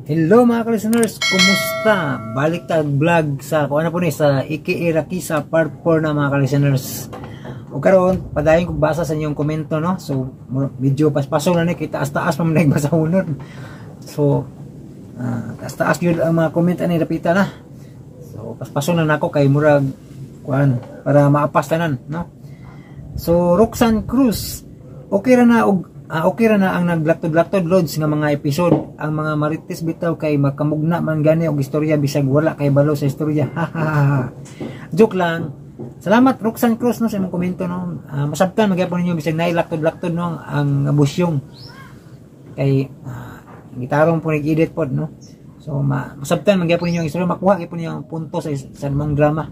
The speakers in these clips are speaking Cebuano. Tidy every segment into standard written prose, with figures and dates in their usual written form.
Hello, mga ka-listeners, kumusta? Balik tag vlog sa kuan na po ni sa Iki Irakisa part 4 na, mga ka-listeners. O karon, padayon kog basa sa inyong komento, no. So medyo paspasong na ni kay taas-taas pa man nagbasa honor. So taas-taas gyud ang mga comment ani rapita na. So paspasong na nako kay murag kuan para maapas tanan, no. So Roxanne Cruz, okay ra na ang naglaktod-laktod, Lods, nga mga episode. Ang mga marites bitaw kay makamugna man gani og istorya bisag wala kay balo sa istorya. Joke lang. Salamat, Roxanne Cruz, no, sa imong komento, no. Masabtan magyapon ninyo bisag nailaktod-laktod, no, ang busyong. Kay gitarong po nag-edit pod, no. So masabtan magyapon ninyo ang istorya, makuha gyapon ninyo ang punto sa imong drama.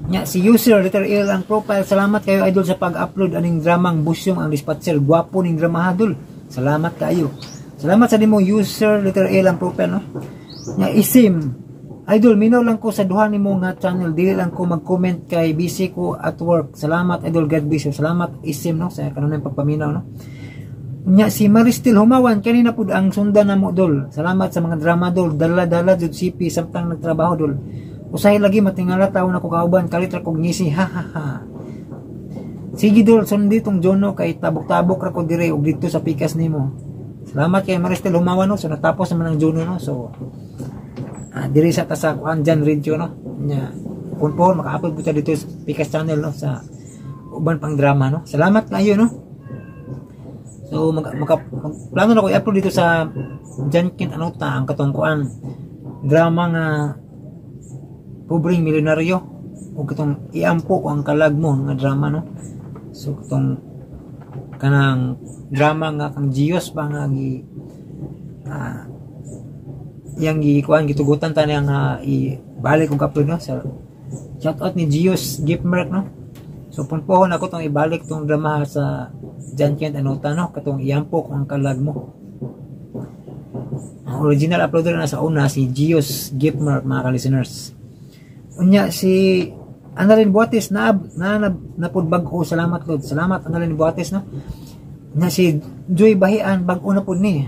Nya si user letter L ang profile, "Salamat kayo, idol, sa pag-upload aning dramang Busyong ang Dispatcher. Gwapo ning drama ha, dol." Salamat kayo. Salamat sa nimo, user letter L ang profile, no. Nya Isim, "Idol, minaw lang ko sa duha nimo nga channel, dili lang ko mag-comment kay busy ko at work. Salamat, idol, God bless you." Salamat, Isim, no, sa kanunay pagpaminaw, no. Nya si Maristel Humawan, "Kanina pud ang sundan na mo, dol. Salamat sa mga drama, dol. Dala-dala jud CP samtang nagtrabaho, dol. Usahay lagi matingala taon ako kauban, kalit ra kog ngisi, ha ha ha. Sige dol, sundi tong Jono kay tabok-tabok ra ko dire ug didto sa pikas nimo." Salamat kay Maristel Humawan, no. So natapos naman ang Juno, no. So diri sa ta sa kuan Jan Radio, no. Nya kung po maka-upload po ta dito sa Pikas Channel, no, sa uban pang drama, no. Salamat kayo, no. So mag, maka, mag plano na ko i-upload dito sa Jan Kent Anota ang katong kuan drama nga Pobreng Milyonaryo o katong Iampo ko ang Kalag Mo nga drama, no. So katong kanang drama nga kang Gios pa nga gi yang gi kuan gitugutan ta niya nga ibalik kong upload, no. So shout out ni Gios Gipmerk, no. So punpohon ako tong ibalik tong drama sa John Kent Anota, no, katong Iampo ko ang Kalag Mo. Ang original uploader na sa una si Gios Gipmerk, mga ka-listeners. Unya si Annalyn Buates na napud bag-o, "Salamat, Lord." Salamat, Annalyn Buates, no. Nya si Joy Bahian, bag-o na pud ni.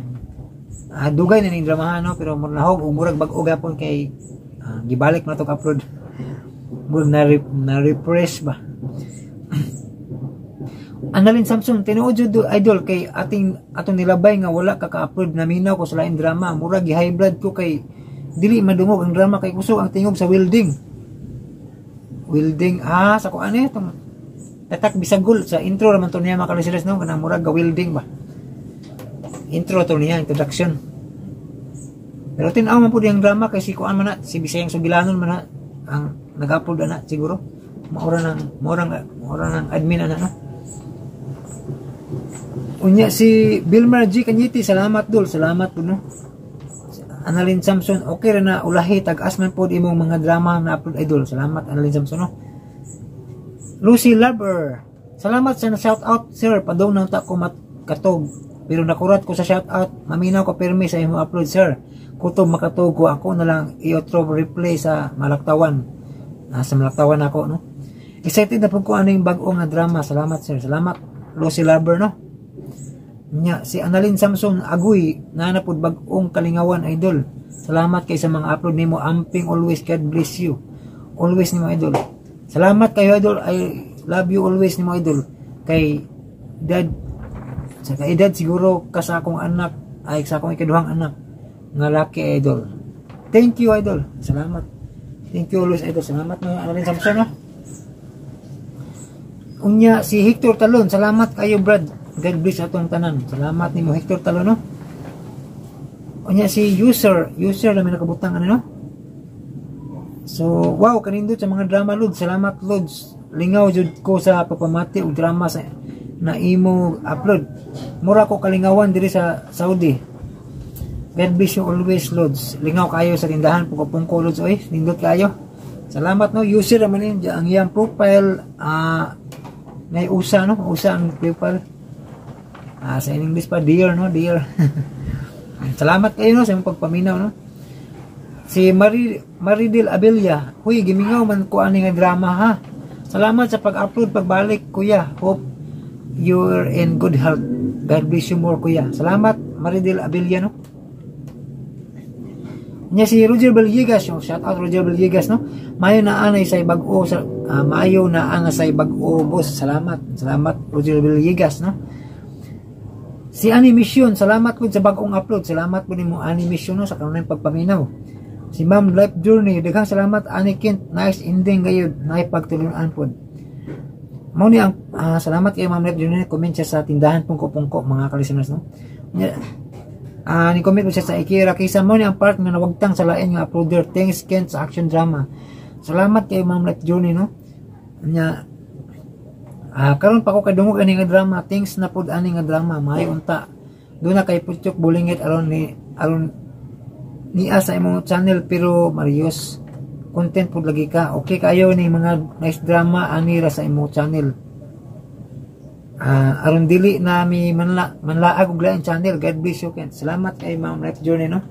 Dugay na ning dramahan, no, pero murag nahog ug murag bag-o gapon kay gibalik na tong upload. Murag na refresh ba. Annalyn Samson, "Tinuod jud, idol, kay ating atong nilabay nga wala ka ka-upload, naminaw ko sa lain drama. Murag high blood ko kay dili madungog ang drama kay kusog ang tingog sa welding." Welding sa kuan eh tong Tatak Bisagol sa intro raman to niya, mga ka-listeners, no, kanang murag ga welding ba. Intro to niya, introduction. Pero tin-aw man pud yung drama kay si kuan man na, si Bisayang Sugilanon man na ang nag-upload ana siguro. Maura ng admin ana, no. Unya si Bilmer G. Kanyiti, "Salamat, dol." Salamat po, no. Annalyn Samson, "Okay ra na ulahi, tag-as man pod imong mga drama na upload, idol." Salamat, Annalyn Samson, no. Lucy Lover, "Salamat sa shout out, sir. Padong nang ta ko katog. Pero nakurat ko sa shout out. Maminaw ko pirmi sa imong upload, sir. Kutob makatog ko, ako na lang i-outro replay sa Malaktawan." Nasa Malaktawan ako, no. "Excited na po ko ano yung bag-o nga drama. Salamat, sir." Salamat, Lucy Lover, no. Nya, si Annalyn Samson, "Agoy, na na pud bag-ong kalingawan, idol. Salamat kay sa mga upload nimo. Amping always, God bless you. Always nimo, idol." Salamat kayo, idol. I love you always nimo, idol. Kay dad sa kaedad siguro ka sa akong anak, ay sa akong ikaduhang anak nga laki, idol. Thank you, idol. Salamat. Thank you always, idol. Salamat mga Annalyn Samson, no. Unya si Hector Talon, "Salamat kayo, Brad. God bless atong tanan." Salamat nimo, Hector Talon, no. Unya si user, user na may nakabutang ano, no. So, "Wow, kanindot sa mga drama, Lods. Salamat, Lods. Lingaw jud ko sa pagpamati og drama sa na imo upload. Mura ko kalingawan diri sa Saudi. God bless you always, Lods. Lingaw kayo sa tindahan pungko, Lods, oy. Nindot kayo." Salamat, no. User naman yun ang iyang profile nay usa, no, usa ang profile. Sa English pa, dear, no, dear. Salamat kayo, no, sa imong pagpaminaw, no. Si Maridel Abella, "Huy, gimingaw man ko ani nga drama ha. Salamat sa pag-upload pagbalik, kuya. Hope you're in good health. God bless you more, kuya." Salamat, Maridel Abella, no. Nya si Roger Villegas, yung shout out Roger Villegas, no. Maayo na anay sa bag-o sa maayo na ang sa bag-o, boss. Salamat. Salamat, Roger Villegas, no. Si Animation, salamat po sa bagong upload. Salamat po nimo, Animation, no, sa kanunay pagpaminaw. Si Ma'am Life Journey, daghang salamat, ani Kent, nice ending gayud, naipagtulunan pod. Mao ni ang salamat kay Ma'am Life Journey, comment siya sa Tindahan Pungko-Pungko, mga ka-listeners, no. Ni comment po siya sa Ikira kaysa mo ni ang part nga nawagtang sa lain nga uploader. Thanks, Kent, sa action drama. Salamat kay Ma'am Life Journey, no. Nya karon pa ko kadungog ani nga drama. Thanks na pud ani nga drama. Maayo unta. Duna kay Putyok Bulingit aron niya sa imong channel, pero Marius content pud lagi ka. Okay kayo ni mga nice drama ani ra sa imong channel. Aron dili na mi manlaag og lain channel. God bless you, Ken. Salamat kay Ma'am Life Journey, no.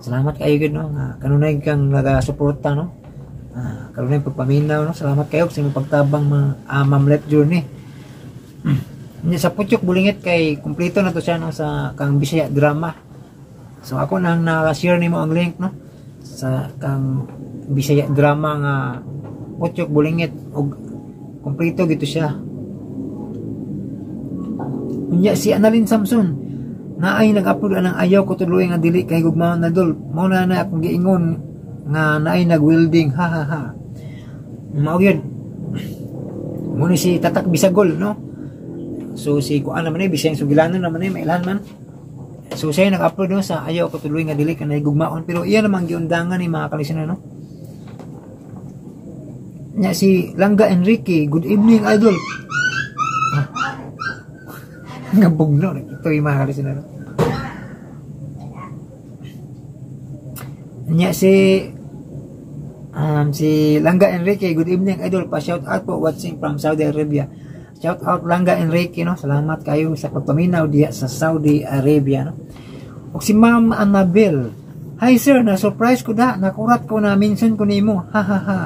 Salamat kayo gid, no, nga kanunay kang naga-suporta, no. Kanunay pagpaminaw, no. Salamat kayo sa imong pagtabang, mga Ma'am Life Journey. Nya sa Putyok Bulingit kay kumpleto na to siya, no, sa kang Bisaya drama. So ako nang na-share nimo ang link, no, sa kang Bisaya drama nga Putyok Bulingit og kumpleto gito siya. Unya si Annalyn Samson, naay nag-upload anang Ayaw Ko Tuloy nga Dili Kay Gugmaon na, dol. Mao na na akong giingon nga naay nag-welding, ha ha ha. Mao gyud. Mo ni si Tatak Bisagol, no. So si kuan naman eh, Bisayang Sugilanon naman eh, mailhan man. So siya nag-upload, no, sa Ayaw Ko Tuloy nga Dili Ka Gugmaon, pero iya namang giundangan ni mga kalistener, no. Nya si Langga Enrique, "Good evening, idol." Ah. Nga bugno ito yung mga kalistener, no? Nya si Langga Enrique, "Good evening, idol, pa shout out po, watching from Saudi Arabia." Shout out, Langga Enrique, no. Salamat kayo sa pagpaminaw diya sa Saudi Arabia, no. Og si Ma'am Annabel, "Hi sir, na surprise ko da, nakurat ko na mention ko nimo. Ha ha ha.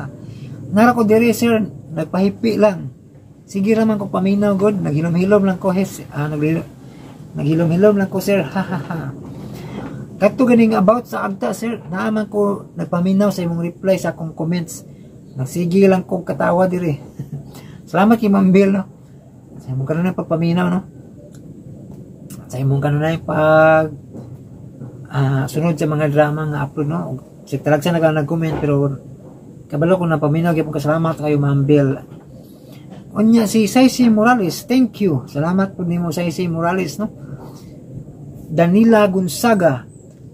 Nara ko dire, sir, nagpahipi lang. Sige raman ko paminaw god, naghilom-hilom lang ko hes, naghilom-hilom lang ko, sir, ha ha ha. Kadto ganing about sa agta, sir, naaman ko nagpaminaw sa imong reply sa akong comments. Nagsige lang ko katawa dire." Salamat kay Ma'am Bill, no. Sa imong kanunay pagpaminaw, no. Sa imong kanunay pag sunod sa mga drama nga upload, no. Sig talagsa na ka nag-comment, pero kabalo ko na paminaw gyapon ka. Salamat kayo, Ma'am Bill. Unya si Saisi Morales, "Thank you." Salamat po nimo, Saisi Morales, no. Danila Gonzaga,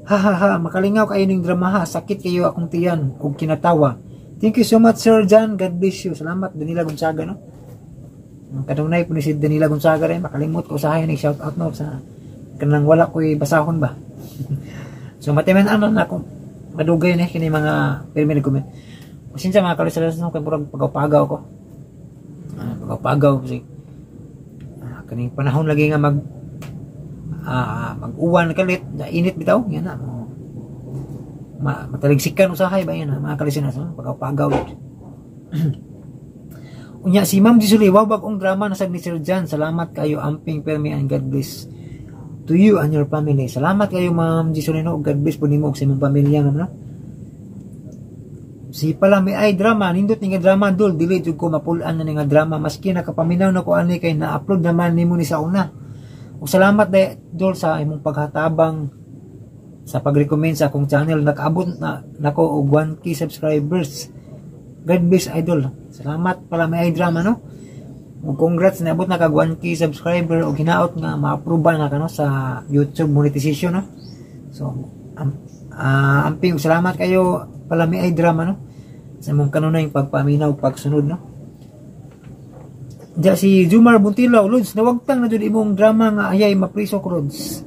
"Ha ha ha, makalingaw kayo ning drama ha, sakit kayo akong tiyan ug kinatawa. Thank you so much, Sir John, God bless you." Salamat, Danila Gonzaga, no. Kanunay po ni si Danila Gonzaga rin, makalimot ko usahay ni shout out, no, sa kanang wala ko'y basahon ba. So matiman ano na akong madugay na kini mga pirmi nag-comment. Pasensya, mga kalisalas, no, kay murag pagaw-pagaw ko. Pagaw-pagaw kasi kaning panahon lagi nga mag-uwan kalit, init bitaw, yan na. Mataligsikan usahay ba yan, mga kalisalas, no? Pagaw-pagaw. Unya si Ma'am Jisuli, "Wow, bagong drama na sad ni Sir John. Salamat kayo, amping permi and God bless to you and your family." Salamat kayo, Ma'am Jisuli, no. God bless po nimo ug sa imong pamilya, ma'am, no. Si pala may ay drama, nindot ni nga drama, dol, dili jud ko mapul-an na ni nga drama maski nakapaminaw na ko ani kay na-upload naman nimo ni sa una. Ug salamat day, dol, sa imong paghatabang sa pag-recommend sa akong channel. Nakaabot na nako og 1K subscribers. God bless, idol. Salamat pala may ay drama, no. Ug congrats, naabot na kag 1K subscriber ug hinaot nga ma-approve na ka, no, sa YouTube monetization, no. So amping salamat kayo pala may ay drama, no, sa imong kanunay pagpaminaw, pagsunod, no. Diya si Jumar Buntilaw, "Lods, nawagtang na jud imong drama nga Ayay Mapriso Ko, Lods."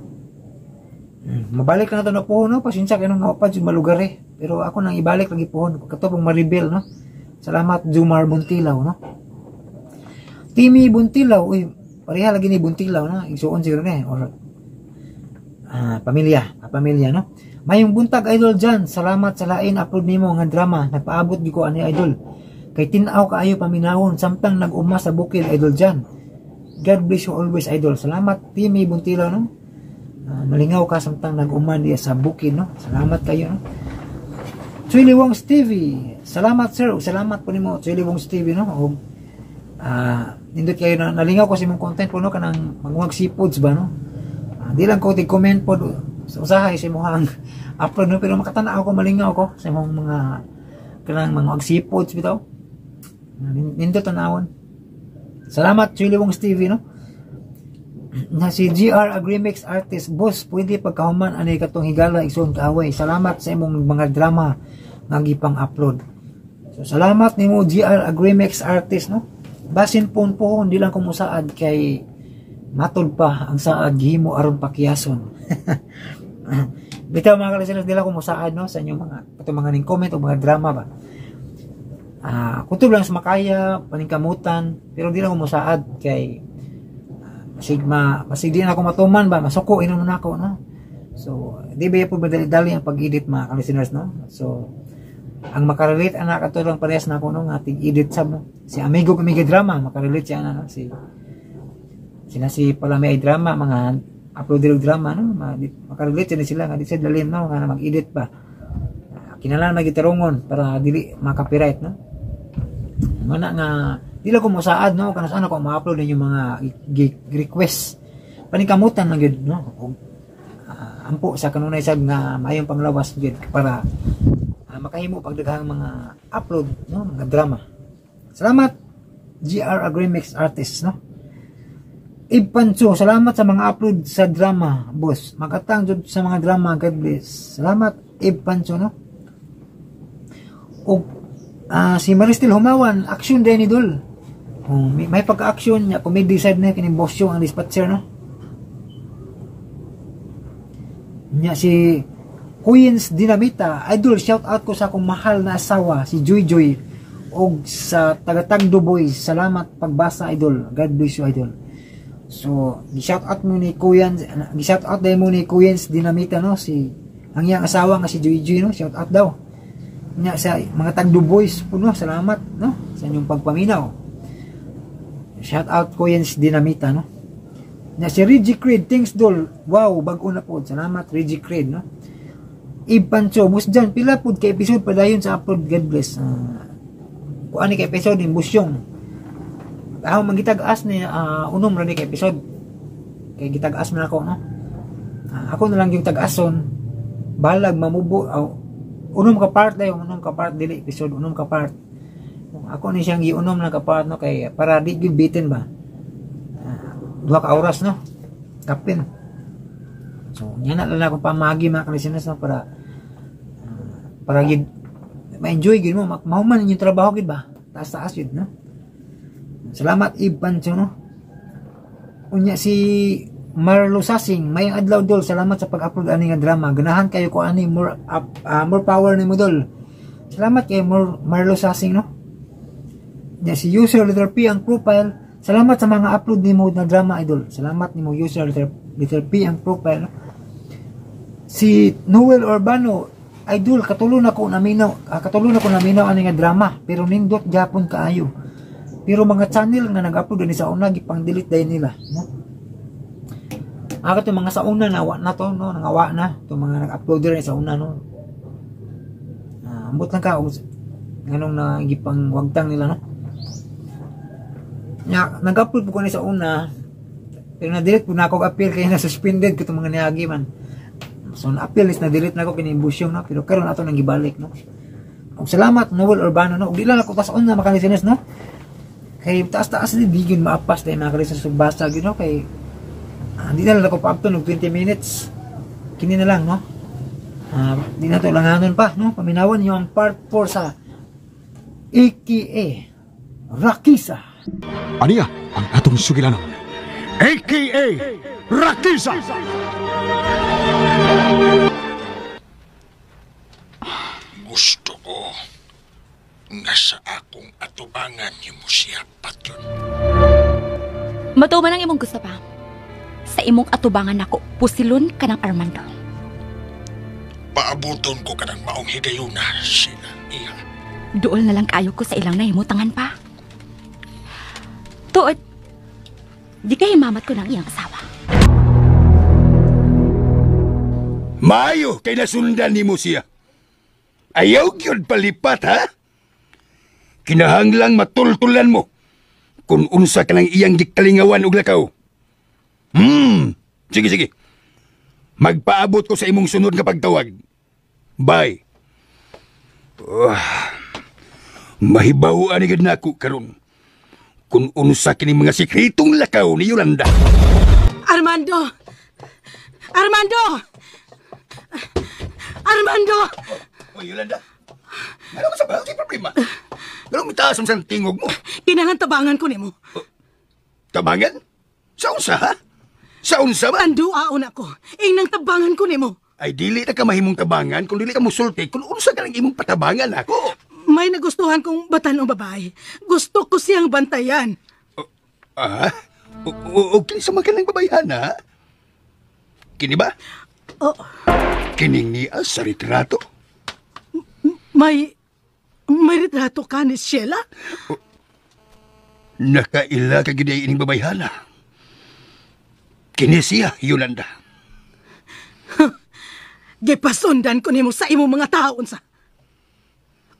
Mabalik na to na pohon, no. Pasensya kayo nung pa jud malugar eh. Pero ako nang ibalik lagi pohon kato pong ma-reveal, no. Salamat, Jumar Buntilaw, no. Timmy Buntilaw, uy, pareha lagi ni Buntilaw, no. Igsuon siguro ni or pamilya, no. "Mayong buntag, idol Jan. Salamat sa lain upload nimo nga drama. Nagpaabot gyud ko ani, idol. Kay tin-aw kaayo paminawon samtang nag-uma sa bukid, idol Jan. God bless you always, idol." Salamat, Timmy Buntilaw, no. Malingaw ka samtang nag-uman diya sa bukid, no? Salamat kayo, no? Chili Wongs TV, salamat sir, ug salamat po nimo Chili Wongs TV, no? Ug nindot kayo na nalingaw ko sa imong content po, no, kanang manguhag seafoods ba, no? Di lang ko comment po sa usahay sa imong upload, no, pero makatanaw ko, malingaw ko sa imong mga kanang mga seafoods bitaw. Nindot tanawon. Salamat Chili Wongs TV, no? Na si GR Agrimix Artist, boss, pwede pagkahuman ani katong Higala Igsoon Kaaway. Salamat sa imong mga drama nga gipang upload. So salamat nimo GR Agrimix Artist, no? Basin pon po hindi lang kumusaad kay matod pa ang saad gihimo aron pakiyason. Bitaw mga kalisteners, di lang kumusaad, no, sa inyong mga katong mga ning comment o mga drama ba. Kutob lang sa makaya paningkamutan, pero di lang kumusaad kay masig di na ako matuman ba, masuko inom na ako, no? So di ba po madali-dali ang pag-edit mga ka-listeners, no? So ang makarelate anak ato lang parehas na ako, no, nga tig-edit sab, no? Si Amigo Amiga Drama makarelate siya ana, no? Si sila si Palami ay drama, mga upload og drama, no, makarelate sila sila nga di sila dalin, no, nga mag-edit ba. Kinahanglan magitarungon para dili ma-copyright, no? Mana nga di lang ko mosaad, no, kanus ana ko ma-upload ninyo mga request, paningkamutan lang gyud, no? Ug ampo sa kanunay sad nga maayong panglawas gyud para makahimo pagdaghang mga upload, no, mga drama. Salamat GR Agrimix Artists, no? Ipanso, salamat sa mga upload sa drama, boss. Makatang jud sa mga drama, God bless. Salamat Ipanso, no? Ug si Maristel Humawan, action din ni Dol. Oh, may pagka-action niya, comedy side na kining boss yung ang dispatcher, no? Nya si Queens Dinamita, idol, shout out ko sa akong mahal na asawa si Joy Joy og sa tagatagdo boys. Salamat pagbasa, idol. God bless you, idol. So, gi-shout out mo ni Queens, gi-shout out dahil mo ni Queens Dinamita, no, si ang iyang asawa nga si Joy Joy, no, shout out daw. Nya sa mga Tagdo boys po, no, salamat, no, sa inyong pagpaminaw. Shout out Queens Dinamita, no. Nya si Reggie Creed, thanks dol. Wow, bag-o na po. Salamat Reggie Creed, no. Ipancho, mus dyan, pila pud ka episode padayon sa upload, God bless. Kuan ni ka episode ni Busyong. Ako manggitag-as ni unom ra ni ka episode. Kay gitag-as man ako, no. Ako na lang yung tag-ason. Balag mamubo unom ka part dayon, unom ka part dili episode, unom ka part. Ako ni siyang giunom na ka part, no, kay para di gyud bitin ba. 2 ka oras, no. Kapin. So nya na lang akong pamagi mga ka-listeners, no, para para gid ma-enjoy gid mo, mahuman inyong trabaho gid ba. Taas-taas gid, no. Salamat Ipancho, no. Unya si Marlo Sasing, may adlaw dol, salamat sa pag-upload ani nga drama. Ganahan kayo ko ani, more up, more power ni mo dol. Salamat kay Marlo Sasing, no. Nya si user letter P ang profile, salamat sa mga upload nimo na drama, idol. Salamat nimo user letter P ang profile, no? Si Noel Urbano, idol, katulo na ko naminaw ani nga drama, pero nindot gyapon kaayo. Pero mga channel nga nag-upload ni sa una gipang delete dayon nila, no. Ako mga sa una na wa na to, no, nangawa na to mga nag-upload ni sa una, no. Ambot lang ka og nganong nagipang wagtang nila, no. Nya nag-upload po ko ni sa una, pero na-delete po na ako appeal kay na suspended ko tong mga niagi man. So na-appeal is na-delete na ako kini busyong, no, pero karon ato nang gibalik, no. Og salamat Noel Urbano, no. Og di lang ako taas una mga listeners, no. Kay taas-taas di gyud maapas dahil mga listeners ug basa gyud, no, kay di na lang ako pa-upload og 20 minutes. Kini na lang, no. Di na to langanon pa, no. Paminawan niyo ang part 4 sa AKA Rakisa. Aniya ang atong sugilanon, AKA Rakisa. Gusto ko nga sa akong atubangan nimo siya patyon. Matuman ang imong gusto pa. Sa imong atubangan nako, pusilon ka ng Armando. Paabuton ko ka ng maong higayuna sila iya. Duol na lang kaayo ko sa ilang nahimutangan pa. Tuod, di kay himamat ko ng iyang asawa. Maayo kay nasundan nimo siya. Ayaw gyud palipat, ha? Kinahanglang matultulan mo kung unsa ka ng iyang gikalingawan og lakaw. Sige, sige. Magpaabot ko sa imong sunod nga pagtawag. Bye. Oh, mahibaw-an gid nako karon kung unsa kini mga sikretong lakaw ni Yolanda. Armando! Armando! Armando! Oh, Yolanda. Ano ka sa ba? Ano problema? Ano mitaas ang tingog mo? Kinahanglan tabangan ko nimo. Oh, tabangan? Sa unsa, ha? Sa unsa ba? Anduaon ako. Ingnang tabangan ko nimo. Ay, dili na ka mahimong tabangan kung dili ka musulti kung unsa ka lang imong patabangan ako. May nagustuhan kong batan-ong babae. Gusto ko siyang bantayan. O, kini sa mga kanang babayhan, ha? Kini ba? Oh. Kining niya sa retrato. May retrato ka ni Sheila? Oh, nakaila ka gid ining babayhana. Kini siya, Yolanda. Gipasundan ko nimo sa imong mga taon sa.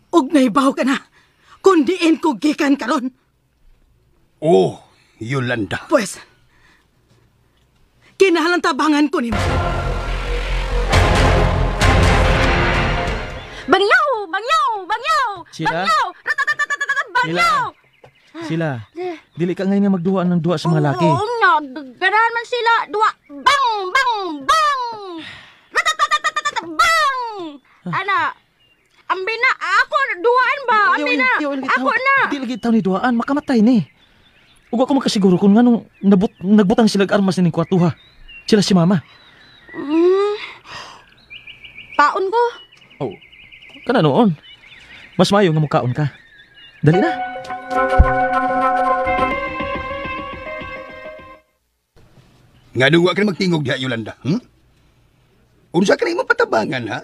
Og naibaw ka na, kundiin ko gikan karon. Oh, Yolanda. Pues, kinahanglan tabangan ko nimo. Bangyaw! Bangyaw! Bangyaw! Sila? Bangyaw! Ratatatatatatat! Bangyaw! Sila, dili ka ngayon nga magduhaan ng duha sa mga laki. Oo nga, ganahan man sila. Duha! Bang! Bang! Bang! Ratatatatatatat! Bang! Ana, ambi na. Ako, duhaan ba? Ambi na. Ako na. Di lagi taon ni duhaan, makamatay ni. Ug ako makasiguro kung nganong nagbutang sila armas nining kwartuha. Sila si mama. Paon ko. Oh, kana noon. Mas maayo nga mukaon ka. Dali na. Nganong wa ka magtingog diha, Yolanda? Unsa ka na imong patabangan, ha?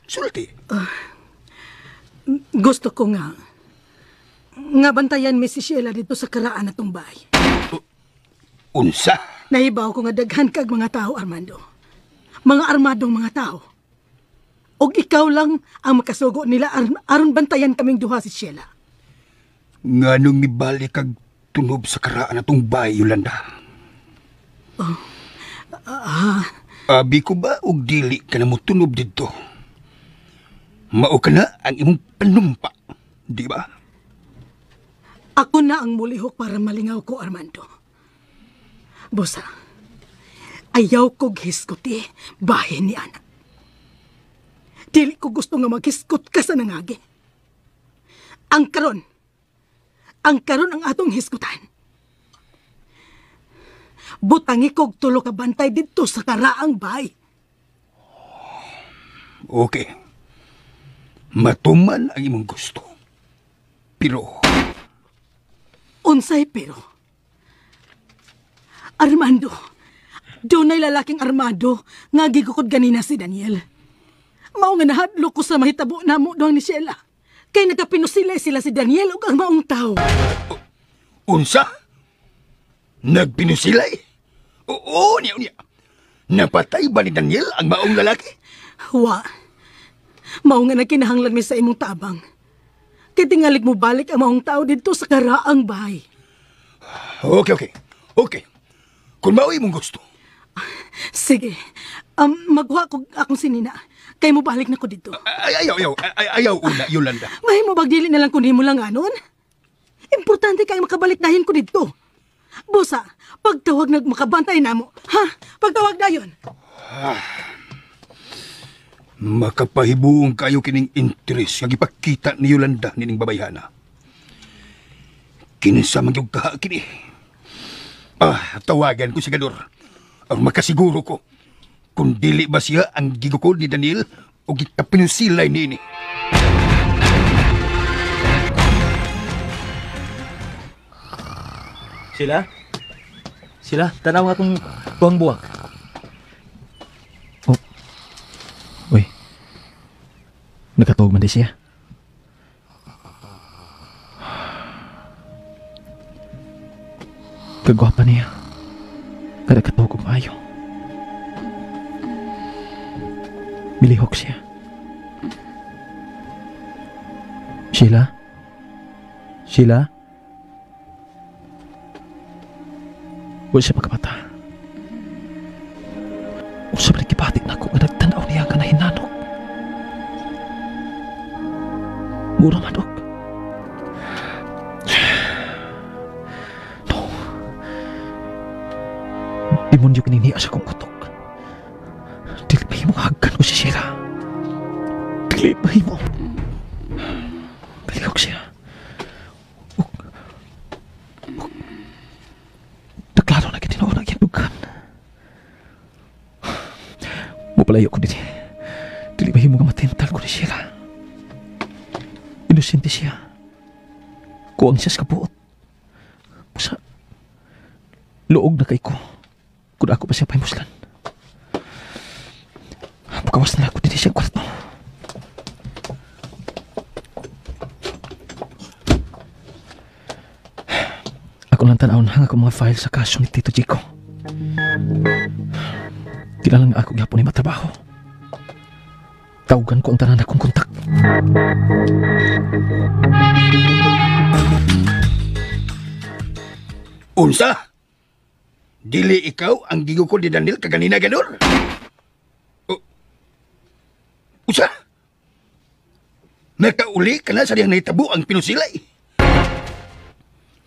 Sulti. Gusto ko nga bantayan mi si Sheila dito sa karaan natong bahay. Unsa? Nahibaw ko nga daghan kag mga tao, Armando. Mga armadong mga tao. Og ikaw lang ang makasugo nila aron bantayan kaming duha si Sheila. Nganong mibalik kag tunob sa karaan natong bahay, Yolanda? Abi ko ba og dili ka na mo tunob didto? Mao ka na ang imong panumpa, di ba? Ako na ang mulihok para malingaw ko, Armando. Bosa, ayaw ko hisguti bahin ni anak. Dili ko gusto nga maghisgot ka sa nangagi. Ang karon ang atong hisgutan. Butangi kog tulo ka bantay didto sa karaang bay. Okay. Matuman ang imong gusto. Pero... Unsay pero? Armando, dunay lalaking armado nga gigukod ganina si Daniel. Mao nga nahadlok ko sa mahitabo namo duang ni Sheila. Kay nagkapinusilay sila si Daniel ug ang maong tawo. Unsa? Nagpinusilay? Oo, niya, niya. Napatay ba ni Daniel ang maong lalaki? Wa. Mao nga nagkinahanglan mi sa imong tabang. Kay tingalig mo balik ang maong tao didto sa karaang bahay. Okay, okay. Okay. Kung mao imong gusto. Sige. Magwa ko akong sinina. Kay mo balik na ko dito. Ayaw una, Yolanda. Mahimo bagdili na lang kunin mo lang anon. Importante kay makabalik dahin ko dito. Busa, pagtawag nag makabantay namo. Ha? Pagtawag dayon. Makapahibuong kayo kining interes nga gipakita ni Yolanda nining babayhana. Kinsa man gyud kaha kini. Tawagan ko si Gador. Aron makasiguro ko kung dili ba siya ang gigukod ni Daniel o gikapinusilay niini. Sila? Sila, tanaw nga akong tuwang buwak. Oh. Uy. Nakatuog man di siya. Kagwapa niya. Kada katuog og maayo. Milihok siya. Sheila? Sheila? Wala siya makamata. Unsa man gibati nako nga nagtan-aw niya nga nahinanok. Mura man og. No. Demonyo kining niya sa akong utok. Dili mahimo nga hagkan ko si Sheila. Dili mahimo. Palihog siya. Naklaro na kitinoon ang iyang dugan. Mupalayo ko din. Dili mahimo nga matintal ko ni Sheila. Inosente siya. Kuang siya sa kabuot. Busa, luog na kay ko. Kung ako pa siya pahimuslan. Pagkawas na ako din siya kwarto. Ako lang tanaw na ang akong mga file sa kaso ni Tito Chico. Kailangan nga ako gyapon ni matrabaho. Tawagan ko ang tanan akong kontak. Unsa? Dili ikaw ang gigukod ni Daniel kaganina ganun? Unsa? Nakauli ka na sa diyang nahitabo ang pinusilay.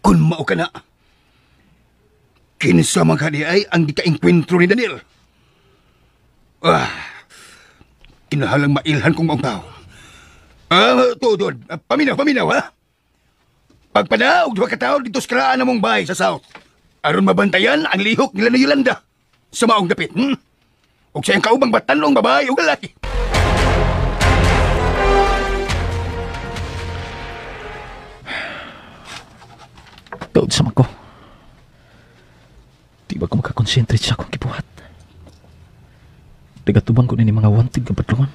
Kung mao ka na, kinsa man ka di ay ang gikaengkwentro ni Daniel. Ah, kinahalang mailhan kong maong tao. Tuod, paminaw, paminaw, ha? Pagpanaog, duha ka tawo dito sa karaan namong bahay sa South. Aron mabantayan ang lihok nila ni Yolanda sa maong dapit, Og sa iyang kaubang batanong babae o lalaki. Tuod sa ko. Di ba ko makakonsentrate sa akong gibuhat? Nagatubang ko nini mga wanted nga badlungon.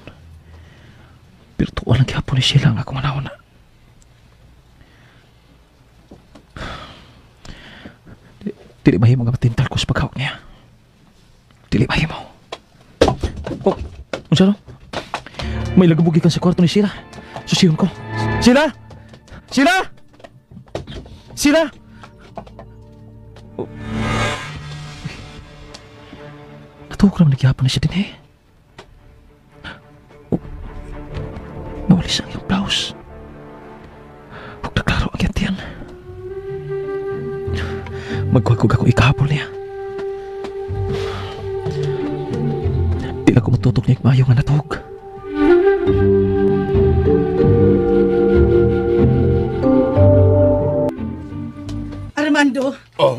Pero tuwa lang gihapon ni Sheila ang akong manahon na. Dili mahimo nga matintal ko sa paghawak niya. Dili mahimo. Oh, unsa no? May lagabugi kan sa kwarto ni Sheila. Susiyon ko. Sheila! Sheila! Sheila! Oh. Natuwa ko naman nagyapon na siya din eh. Oh. Nawalis ang iyong blouse. Huwag na klaro ang iyang tiyan. Magkuhagkog ako ikahapol niya. Di lang ko matutok niya maayo nga natuog. Armando. Oh.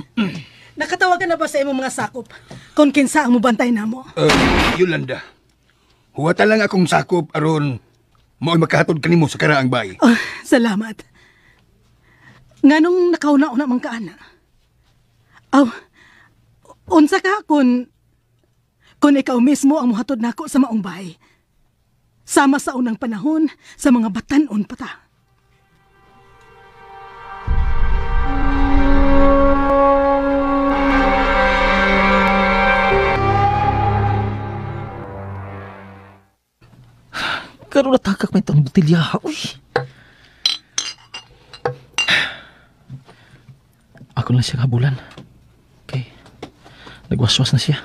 Nakatawag ka na ba sa imong mga sakop? Kung kinsa ang mubantay na mo? Yolanda, huwata lang akong sakop aron mo'y makahatod kanimo sa karaang bay. Oh, salamat. Nganong nakauna-una man ka, ana? Aw, unsa ka kung ikaw mismo ang muhatod nako sa maong bay? Sama sa unang panahon, sa mga batan-on pa ta. Karoon na takak may itong botilya. Uy! Ako na siya habulan. Okay. Nagwaswas na siya.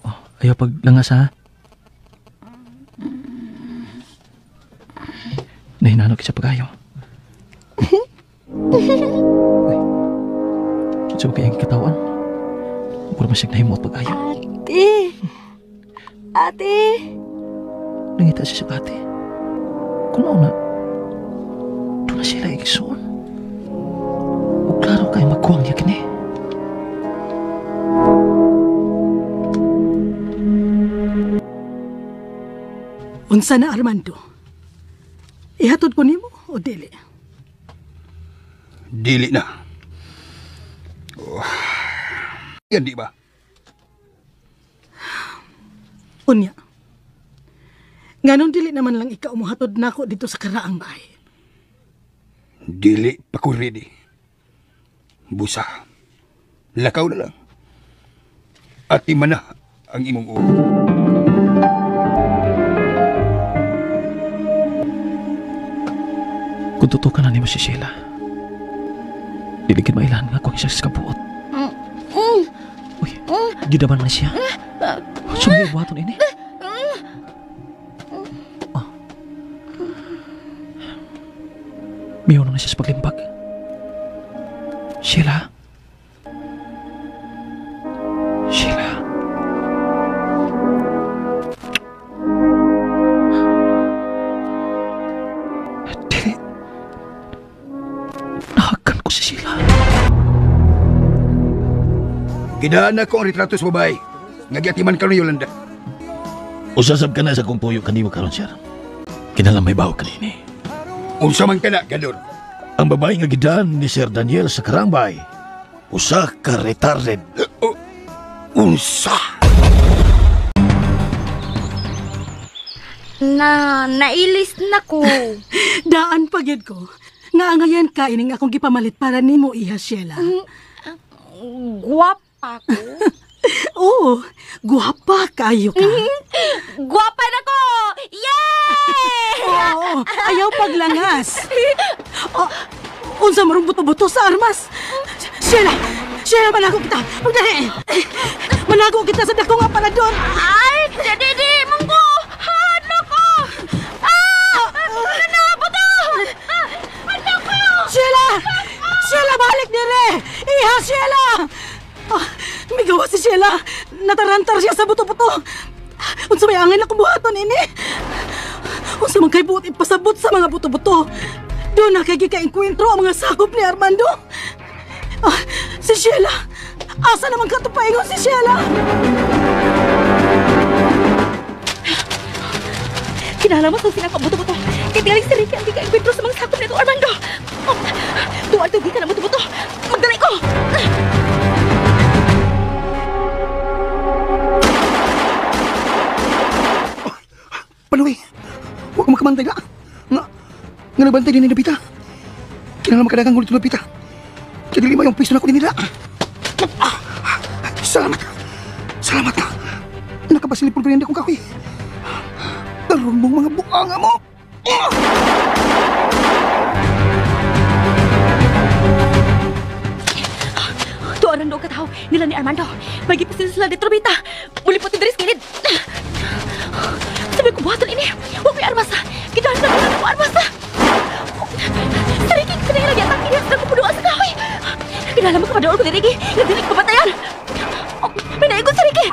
Oh, ayaw paglangas ha. Nahinanok siya pag-ayaw. Uy. Sa ba kayang katawan? Mura man siya nahimot pag-ayaw. Ate! Ate! Nangita siya sa ate. Kung mauna, doon na sila igsoon. O klaro kayo magkuwang niya kini. Unsa na, Armando? Ihatod ko nimo o dili? Dili na. Oh. Yan di ba? Unya. Nganong dili naman lang ikaw muhatod nako dito sa karaang bahay? Dili pa ko ready. Busa. Lakaw na lang. Ati man na ang imong ulo. Kung totoo ka na nimo si Sheila, dili gid mailan nga akong isa sa kabuot. Uy, gidaman man siya. Sumili buhaton ini. Oh. Miyaw na siya sa paglimbag. Sheila. Sheila. Dili. Nahagan ko si Sheila. Gidaan ako ang retrato sa babae. Nga giatiman ka ni Yolanda. Usasab ka na sa kong puyo kanimo karon, sir. Kinahanglan may bawo kanini. Unsa man kana, Gadon? Ang babae nga gidaan ni Sir Daniel sa Karangbay, usa ka retarded. Unsa? Na, nailis na ko. Daan pagyud ko. Nga angayan ka ining akong gipamalit para nimo iha, Sheila. Guwapa ko? Oo, guwapa kaayo ka. Guwapa na ko! Yay! Oo, ayaw paglangas. Oh, unsa marong buto-buto sa armas? Sheila! Sheila, manago kita! Pagdali! Manago kita sa dakong aparador! Ay! Didi! Munggo! Hadlo ko! Ah! Ano? Buto! Ano ko? Sheila! Sheila, balik dire! Iha, Sheila! Oh, migawa si Sheila! Natarantar siya sa buto-buto! Unsa may angin akong buhaton ini? Unsa man kay buot ipasabot sa mga buto-buto? Doon na kay gikaengkwentro ang mga sakop ni Armando. Ah, si Sheila! Asa naman ka paingon si Sheila? Kinahanglan mo sa sila ka buto-buto. Kay tingali si Ricky ang gikaengkwentro sa mga sakop nito, Armando. Oh, tuwan to gikan ang buto-buto. Magdali ko! Paluwi, huwag makamantay na. Nga nabantay din ni Napita. Kinahanglan makadagang ulit Napita. Kaya dili mo yung piso na ko din nila. Salamat. Salamat. Nakapasilipon pa rin akong kahoy. Taron mong mga buanga mo. Tuaran daw kataw nila ni Armando. Magipasin sila dito, Rita. Muli po diri sa kilid. Sabi ko buhaton ini. Huwag may armas. Kidahan na ko armas. Sariki ka na ilagay ang kiniya sa punuan sa kahoy. Kinala mo ka padool ko ni Ricky. Nga dili ko batayan. May naigot sa Ricky.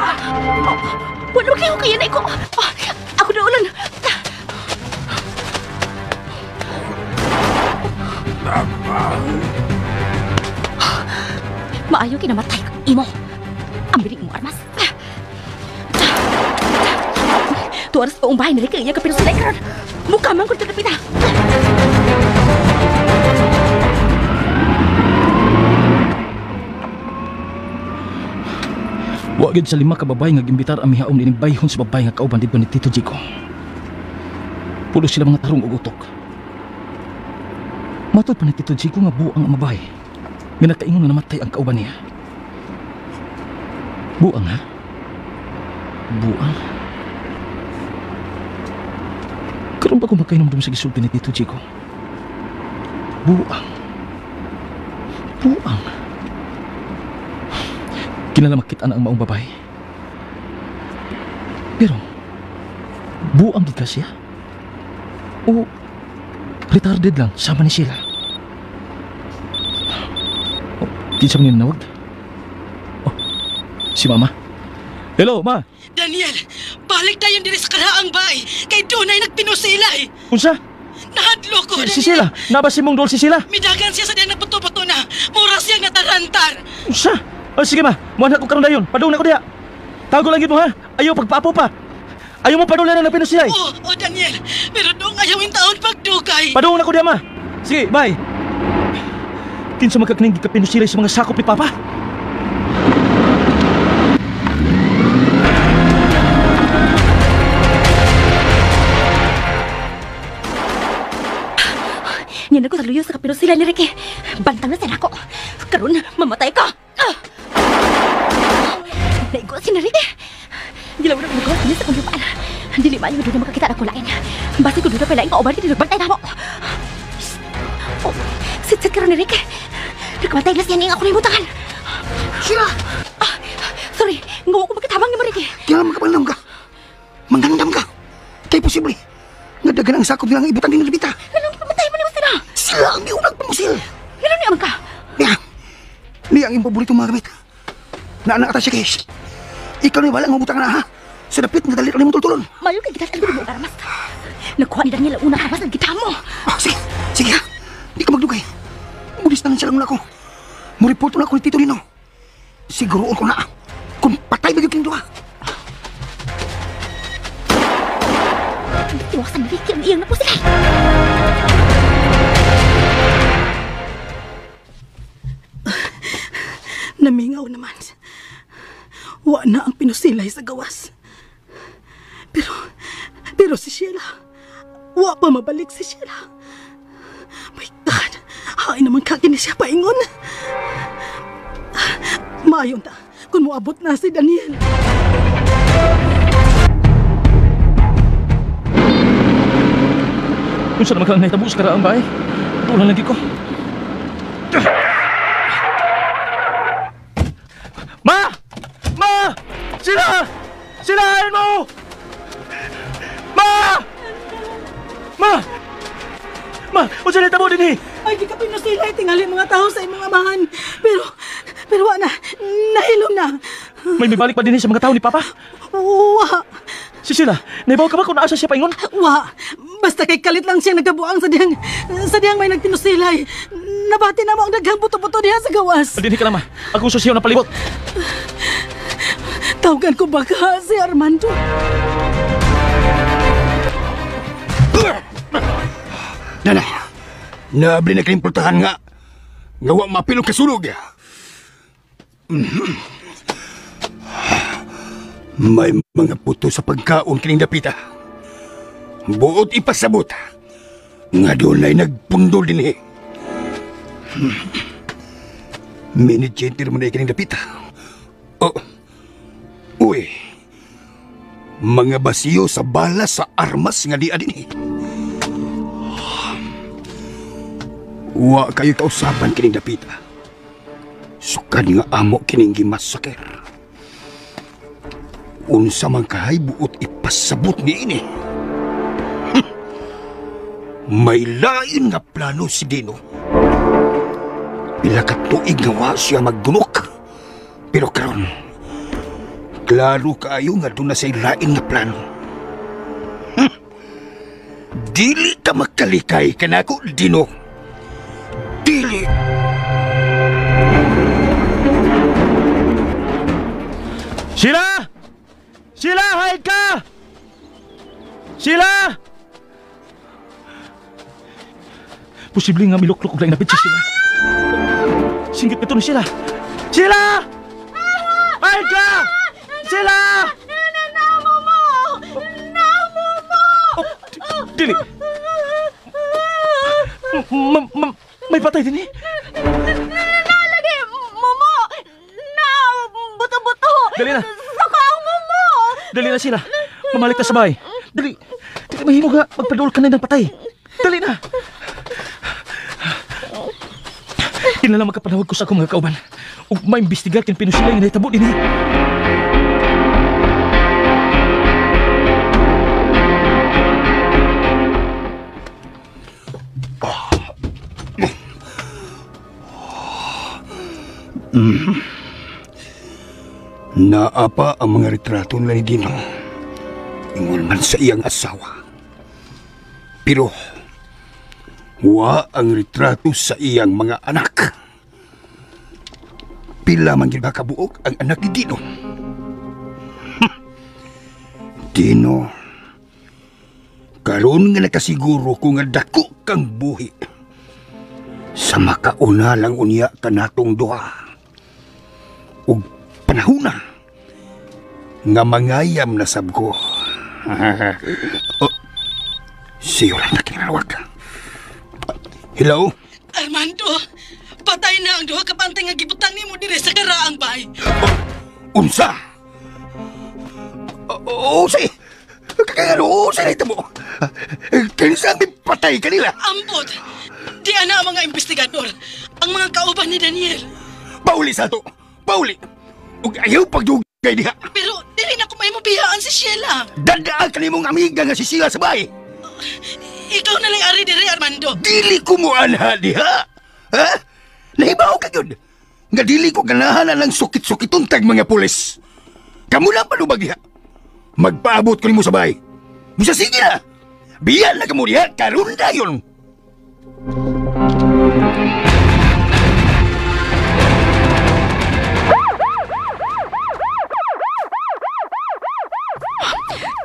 Wala mo kayo kaya na iko. Ako na ulan. Maayo kinamatay ka imo. Ang biling mo armas. Tuwaras pa umbahay ni Ricky iya ka pero sa karon. Mukha man ko tapita. Wa gyud sa 5 ka babae nga gimbitar ang mihaom nining bayhon sa babae nga kauban didto ni Tito Jico. Pulo sila mga tarong ug utok. Matod pa ni Tito Jico nga buang ang babae nga nakaingon nga namatay ang kauban niya. Buang ha? Buang? Karon pa ko makainomdom sa gisulti ni Tito Jico. Buang. Buang. Kinala makita na ang maong babae. Pero, buang gid ka siya? O retarded lang sama ni Sheila? Oh, kinsa man nanawag? Oh, si Mama. Hello, Ma. Daniel, balik tayo diri sa karaang bay. Kay dunay nagpinusilay. Unsa? Nahadlo ko. Si Sheila. Naba si mong dol si Sheila. Midagan siya sa diyan nagbuto-buto na. Mura siyang natarantar. Unsa? Oh, sige ma, muha na ko karon dayon. Padung na ko diha. Tago lang gid mo ha. Ayaw pagpaapo pa. Ayaw mo padung na na pinusilay. Oh, Daniel. Pero dong ayaw in taon pagdugay. Padung na ko diha ma. Sige, bye. Kinsa man ka kaning gikapinusilay sa mga sakop ni Papa? Niyan ako sa luyo sa kapinusilay ni Ricky. Bantang na sa nako. Karon mamatay ka. Naigo si Ricky. Gilaw na ko sa akong lupaan. Dili maayo doon na makakita na ko lain. Basi ko doon na pala kauban kini nagbantay na mo. Oh, sit-sit karon ni Rick. Nagkamatay na siya ning ako na imutangan. Sila! Ah, sorry, ngawa ko magkatabang ni mo, Ricky. Kailangan magkapandam ka. Manggandam ka. Kaya posible. Nga dagan ang sakop nilang ibutan din ng dapita. Nganong pamatay mo nimo sila? Sila ang giunang pamusil. Nganong niya man ka? Niya. Niya ang imong paborito mga gamit. Naanak ata siya case. Ikaw na wala ang mabutang na ha. Sa dapit nga dali ka nimo tultulon. Mayo kay gitat ang mo armas. Nakuha ni Daniel ang unang armas ng gitamo. Ah, sige, sige ha. Di ka magdugay. Mulis na lang siya lang muna ako. Mureport na ako ni Tito Nino. Siguroon ko na. Kung patay ba yung king duha. Iwasan ni Ricky ang iyang napusilay. Namingaw naman. Wa na ang pinusilay sa gawas. Pero si Sheila, wa pa mabalik si Sheila. My God, hain naman kagini siya paingon. Maayon ta, kung moabot na si Daniel. Kung saan naman ka ang nahitabo sa karaang bahay, tulan lagi ko. Ma! Ma! Sila! Sila! Ayaw mo! Ma! Ma! Ma! Unsa nahitabo din eh? Ay, di ka pinusilay, tingali mga tao sa imong amahan. Pero wa na, nahilom na. May mibalik pa din eh sa mga tao ni Papa? Wa! Si Sheila, naibaw ka ba kung naasa siya paingon? Wa! Basta kay kalit lang siyang nagabuang sa diyang may nagpinusilay. Nabati na mo ang daghang buto-buto diha sa gawas. Dinhi ka lang, ma. Akong susiyaw na palibot. Tawagan ko baka si Armando. Nana, naabli na kining pultahan nga. Nga wa mapilong kasulog. May mga puto sa pagkaon kining dapita. Buot ipasabot. Nga doon ay nagpundol din eh. Minigenter mo na kining dapita. Oh. Uy. Mga basiyo sa bala sa armas nga di adin eh. Wa kayo kausapan kining dapita. Sukad nga amo kining gimasaker. Unsa man kahay buot ipasabot ni ini. May lain nga plano si Dino. Pila ka tuig nga wa siya magdunok. Pero karon, klaro kaayo nga doon na siya'y lain nga plano. Dili ka makalikay kanako, Dino. Dili. Sheila! Sheila, hide ka! Sheila! Posible nga miluklok og laing napit si Sheila. Singgit nito ni Sheila. Sheila! Hide ka! Sheila! Namo mo! Namo mo! Oh, dili. May patay din eh. Nalagi! Momo! Na! Buto-buto! Dali na. Saka ang momo! Dali na, Sheila. Mamalik ta sa bahay. Dali. Dili mahimo ka. Magpadul ka na ng patay. Dali na. Kinala magkapanawag ko sa akong mga kauban. Ug maimbestigar kin pinusilay nga nahitabo dinhi. Naa pa ang mga retrato nila ni Dino. Ingon man sa iyang asawa. Pero wa ang retrato sa iyang mga anak. Pila man gid ba kabuok ang anak ni Dino? Dino, karon nga nakasiguro ko nga dako kang buhi. Sa makauna lang unya kanatong duha. Ug panahuna nga mangayam na sab ko. Oh, siyo lang nakinawag. Hello? Armando, patay na ang duha ka bantay nga gibutang nimo dire sa karaang bay. Oh, unsa? Usay! Kagano, usay na ito mo! Kinsa ang patay kanila? Ambot! Di ana ang mga investigador. Ang mga kauban ni Daniel. Pauli sa ato! Pauli! Ug ayaw pagdugay diha! Pero dili na ko may mabiyaan si Sheila. Dadaan ka nimong amiga nga si Sheila sa bahay! Ikaw na lang ari diri, Armando. Dili ko mo anha diha! Ha? Nahibaw ka yun! Nga dili ko ganahan na ng sukit-sukiton tag mga pulis. Kamu lang palubag diha. Magpaabot ko nimo sa bahay. Bisa sige na! Biyan na kamo diha, karon dayon!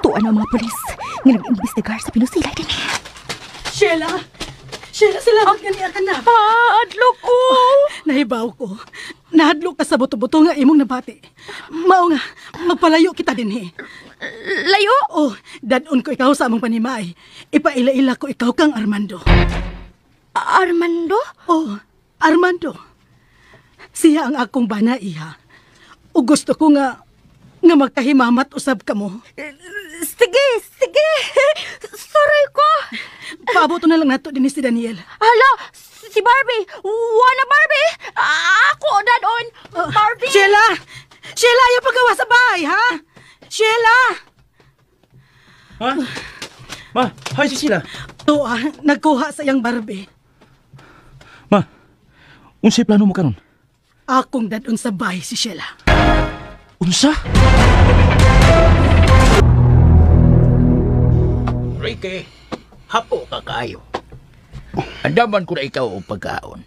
Tuan ang mga pulis nga nag-imbestigar sa pinusilay din. Sheila! Sheila, salamat nga niya ka na. Adlok ko! Nahibaw ko. Nahadlok ka sa buto-buto nga imong nabati. Mao nga, magpalayo kita din eh. Layo? Oh, dadon ko ikaw sa among panimay. Ipaila-ila ko ikaw kang Armando. Armando? Oh, Armando. Siya ang akong bana, iha. O gusto ko nga magkahimamat usab ka mo. Sige, sige. Sorry ko. Paabot na lang nato din si Daniel. Hala, si Barbie. Wala Barbie. Ako dadon. Barbie. Sheila! Sheila, ayaw pagawa sa bahay, ha? Sheila! Ha? Ma, hi si Sheila. To, nagkuha sa iyang Barbie. Ma, unsay plano mo karon? Akong dadon sa bahay si Sheila. Unsa? Ricky, hapo ka kaayo. Andaman ko na ikaw og pagkaon.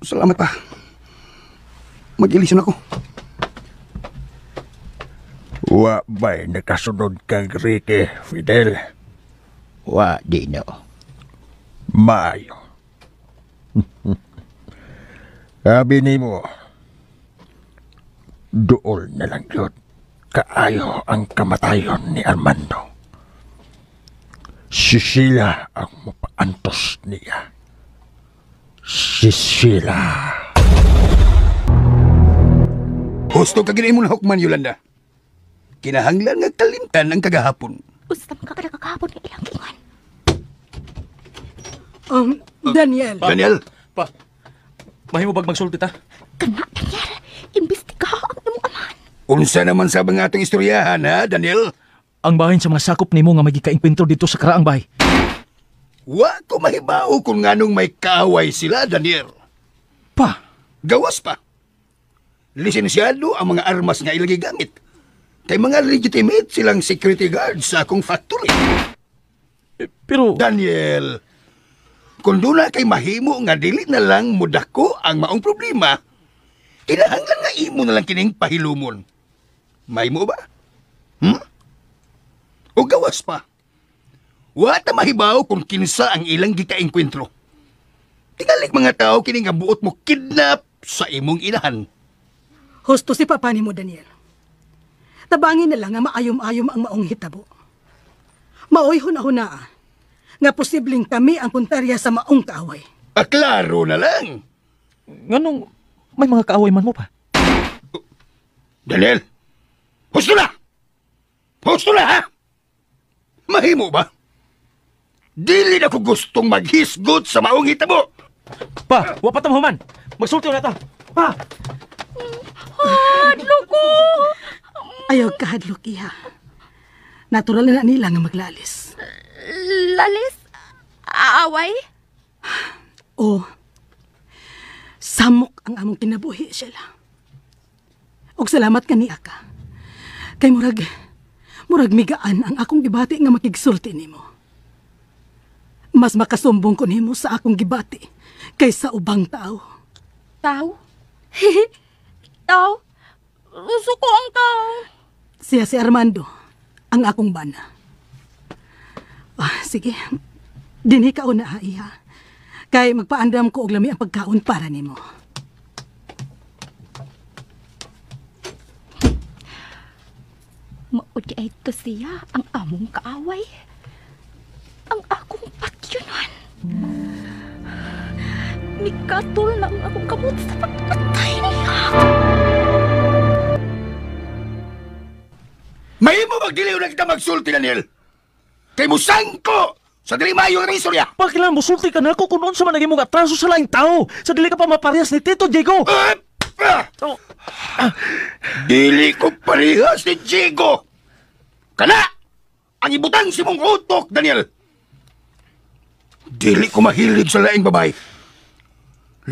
Salamat pa. Mag-ilisyon ako. Wa ba'y nakasunod kang Ricky, Fidel? Wa di no. Maayo. Sabi nimo, duol na lang yun. Kaayo ang kamatayon ni Armando. Si Sheila ang mapaantos niya. Si Sheila. Husto ka gini mo na hukman, Yolanda. Kinahanglan nga kalimtan ang kagahapon. Usta man ka kagahapon nga ilang giingon. Daniel. Daniel. Pa, mahimo bag magsulti ta? Kana, Daniel. Imbestiga ang imong amahan. Unsa naman sa mga atong istoryahan, ha, Daniel? Ang bahin sa mga sakop nimo nga may gikaengkwentro dito sa karaang bahay. Wa ko mahibaw kung nganong may kaaway sila, Daniel. Pa? Gawas pa. Lisensyado ang mga armas nga ilang gigamit. Kay mga legitimate silang security guards sa akong factory. Pero... Daniel, kung doon na kay mahimo nga dili na lang mudako ang maong problema, kinahanglan nga imo na lang kining pahilumon. Mahimo ba? O gawas pa. Wa ta mahibaw kung kinsa ang ilang gikaengkwentro. Tingalik mga tao kini nga buot mo kidnap sa imong inahan. Husto si papa nimo, Daniel. Tabangin na lang nga maayom-ayom ang maong hitabo. Maoy huna-hunaa nga posibleng kami ang puntarya sa maong kaaway. Ah, klaro na lang. Nganong may mga kaaway man mo pa? Daniel, husto na! Husto na, ha? Mahimo ba? Dili na ko gustong maghisgot sa maong hitabo. Pa, wa pa ta mahuman. Magsulti na ta. Pa! Hadlok ko! Ayaw ka hadlok, iha. Natural na nila nga maglalis. Lalis? Aaway? O, samok ang among kinabuhi, Sheila. Og salamat ka niya ka. Kay murag migaan ang akong gibati nga makigsulti nimo. Mas makasumbong ko nimo sa akong gibati kaysa ubang tao. Tao? Tao? Gusto ko ang tao. Siya si Armando, ang akong bana. Ah, sige, dinhi ka una, iha. Kay magpaandam ko og lami ang pagkaon para nimo. Maudi ay to siya ang among kaaway. Ang akong patyunan. Nikatol na ang akong kamot sa pagpatay niya. Mahimo magdiliw na kita magsulti, Daniel. Kay musangko sa dili maayo nga istorya. Pakilan musulti ka na ako kung unsa man ang imong atraso sa laing tao. Sa dili ka pa maparehas ni Tito Diego. Dili ko parehas ni Diego. Kana! Ang ibutang si mong utok, Daniel. Dili ko mahilig sa laing babae.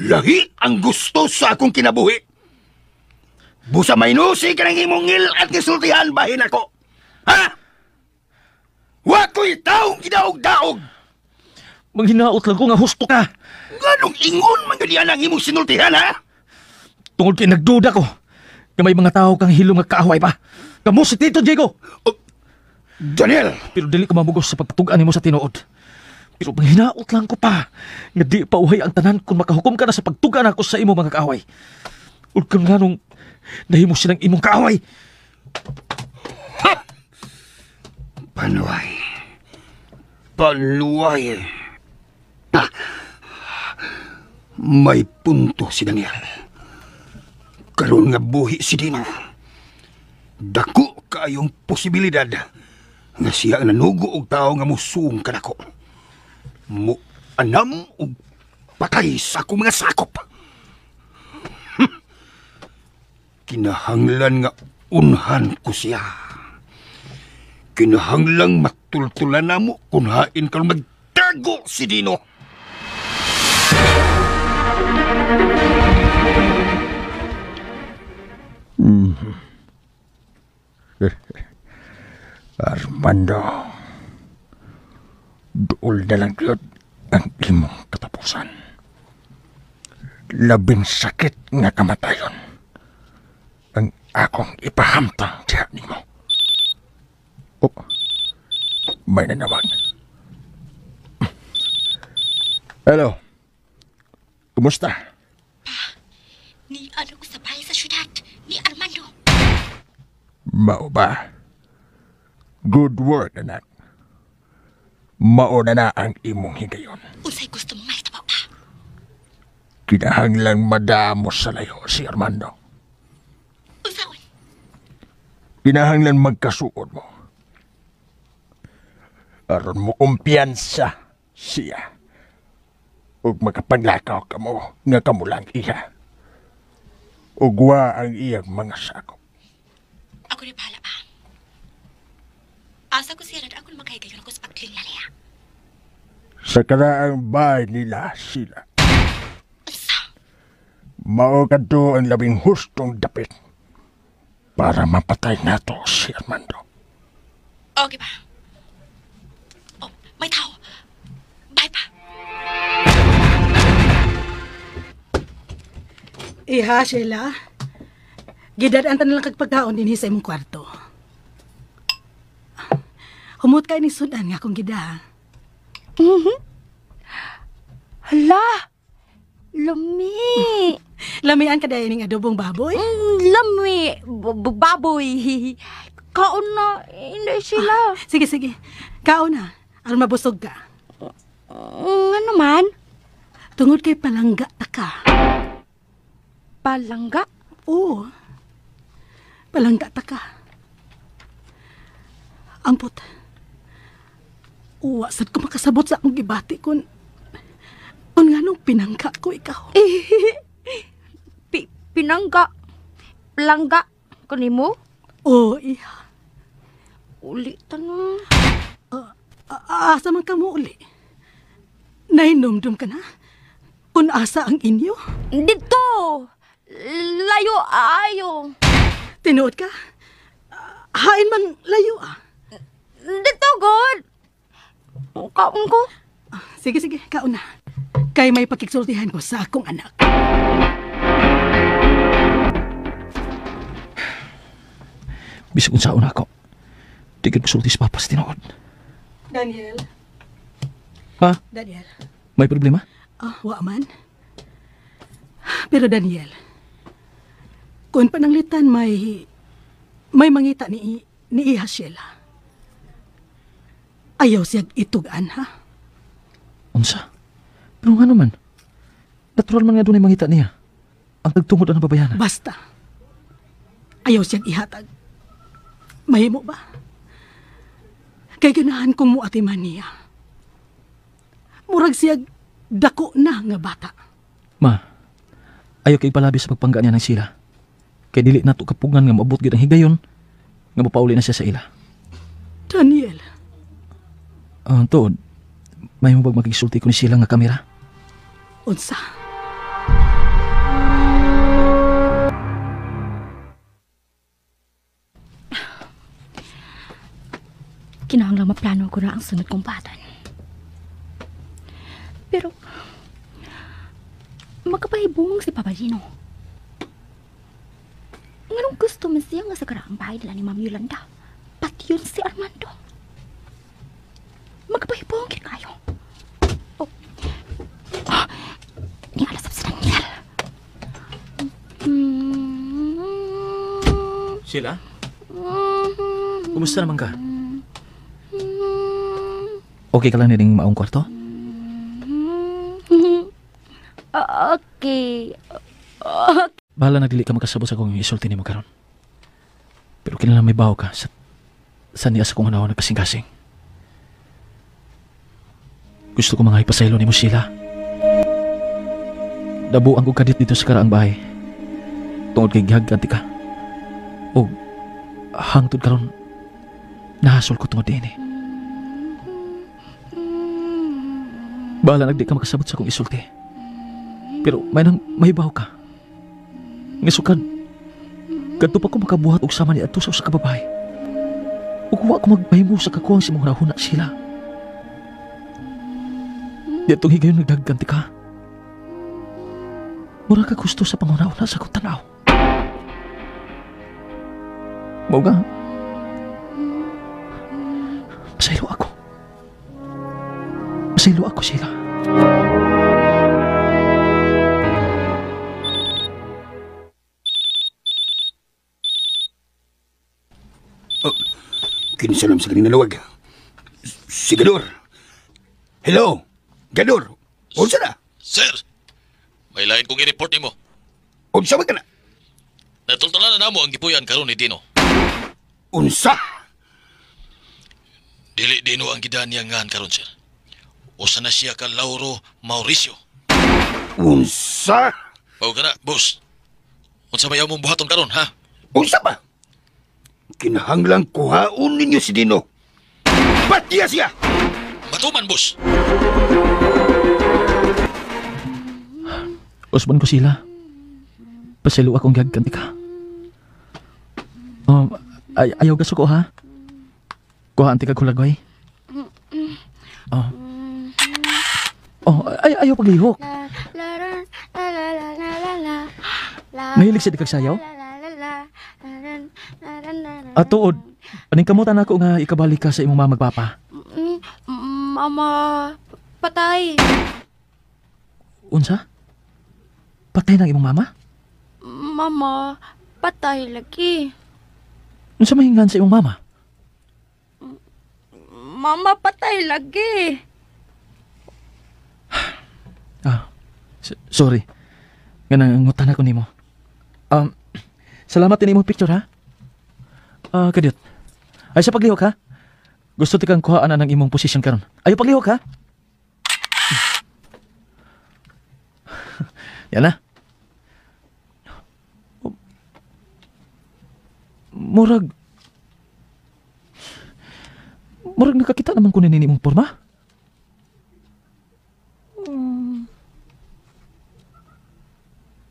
Lahi ang gusto sa akong kinabuhi. Busa may nusi ka ng imong ngil at gisultihan bahin ako. Ha? Wa ko'y taong gidaog-daog. Manghinaot lang ko nga husto ka. Nganong ingon man yun ang imong sinultihan, ha? Tungod kay nagduda ko nga may mga tao kang hilom nga kaaway pa. Kamo si Tito Diego. Oh, Daniel! Pero dili ko mamugos sa pagpatugan nimo sa tinuod. Pero manghinaot lang ko pa nga di pa uhay ang tanan kung makahukom ka na sa pagtugan ako sa imong mga kaaway. Ug kung nganong nahimo silang imong kaaway. Ha! Panuay. Panuay. Ah, may punto si Daniel. Karon nga buhi si Dino. Dako kaayong posibilidad nga siya ang nanugo og tao nga musuong kanako. Mo anam og patay sa akong mga sakop. Kinahanglan nga unhan ko siya. Kinahanglang matultulan namo kung hain karon magtago si Dino. Armando, duol na lang yun ang imong katapusan. Labing sakit nga kamatayon ang akong ipahamtang diha nimo. Oh, may nanawag. Hello. Kumusta? Pa, ni ano ko sa bahay sa syudad ni Armando. Mao ba? Good work, anak. Mauna na ang imong higayon. Unsay gusto mong mahitabo pa? Kinahanglang madamo sa layo si Armando. Unsaon? Kinahanglan magkasuod mo. Aron mo kumpiyansa siya. Ug makapaglakaw ka mo nga kamo lang iya. Ug wa ang iyang mga sakop. Ako ni bahala pa. Asa ko siya ako na makahigayon ako sa pagklingla niya. Sa karaang bahay nila sila. Unsa? Mao kadto ang labing hustong dapit para mapatay nato si Armando. Okay ba? Oh, may tao. Bye pa. Iha, Sheila. Gidad-an ta na lang kag pagkaon dinhi sa imong kwarto. Humot ka ni sudan nga akong gida. Hala! Lami! Lamian ka dahil ning adobong baboy? Lami! Baboy! Kaon na, hindi sila. Sige, sige. Kaon na. Aron mabusog ka. Ano man? Tungod kay palangga ta ka. Palangga? Oo. Palangga ta ka. Ampot. Uwa, sad ko makasabot sa akong gibati kun nganong pinangga ko ikaw. Pinangga? Palangga? Kanimo? Oo, iha. Uli tanong. Asa man ka mo uli? Nahinomdom ka na? Kung asa ang inyo? Dito! Layo ayo. Tinuod ka? Hain man layo ah. Dito, God! Kaon ko. Sige, sige. Kaon na. Kay may pakiksultihan ko sa akong anak. Bisag unsaon ako. Di ka musulti sa papa sa tinuod. Daniel. Ha? Daniel. May problema? Wa man. Pero Daniel, kung pananglitan may mangita ni Iha Sheila. Ayaw siyag itugan, ha? Unsa? Pero nga naman, natural man nga doon ay mangita niya. Ang tagtungod ang babayana. Basta. Ayaw siyang ihatag. Mahimo ba? Kay ganahan kong muatiman niya. Murag siya dako na nga bata. Ma, ayaw kay palabi sa pagpangga niya ng sila. Kay dili na to kapugan nga maabot gid ang higayon nga mapauli na siya sa ila. Daniel. Tuod, may mabag makisulti ko ni sila nga kamera. Unsa? Kinahanglan maplano ko na ang sunod kong batan. Pero magkapahibong si Papa Gino. Nganong gusto man siya nga sa karaang bahay nila ni Ma'am Yolanda. Pati yun si Armando. Magkapahibong kin kayo. Oh. Ah, nialasap si Daniel. Sheila? Kumusta naman ka? Okay ka lang nining maong kwarto? Okay. Bahala na dili ka makasabot sa akong isulti nimo karon. Pero kinahanglan may bawo ka sa niya sa kong hunaon nagkasing-kasing. Gusto ko mga ipasaylo nimo sila. Dabuan ko kadit dito sa karaang bahay. Tungod kay gihagkan ti ka. O hangtod karon nahasol ko tungod dinhi. Bahala nagdi ka makasabot sa akong isulti. Pero may nang mahibaw ka. Nga sukad, kadto pa ko makabuhat og sama ni adto sa usa ka babae. Ug wa ko magpahimo sa kakuwang sa imong hunahuna sila. Diatong higayon nagdagkanti ka. Mura ka gusto sa panghuna-huna sa akong tan-aw. Mao nga, masaylo ako. Masaylo ako sila. Kinsa naman sa ganing nalawag? Si Gador. Hello, Gador. Unsa na? Sir, may lain kong i-report nimo. Unsa ba ka na? Natultulan na namo ang gipuyan karon ni Dino. Unsa? Dili Dino ang gidan niya ngan karon, sir. Usa na siya ka Lauro Mauricio. Unsa? Mao ka na, boss. Unsa may among buhaton karon, ha? Unsa ba? Kinahanglang kuhaon ninyo si Dino. Patiya siya! Matuman, boss. Usban ko sila. Pasaylo akong gagkanti ka. Ayaw gaso ko, ha? Kuhaan ti ka kulagway. Oh. Oh, ayaw paglihok. Mahilig siya di kag sayaw? Tuod, paningkamutan ako nga ikabalik ka sa imong mama magpapa. Mama, patay. Unsa? Patay ng imong mama? Mama, patay lagi. Unsa mahingan sa imong mama? Mama, patay lagi. Sorry. Nga nangutan ako nimo. Salamat din imong picture, ha? Kadyot. Ay sa paglihok, ha? Gusto ti kang kuhaan na ng imong posisyon karon. Ayo paglihok, ha? Yan na. Murag nakakita naman ko nini imong porma.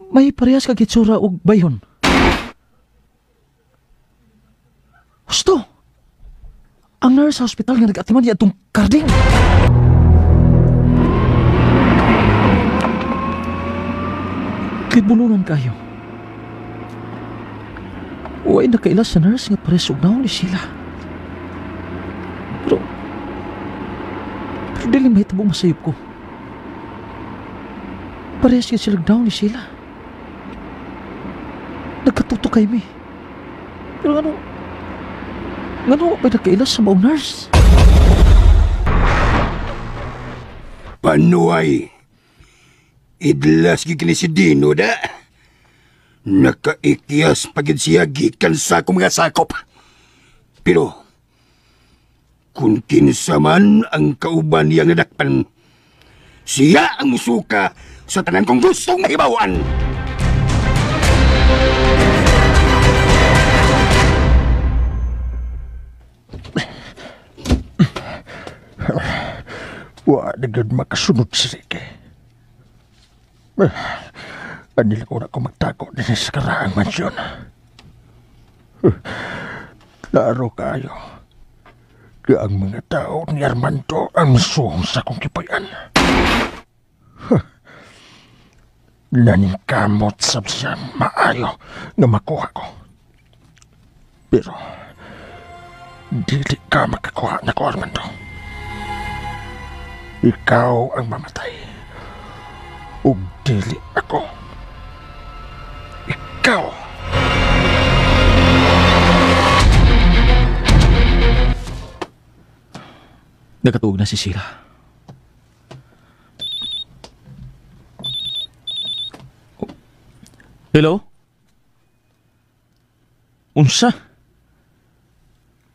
May parehas kag hitsura og bayhon. Gusto. Ang nurse sa hospital nga nag-atiman niya atong karding. Kibulungan kayo. Uy, nakaila sa nurse nga parehas og naon ni sila. Pero dili mahitabo masayop ko. Parehas nga sila down ni sila. Nagkatuto kay mi. Pero ano, ngano may nakailas sa maong nurse? Panuay, idlas gid ni si Dino da. Nakaikyas pagid siya gikan sa akong mga sakop. Pero, kung kinsa man ang kauban niyang nadakpan, siya ang musuka sa tanan kong gustong mahibawan. Wa na gyud makasunod si Ricky. Anila ko na ko magtago din sa karaang mansyon. Klaro kayo. Kaya ang mga tao ni Armando ang misuhong sa akong kipayan. Naningkamot sab siya maayo nga makuha ko. Pero dili ka makakuha na ko, Armando. Ikaw ang mamatay. Ug dili ako. Ikaw! Nakatuog na si Sheila. Oh. Hello? Unsa?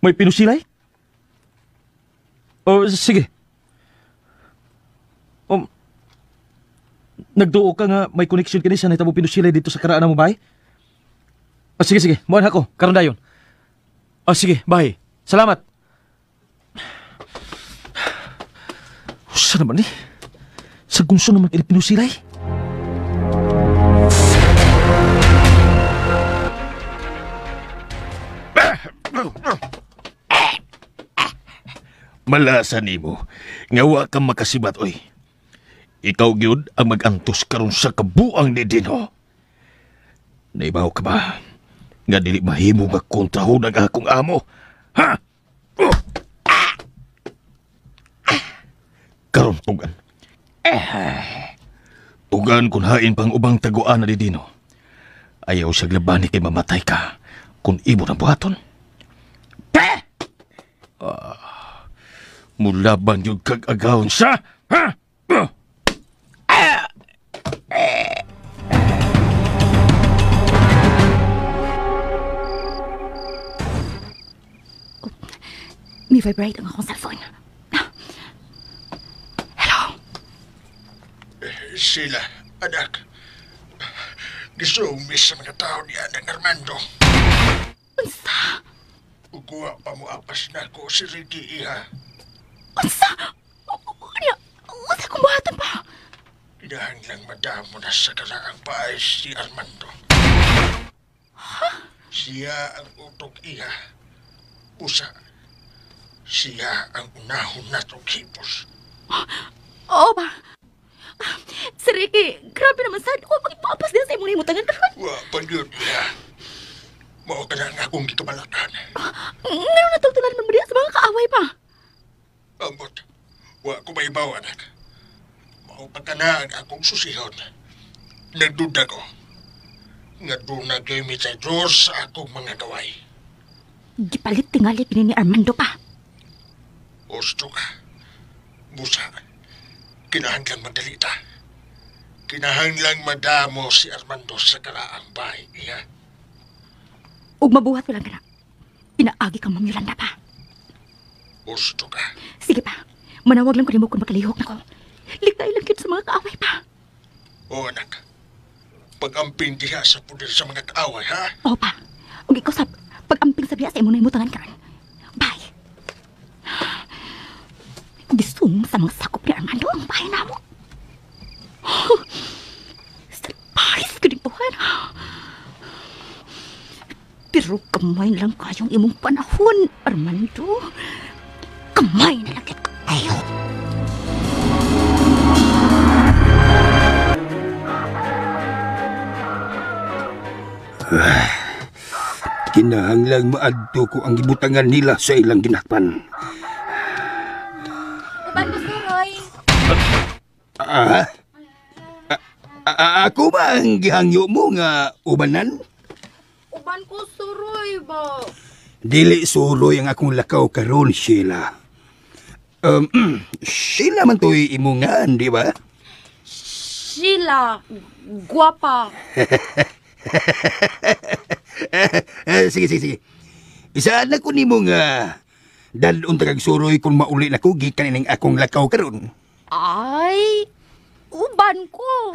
May pinusilay? Oh, sige. Nagduo ka nga may connection kini sa nahitabo pinusilay dito sa karaan mo, bay? Oh, sige, sige. Muan ako. Karon dayon. Oh, sige, bye. Salamat. Usa naman ni? Sa gunso naman kini pinusilay? Malasa nimo nga wa ka makasibat oy. Ikaw gyud ang mag-antos karon sa kabuang ni Dino. Naibaw ka ba nga dili mahimo nga kontrahon ang akong amo? Ha? Oh. Ah. Ah. Karon tugan. Tugan kun hain pang ubang taguan na ni Dino. Ayaw siya labani kay mamatay ka kung imo na buhaton. Mulaban yung kag-agawon siya! Ha? May vibrate ang akong cellphone. Hello? Sheila, anak. Gisumis sa mga tao ni Anang Armando. Unsa? Uguwa pa mo apas na ko si Ricky, iha. Unsa? Ano? Unsa kong buhatan pa? Kinahanglang madamo na sa karaang bahay si Armando. Ha? Siya ang utok, iha. Usa. Siya ang unahon na itong hipos. Oo ba? Si Ricky, grabe naman sad. O, pag-ipapas din sa imong himutangan karon. Wa pa yun, iha. Mao ka na ang akong gikabalatan. Ngayon natultulan man mo diya sa mga kaaway pa. Ambot, wa ko maibaw, anak. Mao pa ka na ang akong susihon. Nagduda ko. Nga doon na kayo mitador sa akong mga gaway. Gipalit tingali kini ni Armando pa. Osto ka. Busa, kinahanglang madalita. Kinahanglang madamo si Armando sa karaang bahay niya. Ug mabuhat ko lang ka na. Pinaagi kang Ma'am Yolanda pa. Osto ka. Sige pa. Manawag lang ko nimo kung makalihok na ko. Likay lang yun sa mga kaaway pa. Oo, anak. Pag-amping diha sa puder sa mga kaaway, ha? Oo pa. Ug ikaw sab, pag-amping sa biya sa imong nahimutangan karon. Bye. Gisung sa mga sakop ni Armando ang bahay namo. Sa Paris ko din tuhan. Pero kamay lang kayong imong panahon, Armando. Kamay na lang kayo. Kinahanglang maadto ko ang gibutangan nila sa ilang ginakpan. Uban mo, Suroy. Ako ba ang gihangyo mo nga ubanan? Uban ko, Suroy ba? Dili suroy ang akong lakaw karon, Sheila. Sheila man to'y imungan, di ba? Sheila, guwapa. Sige. Isaan na ko nimo nga dadon ta kag suroy kung mauli na ko gikan ining akong lakaw karon. Ay, uban ko.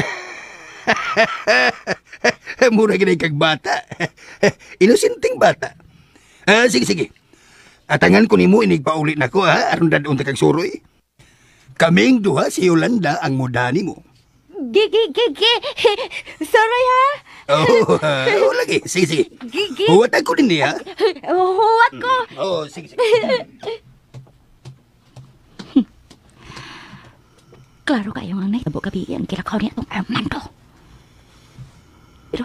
Mura gid kag bata. Inosenteng bata. Sige, sige. Atangan ko nimo inig pauli na ko ha, aron dadon ta kag suroy. Kaming duha si Yolanda ang mudani mo. Gigi, gigi. Sorry ha. Oh, oh lagi. Sige, sige. Gigi. Huwat ako din niya. Huwat ko. Oh, sige, sige. Klaro kayo ang nahitabo gabi ang kilakaw niya itong Armando. Pero,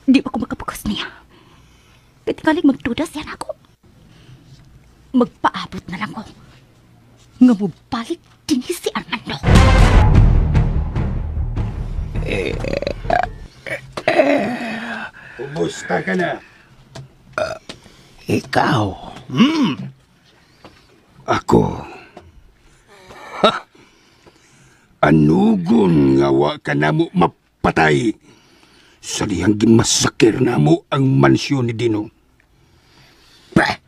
di pa ko makabukas niya. Kaya magduda siya na ako. Magpaabot na lang ko. Nga mubalik din si Armando. Kumusta ka na? Ikaw? Ako. Ha! Anugon nga wa ka na mo mapatay sa dihang gimasakir na mo ang mansyon ni Dino. Bah!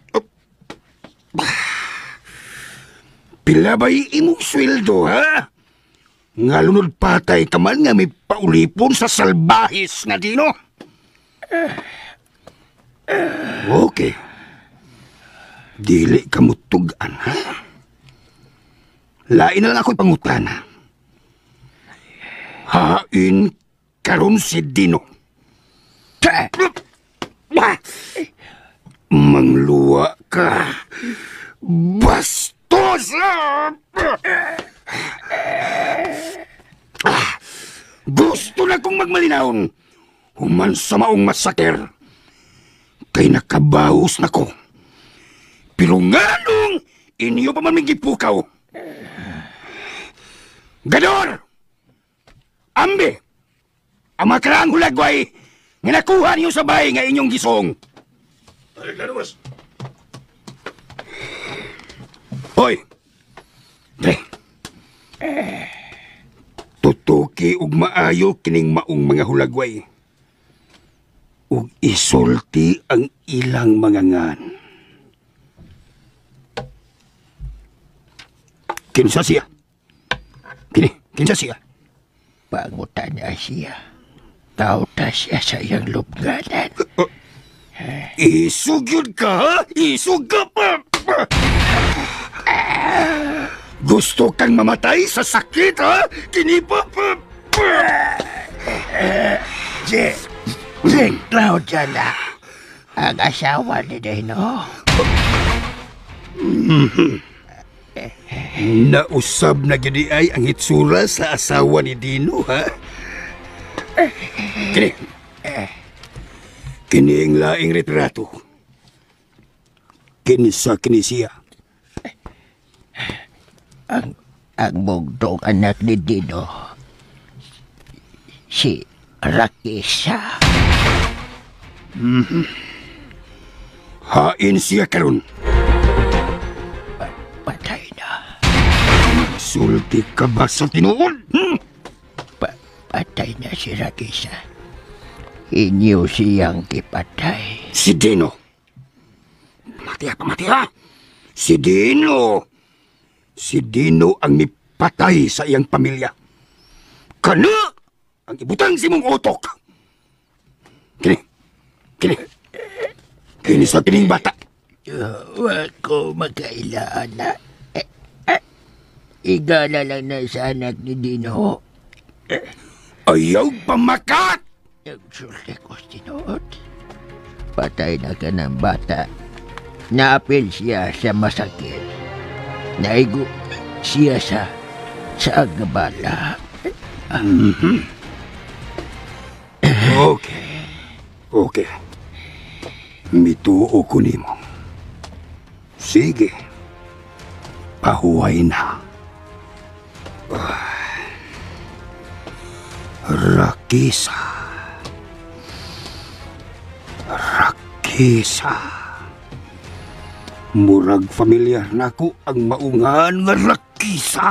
Pila ba'y imong sweldo, ha? Nga lunod patay ka man nga may paulipon sa salbahis nga Dino. Okay. Dili ka mutugan, ha? Lain na lang ako'y pangutana. Hain karon si Dino. Mangluwa ka. Bastos! Gusto na kong magmalinawon. Human sa maong masakir. Kay nakabahos na ko. Pero nganong inyo pa man may gipukaw. Gador! Ambi! Ang mga karaang hulagway nga nakuha niyo sa bahay nga inyong gisong. Hoy! Dre! Tutuki og maayo kining maong mga hulagway. Ug isulti ang ilang mga ngan. Kinsa siya? Kini, kinsa siya? Pangutan niya siya. Tao ta siya sa iyang lubganan. Isugyod ka, ha? Isug ka pa! Gusto kang mamatay sa sakit, ha? Kini pa! Si Claudia na ang asawa ni Dino. Nausab na gini ay ang hitsura sa asawa ni Dino, ha? Kini. Kini ang laing retrato. Kinsa kini siya? Ang bugtong anak ni Dino, si Rakisa. Hain siya karon. Patay na. Sulti ka ba sa tinuod? Patay na si Rakisa. Inyo siyang kipatay. Si Dino. Pamati ha, pamati ha. Si Dino. Si Dino ang mipatay sa iyang pamilya. Kana ang ibutang si mong utok. Kini. Kini. Kini sa kining bata. Wa ko magkailaan na. Igala lang na sa anak ni Dino. Ayaw pamakat! Nagsulti ko tinuod. Patay na ka ng bata. Naapil siya sa masakit. Naigo siya sa agabala. Okay. Okay. Mituo ko nimo. Sige. Pahuway na. Rakisa. Rakisa. Murag familiar nako ang maungan nga Rakisa.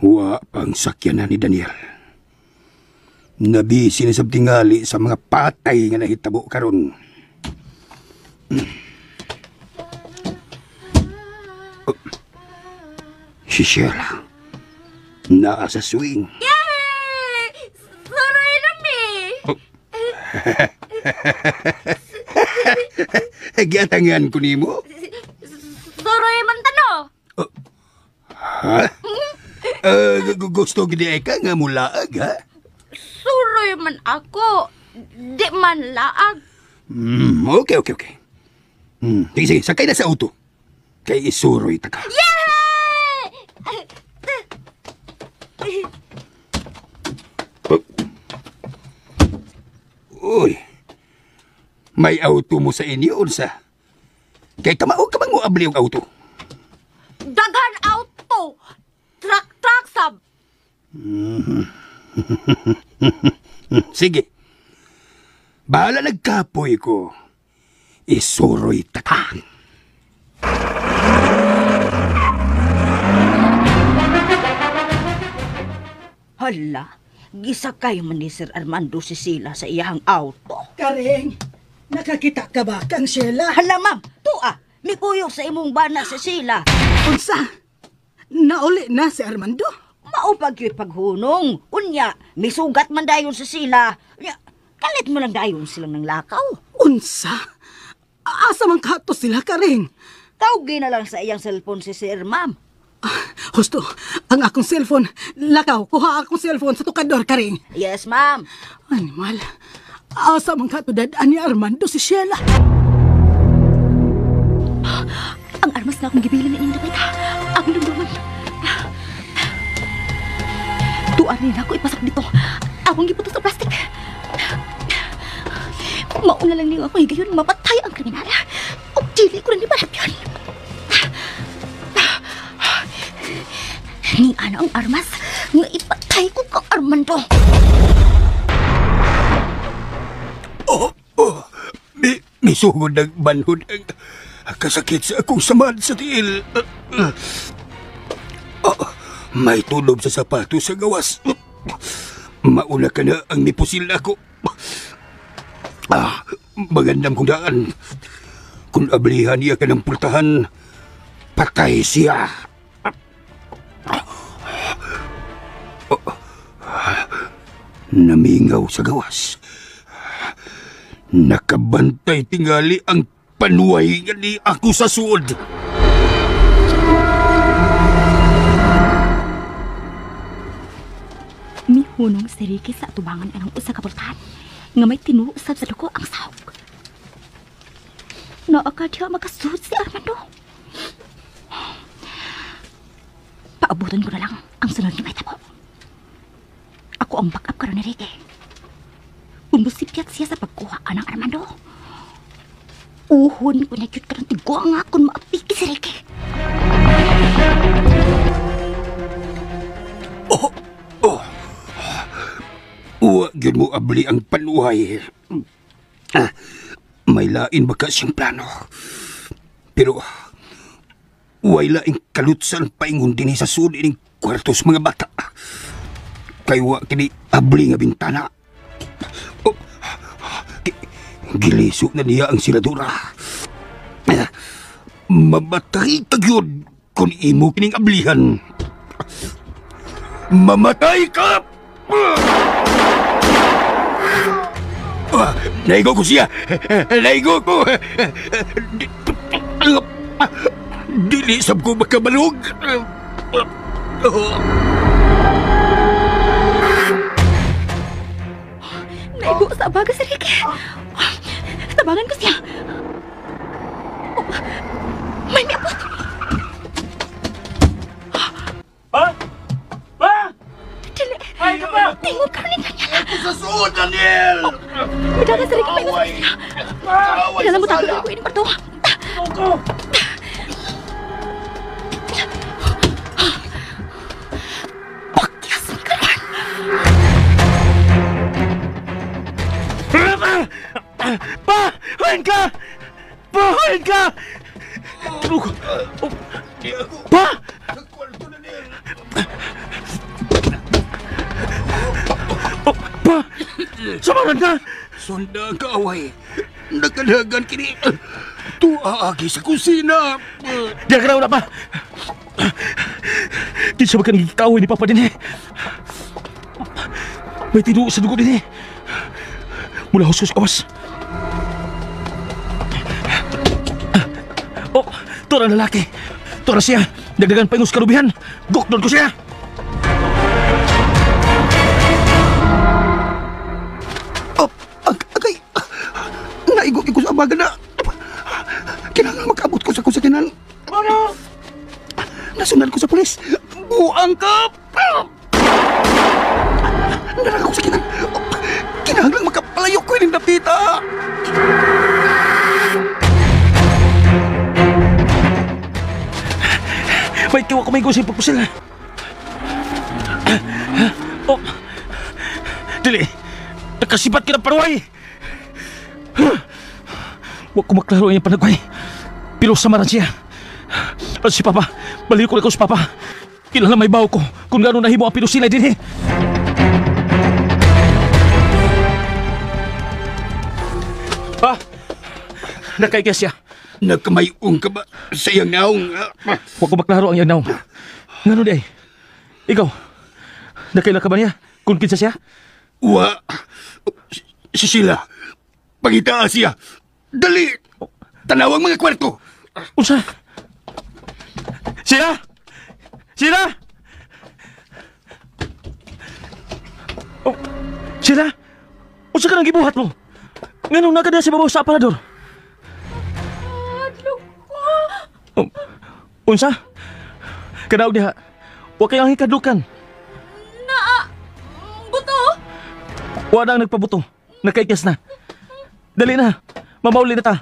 Wa pang sakyanan ni Daniel. Nabisi na sab tingali sa mga patay nga nahitabo karon. Si Sheila naa sa swing. Yay! Suroy na mi! Giatangan ko nimo. Suroy man tano. Ha? Gusto gid ka nga mulaag, ha? Suroy man ako. Di man laag. Okay. Sige, sakay na sa auto. Kay isuroy ta ka. Yay! Uy. May auto mo sa inyo, unsa? Kay kamao ka bang moabli og auto? Daghan auto. Truck sab. Sige. Bahala nagkapoy ko. Isuroy ta ka. Hala, gisakay man ni Sir Armando si Sheila sa iyahang auto. Karing, nakakita ka ba kang Sheila? Hala ma'am, tuwa, mikuyog sa imong bana si Sheila. Unsa? Nauli na si Armando? Maupag yo'y paghunong. Unya, misugat man dayon si Sheila. Unya, kalit mo lang dayon silang ng lakaw. Unsa? Asa man kato sila, Karing? Tawgi na lang sa iyang cellphone si Sir, ma'am. Husto, ang akong cellphone. Lakaw, kuha akong cellphone sa tukador, Karing. Yes, ma'am. Animal, asa man kato dad-an ni Armando si Sheila? Ang armas na akong gibilin na inyong ha. Ang lundungan. Tuan rin ako ipasak dito. Akong giputo sa plastic. Mauna lang niyo ako higayon mapatay ang kriminal. O dili ko rin di malapyon. Ni ana ang armas nga ipatay ko kang Armando. Oh. Misugod ng banhod ang kasakit sa akong samad sa tiil. May tulob sa sapato sa gawas. Mauna ka na ang nipusil ako. Magandang kong daan. Kung ablihan niya ka ng pultahan, patay siya. Namingaw sa gawas. Nakabantay tingali ang panuay nga ni ako sa suod. Mihunong si Ricky sa atubangan anong usa ka pultahan nga may tinuusab sa duko ang sahog. Naa ka diha makasuod si Armando. Paabutan ko na lang ang sunod na may tabo. Ako ang backup karon ni Ricky. Kung musipyat siya sa pagkuha ka ng Armando, uhon ko na cute ka ng tigwa nga kung maapiki si Ricky. Oh! Uwa, yun mo abli ang panuhay. May lain baka siyang plano. Pero, uway laing kalutsan paingon din sa sud ining kwartos mga bata. Kay wa kini abli nga bintana. Oh, giliso na niya ang siladura. Mamatay ka gyud kung imo kining ablihan. Mamatay ka! Naigo ko siya! Naigo ko! Dili sab ko makabalog! Naigo sa abaga si Ricky. Tabangan ko siya. Oh, may miabot! Pa! Pa! Dili! Ay ka pa! Tingog ka rin ni Daniela! Sa suod, Daniel! Midagan si Ricky, may gusto siya. Kailangan mo tago ko ining kwarto. Ko! Pakyas ni karon! Pa! Hain ka! Pa! Hain ka! Pa! Daniel. Samaran ka! Sunda ang kaaway. Nakalagan kini. Tuaagi sa kusina. Diyan ka na pa. Kinsa ba ka nagkikaaway ni Papa din eh? May tinuo sa dugo din eh. Mula huskos kawas. Oh, tura lalaki. Tura siya. Dagdagan pa yung karubihan. Gukdon ko siya. Oh, agay. Naigo ko sa abaga na. Kinahanglan magkaabot ko sa kusakinan. Ano? Nasundan ko sa pulis. Buang ka! Narang ako sa kinan. Kinahanglan makapalayo ko yung dapita. May kiwa ko may gusin pagpusil. Oh! Dili! Nakasibat ka ng paruway! Huwag ko maklaro ang iyang panagway. Pero samaran siya. At si Papa, baliw ko na ko si Papa. Kilala may bawo ko kung gano'n nahimo ang pinusilay din eh. Pa! Nakaikya siya. Nagkamayong ka ba sa iyang naong? Huwag ko maklaro ang iyang naong. Ngano di ay? Ikaw, nakaila ka ba niya? Kung kinsa siya? Wa. Si Sheila. Pangitaa siya. Dali! Tanawang mga kwarto. Unsa? Sheila! Sheila! Oh, Sheila! Unsa ka nang gibuhat mo? Nganong nagada sa babaw sa aparador? Oh, unsa? Kanaog diha. Wa kay ang hikadukan. Naa, buto. Wa na ang nagpabuto. Nakaikas na. Dali na. Mamauli na ta.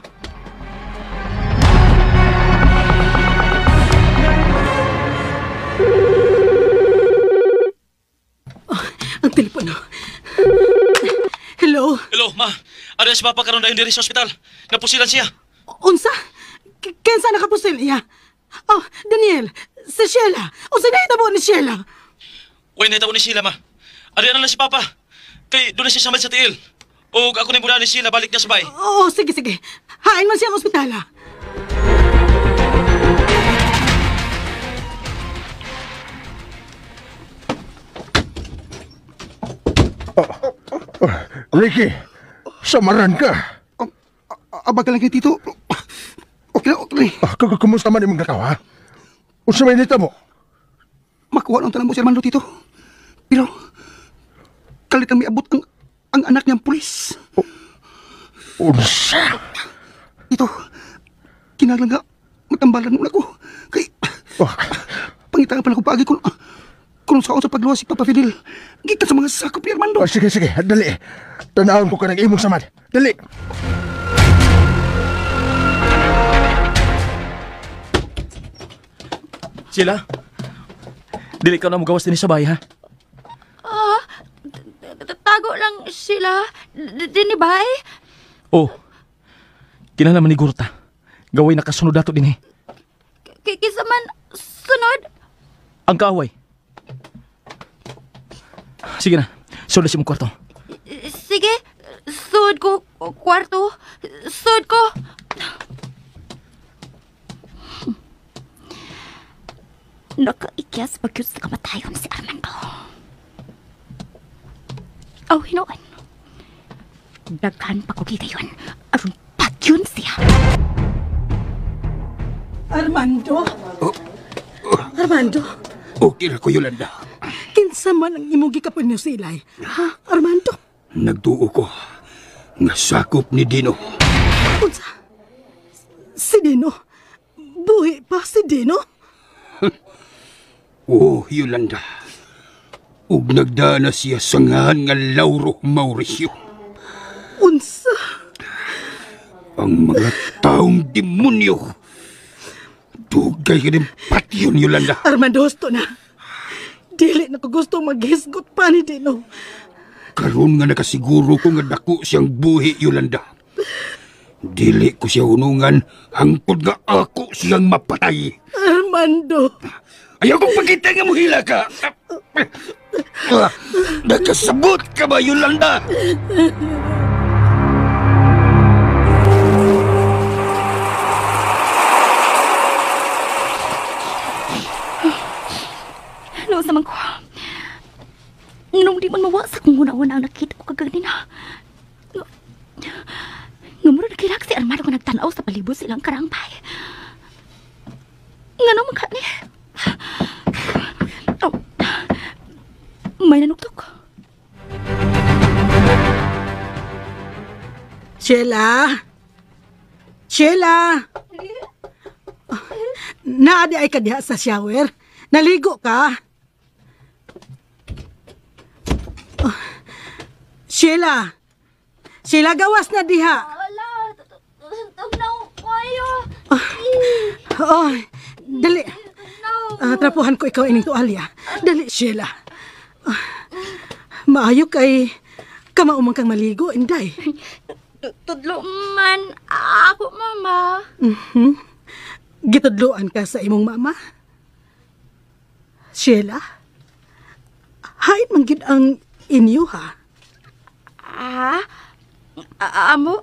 Oh, ang telepono. Hello? Hello, ma. Ari si Papa karon dayon diri sa ospital. Napusilan siya. Unsa? Kinsa nakapusil niya? Oh, Daniel, si Sheila. Unsa nahitabo ni Sheila? Uy, nahitabo ni Sheila, ma. Ari na lang si Papa. Kay doon na siya samad sa tiil. O ako na ni Sheila, balik na sa bay. Oo, sige, sige. Hain man siya ang ospital, ha? Oh, Ricky, samaran ka. Abagal lang kay Tito. Okay na, okay. Kumusta man imong nakaw, ha? Unsa may nita mo? Makuha nung tanan mo si Armando, Tito. Pero, kalit ang miabot ang anak niyang pulis. Unsa? Tito, kinahanglan nga matambalan mo na ko. Kay, pangitangan pa na ko paagi kung saan sa pagluwas si Papa Fidel. Gikan sa mga sakop ni Armando. Oh, sige, sige, dali. Tanawon ko ka ng imong samad. Dali. Sheila, dili ka na mugawas din sa bahay, ha? Tago lang sila. Dini bay? Oh, kinahanglan man ni Gurta. Gaway nakasunod dato din eh. Kisa man sunod? Ang kaaway. Sige na, sud na si mong kwarto. Sige, sud ko kwarto. Sud ko. Nakaikyas pagyud sa kamatayon si Armando. Aw, hinuon. Daghan pa ko gigayon. Aron pagyun siya. Armando? Armando? Okay ra ko, Yolanda. Kinsa man ang imong gikapon niyo silay? Ha, Armando? Nagtuo ko nga sakop ni Dino. Unsa? Si Dino? Buhi pa si Dino? Oh, Yolanda. Ug nagdana siya sa ngalan nga Lauro Mauricio. Unsa? Ang mga taong demonyo. Dugay ka din patyon, Yolanda. Armando, husto na. Dili na ko gusto maghisgot pa ni Dino. Karon nga nakasiguro ko nga dako siyang buhi, Yolanda. Dili ko siya hunungan hangtod nga ako siyang mapatay. Armando. Ayaw kong pagkita nga muhila ka. Nakasabot ka ba, Yolanda? Ano sa man ko? Nung di man mawa sa kung una-una ang nakita ko kaganina. Nga mura nakilak si Armando nga nagtanaw sa palibot sa ilang karangpay. Nga naman ka ni. Oh, may nanuktok. Sheila! Sheila! Naadi ay ka diha sa shower. Naligo ka. Oh, Sheila! Sheila, gawas na diha. Ala, tugnaw kayo. Oh, dali. Trapuhan ko ikaw ining tuwalya. Dali, Sheila. Maayo kay kamaumang kang maligo, inday. Tudlo man ako, mama. Mm-hmm. Gitudloan ka sa imong mama? Sheila, hain man gid ang inyo, ha? Ah? Amo?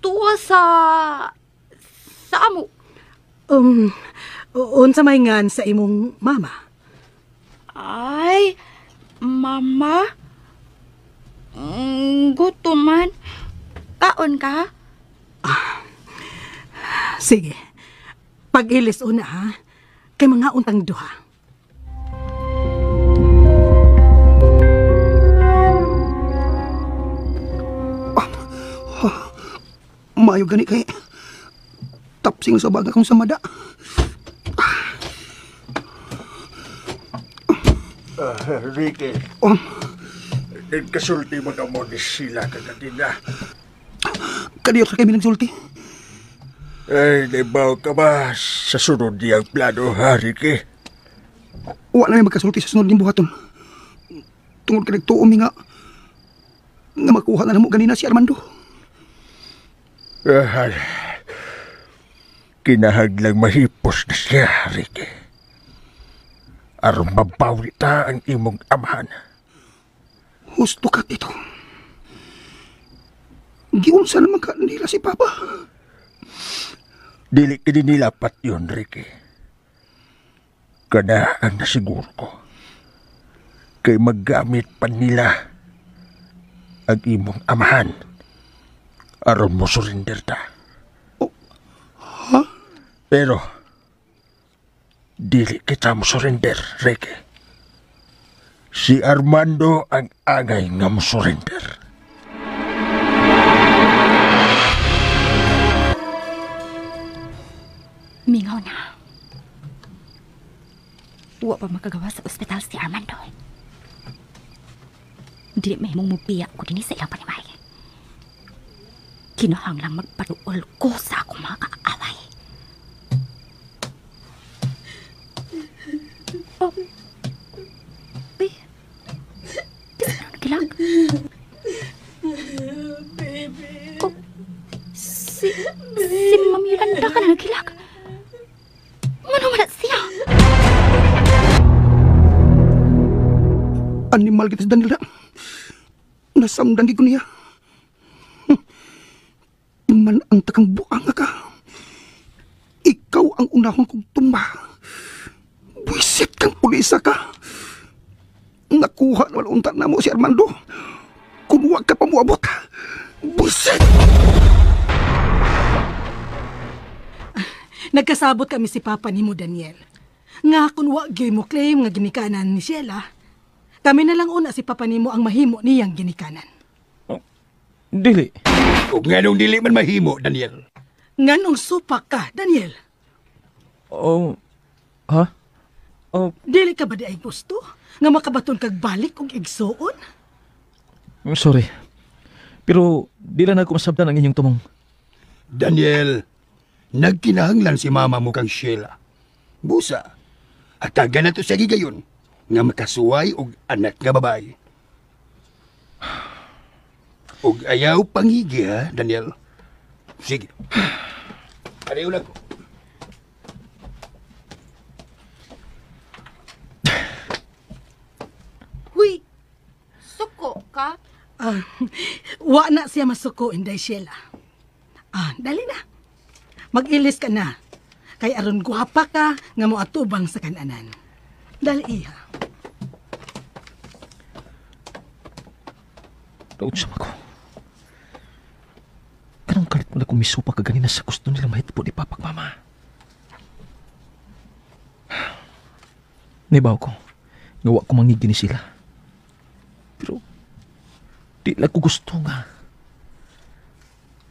Tuwa sa amo. Unsa may ngan sa imong mama? Ay, mama. Gutom man. Kaon ka? Sige. Pag-ilis una, ha? Kay mga untang duha. Maayo gani kay tapsing sa baga kong samada. Ricky. Oh. Nagkasulti mo na mo ni Sheila kaganina. Kadiyo sa kami nagsulti. Ay, naibaw ka ba sa sunod niyang plano, ha, Ricky? Wa na may magkasulti sa sunod niyang buhaton. Tungod ka nagtuo mi nga makuha na namo ganina si Armando. Kinahanglang mahipos na siya, Ricky. Aron mabawi ta ang imong amahan. Husto ka, Tito. Giunsa naman ka nila si Papa. Dili kini nilapat yun, Ricky. Kana ang nasiguro ko. Kay maggamit pa nila ang imong amahan. Aron mo surrender ta. Oh, ha? Pero, dili kita mo surrender, Ricky. Si Armando ang angay nga mo surrender. Mingaw na. Wa pa makagawa sa ospital si Armando. Dili mahimong mubiya ko dinhi sa ilang panimay. Kinahanglang magpaduol ko sa akong mga kaaway. Oh. Uy. Bisa na nagilag. Baby. Oh. Si Ma'am Yolanda ka na nagilag. Mano man siya? Animal kita sa Daniel na. Nasamdan ko niya. Man ang takang buang ka. Ikaw ang unahon kong tumba. Buisit kang pulisa ka. Nakuha na unta na mo si Armando. Kung huwag ka pa muabot. Buisit! Nagkasabot kami si Papa ni mo, Daniel. Nga kung wag gyud mo claim nga ginikanan ni Sheila, kami na lang una si Papa nimo ang mahimo niyang ginikanan. Oh, dili. Ug nganong dili man mahimo, Daniel? Nganong supak ka, Daniel? Oh, ha? Oh. Dili ka ba di ay gusto nga makabaton kag balik og igsuon? Sorry. Pero di lang ako masabtan ang inyong tumong. Daniel, nagkinahanglan si mama mo kang Sheila. Busa, hatagan na to sa gigayon nga makasuway og anak nga babae. Og ayaw pangigi, ha, Daniel? Sige. Ayaw lang ko. Wa na siya masuko, Inday Sheila. Dali na. Mag-ilis ka na. Kay aron guwapa ka nga moatubang sa kananan. Dali iha. Daot sa ko. Kanang kalit mo na kung misupa ka ganina sa gusto nila mahitpo ni Papak Mama. Nibaw ko. Ngawa ko mangigini sila. Pero di lang ko gusto nga.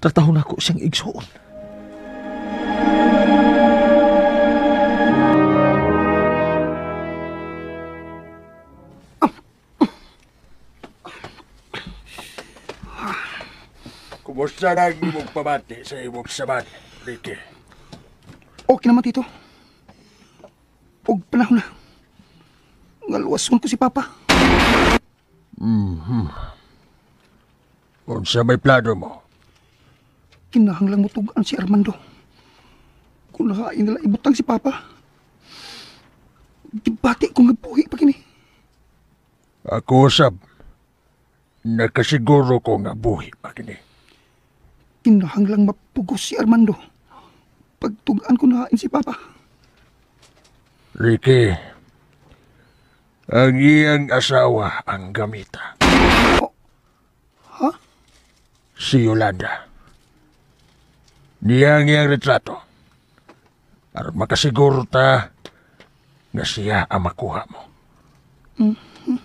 Tratahon ako siyang igsoon. Kumusta na ang imong pamati sa imong sabat, Ricky? Okay naman, Tito. Og panahon na. Ngaluwason ko si Papa. Mm-hmm. Unsa may plano mo? Kinahanglang mutugan si Armando. Kung nakain nila ibutang si Papa. Gibati kong nabuhi pa kini. Ako sab, nakasiguro ko nga buhi pa kini. Kinahanglang mapugos si Armando. Pagtugaan ko nakain si Papa. Ricky, ang iyang asawa ang gamita. Oh. Ha? Si Yolanda. Niya ang iyang retrato. Aron makasiguro ta nga siya ang makuha mo. Mm-hmm.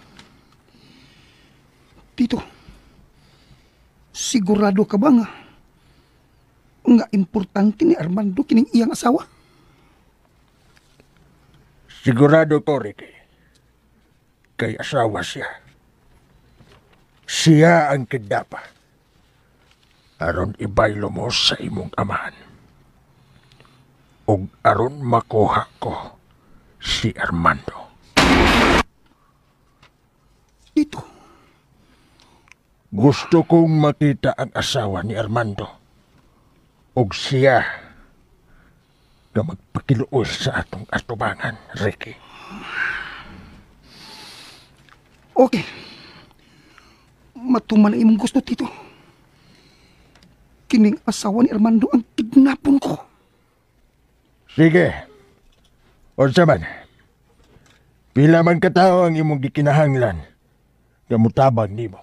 Tito, sigurado ka ba nga importante ni Armando kining iyang asawa? Sigurado ko, Ricky. Kay asawa siya. Siya ang kidnapa. Aron ibaylo mo sa imong amahan. Og aron makuha ko si Armando. Dito. Gusto kong makita ang asawa ni Armando. Og siya na magpakiluol sa atong atubangan, Ricky. Okay. Matuman ang imong gusto, Tito. Kining asawa ni Armando ang kidnapon ko. Sige. Unsa man. Pila man katao ang imong gikinahanglan nga mutabang nimo.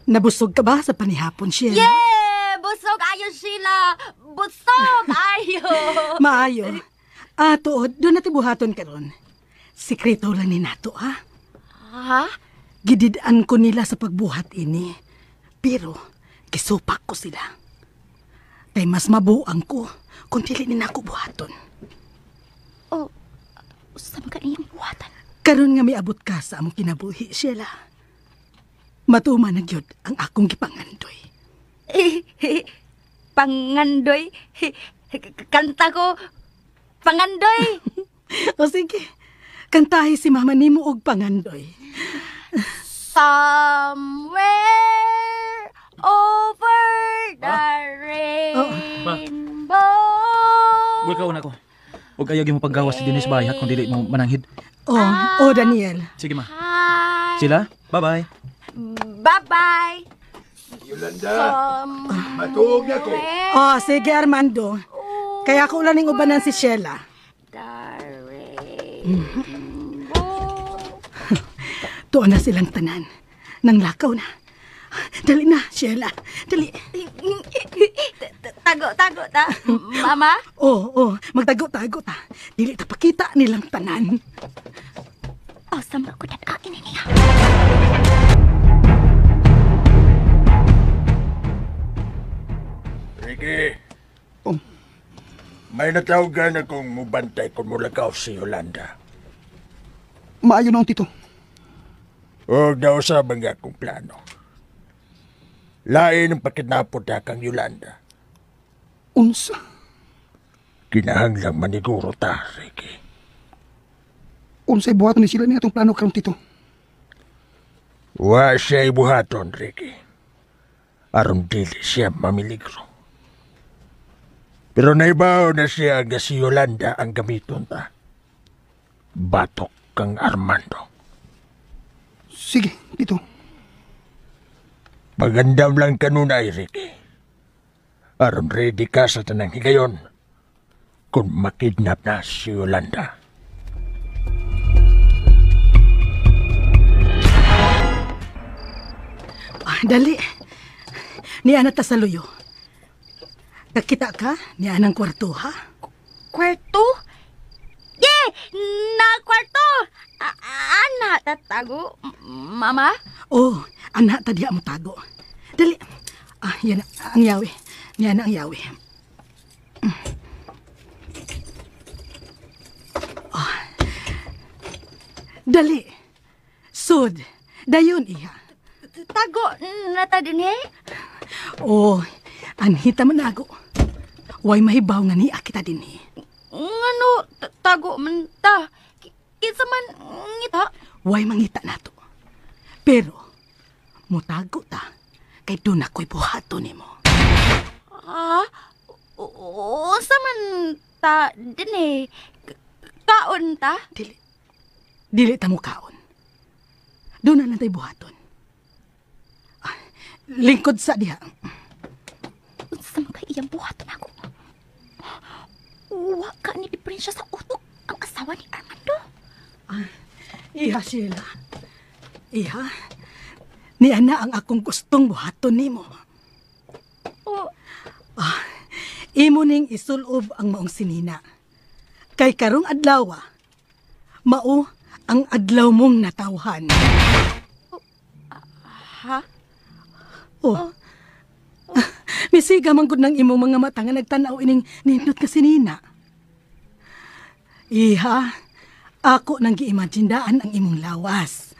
Nabusog ka ba sa panihapon, Sheila? Yeah! Busog ayo, Sheila! Busog ayo! Maayo. Tuod, doon natin buhaton karon. Sikreto lang ni nato, ha? Ha? Gidid-an ko nila sa pagbuhat ini. Pero, gisupak ko sila. Kay mas mabuang ko kung dili ni nako buhaton. Oh, usa man ka niyang buhatan. Karon nga miabot ka sa among kinabuhi, Sheila. Matuman na gyud ang akong gipangandoy. Pangandoy? Kanta ko, pangandoy! O sige, kantahi si mama nimo og pangandoy. Somewhere over the rainbow. Welcome na ko. Huwag ayaw mo paggawa si Denise Bay kung dili mo mananghid. Oh, Daniel. Sige ma. Sila, bye-bye. Bye-bye. Yolanda, matuog na ko. Oh, sige Armando. Kaya ako ulan ning ubanan si Sheila. Tuon na silang tanan. Nang lakaw na. Dali na, Sheila. Dali. Tago, tago ta. Mama? Oo, magtago-tago ta. Dili ta pakita nilang tanan. Oh, sama ko na akin niya. Ricky. Oh. May natawagan akong mubantay kung mulakaw si Yolanda. Maayo noon, Tito. Huwag daw sa mga akong plano. Lain ang pakidnapot na kang Yolanda. Unsa? Kinahanglang maniguro ta, Ricky. Unsa'y buhaton ni sila ni atong plano karon, Tito? Wa siya'y buhaton, Ricky. Aron dili siya mamiligro. Pero naibaw na siya nga si Yolanda ang gamiton ta. Batok kang Armando. Sige, dito. Pagandam lang kanunay, Ricky. Aron ready ka sa tanang higayon kung makidnap na si Yolanda. Ah, dali. Niya na ta sa luyo. Kakita ka, niya ng kwarto, ha? Kwarto? Yeah! Na kwarto! Ana, tatago, mama? Oh, ana ta diha mo tago. Dali. Ah, yan ang yawi. Niya na ang yawi. Ah. Dali. Sud. Dayon iha. Tago na ta din eh? Oh, anhita man ago. Way mahibaw nga niya kita din eh. Ngano, tago man ta. Kinsa man ngita? Way mangita nato. Pero, mutago ta, kay doon ako'y buhato nimo. Ah? Unsa man ta din eh? Kaon ta? Dili. Dili ta mo kaon. Doon na lang tayo buhaton. Ah, lingkod sa diha. Unsa man kay iyang buhaton ako? Wa ka ni diferensya sa utok ang asawa ni Armando. Ah, iha, Sheila. Iha. Niya na ang akong gustong buhaton nimo. Oh. Ah, imo ning isulob ang maong sinina. Kay karong adlaw, mao ang adlaw mong natawhan. Ha? Oh. Oh. Misiga man gud ng imong mga mata nga nagtan-aw ining nindot ka sinina. Iha, ako nang giimagine-daan ang imong lawas.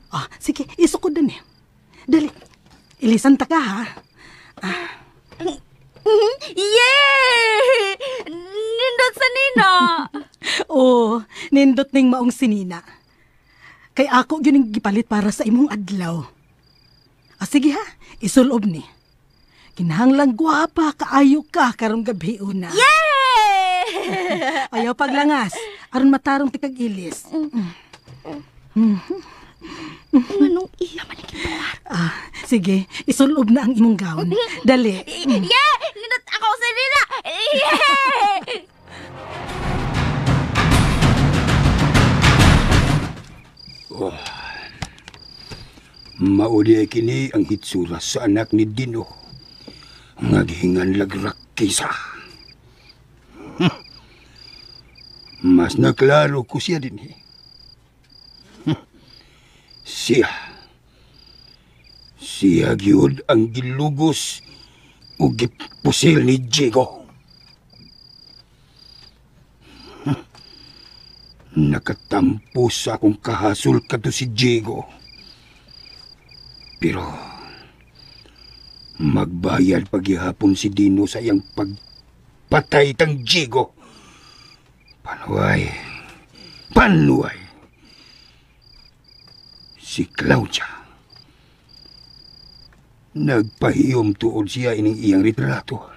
Ah, sige, isukod din eh. Dali, ilisan ta ka ha. Ah. Yay! Nindot sa nina! Oh, nindot ning maong sinina. Kay ako yun ang gipalit para sa imong adlaw. Ah, sige ha, isulob ni. Kinahanglang gwapa kaayo ka karong gabi una. Yay! Ayaw paglangas, aron matarong tikag ilis. Nganong iya man ang gibuhat? Ah, sige, isulob na ang imong gown. Dali. Yeah! Nindot ako sa nina! Yeah! Oh. Mauli kini ang hitsura sa anak ni Dino. Nga gihingan lagrakisa. Mas naklaro ko siya din eh. Siya. Siya gyud ang gilugos o gipusil ni Diego. Nakatampo sa akong kahasol kadto si Diego. Pero magbayad paghihapon si Dino sa iyang pagpatay tang Diego. Panuay. Panuay. Si Claudia. Nagpahiyom tuod siya ining iyang retrato.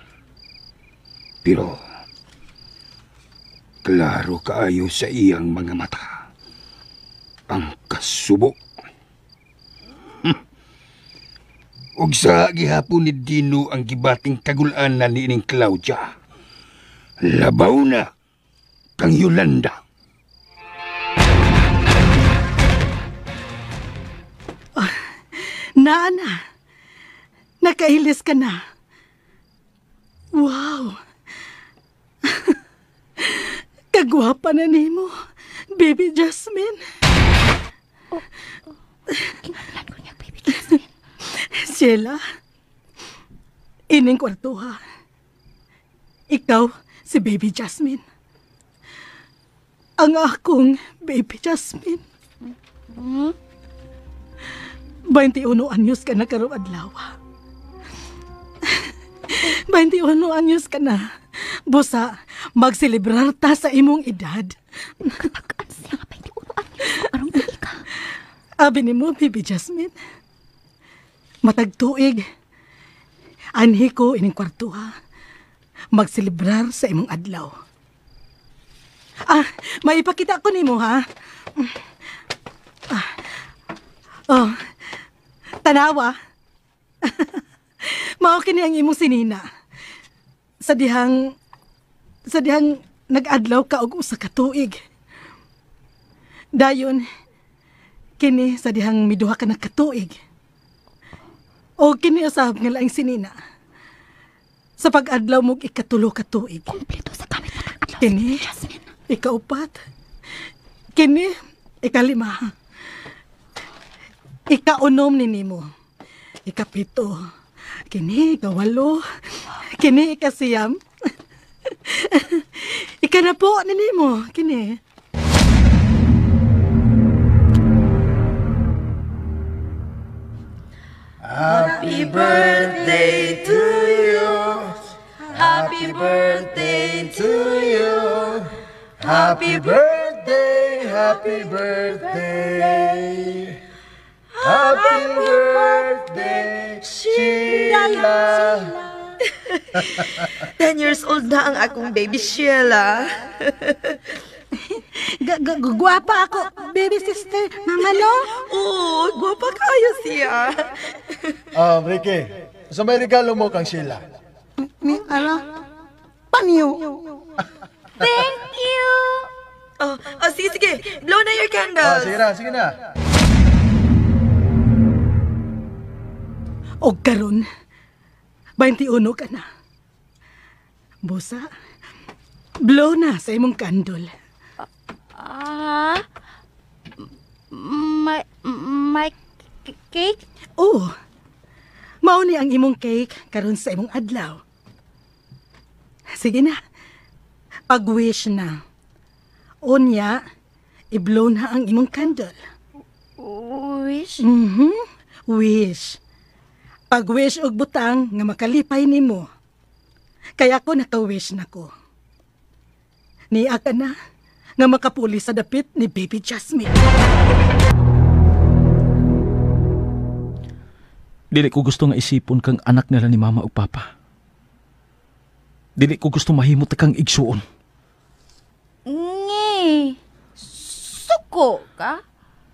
Pero klaro kaayo sa iyang mga mata ang kasubo. Ug sa gihapon ni Dino ang gibating kagul-anan ni ining Claudia. Labaw na kang Yolanda. Ah, Naana, nakailis ka na. Wow! Kagwapa na nimo, Baby Jasmine. Oh, kinahanglan ko niya, Baby Jasmine. Sheila, ining kwarto ha. Ikaw si Baby Jasmine. Ang akong Baby Jasmine. Hmm? 21 anyos ka na karong adlaw. 21 anyos ka na. Busa, magselebrar ta sa imong edad. Kapag-an siya nga 21 anyos ko arong tuig ka. Abi nimo, Baby Jasmine. Matag tuig. Anhi ko ining kwarto ha. Magselebrar sa imong adlaw. Ah, maipakita ko nimo ha. Ah. Oh. Tanawa. Mao kini ang imong sinina. Sa dihang nag-adlaw ka og usa ka tuig. Dayon kini sa dihang miduha ka na katuig. O kini usab nga laing sinina. Sa pag-adlaw mo ikatulo ka tuig. Kompleto sa gamit na adlaw. Kini ikaupat. Kini ikalima. Ikaunom ni nimo. Ikapito. Kini ikawalo. Kini ikasiyam. Ikanapo ni nimo. Kini. Happy birthday to you. Happy birthday to you. Happy birthday, happy birthday. Happy birthday, Sheila. 10 years old na ang akong baby Sheila. Guwapa ako, baby sister, mama no? Oo, guwapa kayo siya. Ricky, sa may regalo mo kang Sheila? Ni, ala, panyo. Thank you. Oh, sige, sige. Blow na your candles. Sige na, sige na. Og karon, 21 ka na. Busa, blow na sa imong candle. My cake? Oo. Mao ni ang imong cake karon sa imong adlaw. Sige na. Pag-wish na. Unya, i-blow na ang imong candle. Wish? Mhm. Wish. Pag-wish og butang nga makalipay nimo. Kaya ko naka-wish na ko. Niya ka na nga makapuli sa dapit ni Baby Jasmine. Dili ko gusto nga isipon kang anak nila ni Mama ug Papa. Dili ko gusto mahimot kang igsuon. Ngi, suko ka?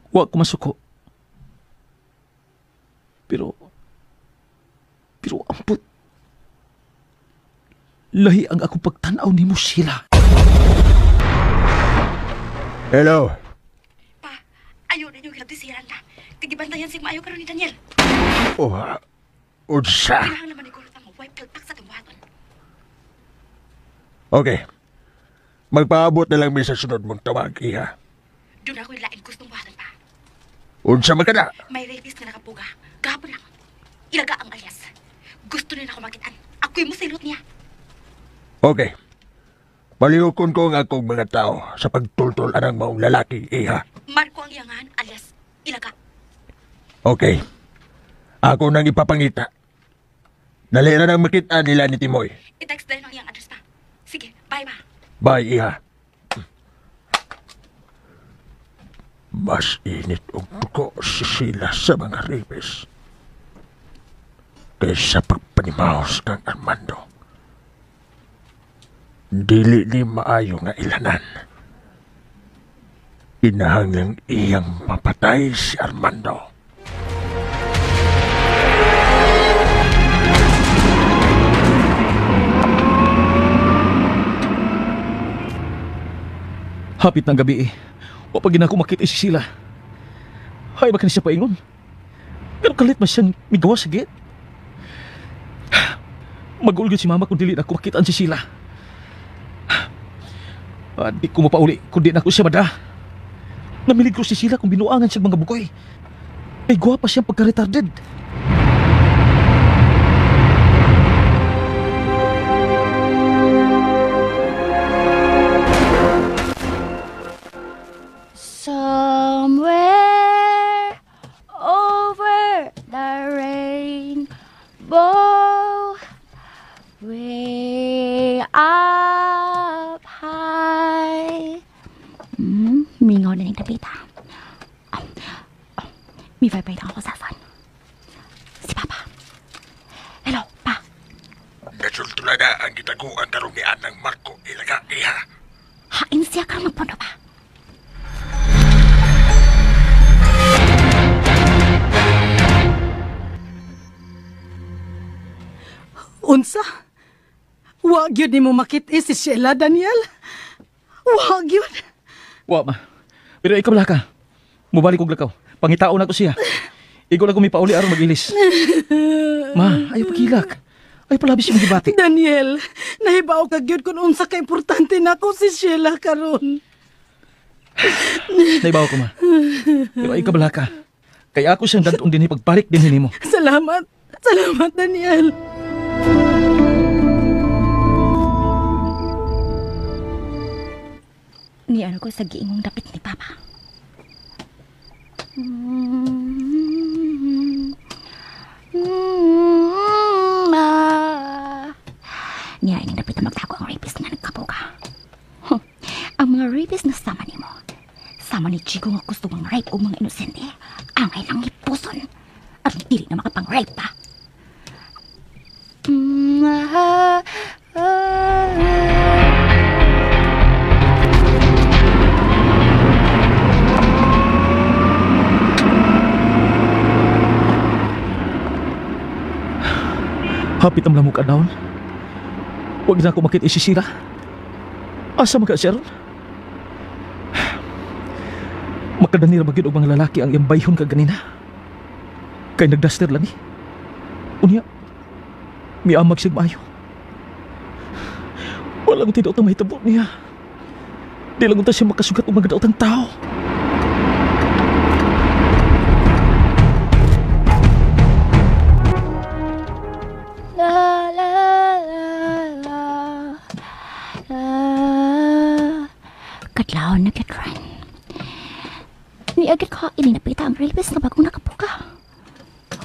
Wa ko masuko. Pero ampot. Lahi ang akong pagtanaw nimo sila. Hello. Pa, ayaw ninyo kilabdisiran na. Kagibantayan si maayo karon ni Daniel. Oh, unsa? Kinahanglan man igulot ang wipe pilpak sa tumbuhaton. Okay. Magpaabot na lang mi sa sunod mong tawag, iha. Doon ako'y laing gustong buhatan pa. Unsa man ka na? May rapist nga nakapuga. Gahapon lang. Ilaga ang alias. Gusto niya na ako makitaan. Ako'y musilot niya. Okay. Palihukon ko ang akong mga tao sa pagtultol anang maong lalaki, iha. Marco ang iyangan, alias Ilaga. Okay. Ako nang ipapangita. Nalira nang makita nila ni Timoy. I-text dahil ang iyang address pa. Sige, bye ma. Bye, iha. Mas init og dugo si Sheila sa mga rapist kaysa pagpanimaos kang Armando. Dili ni maayo nga ilanan. Kinahanglang iyang mapatay si Armando. Hapit ng gabi eh. Wa pa gina ko makita si Sheila. Hay ba kani siya paingon? Pero kalit man siyang migawa sa gate. Magulgod si mama kung dili na ko makitaan si Sheila. Di ko mapauli kung di na ko siya mada. Namiligro si Sheila kung binuangan siya mga bukoy. Ay gwapa siyang pagka-retarded. Somewhere over the rainbow, way up high. Mingaw na ng tapita. May vibrate ako sa cellphone. Si Papa. Hello, Pa. Nasultula na ang gitaguan Ang puno ba? Unsa? Wa gyud nimo makit-i si Sheila, Daniel? Wa gyud. Wa ma. Pero ikaw lah ka. Mubalik og lakaw. Pangitaon nako siya. Igo lang ko mipauli aron mag-ilis. Ma, ayaw pagilak. Ay palabis yung gibati. Daniel, nahibaw ka gyud kung unsa ka importante nako si Sheila karon. Nahibaw ko ma. Pero ay kabala ka. Kaya ako siyang dadon din pagbalik din nimo. Salamat. Salamat, Daniel. Ni ano ko sa giingong dapit ni Papa. Niya ining dapit na magtago ang rapist nga nagkabuga. Ang mga rapist na sama nimo. Sama ni Chico nga gusto mang rape o mga inosente. Angay lang ipuson. At dili na makapang-rape pa. Hapit ang lamok adawon. Huwag na ako makita si Sheila. Asa man ka siya ron? Makadanira ba gyud og mga lalaki ang iyang bayhon ka ganina? Kay nagduster lang ni. Unya, miamag siyang maayo. Walang tidaot ang mahitabo niya. Di lang unta siya makasugat og mga daotang tao. La la la la la. Kadlawon na kitran. Niagit ka ininapita ang rapist na bagong nakapuka.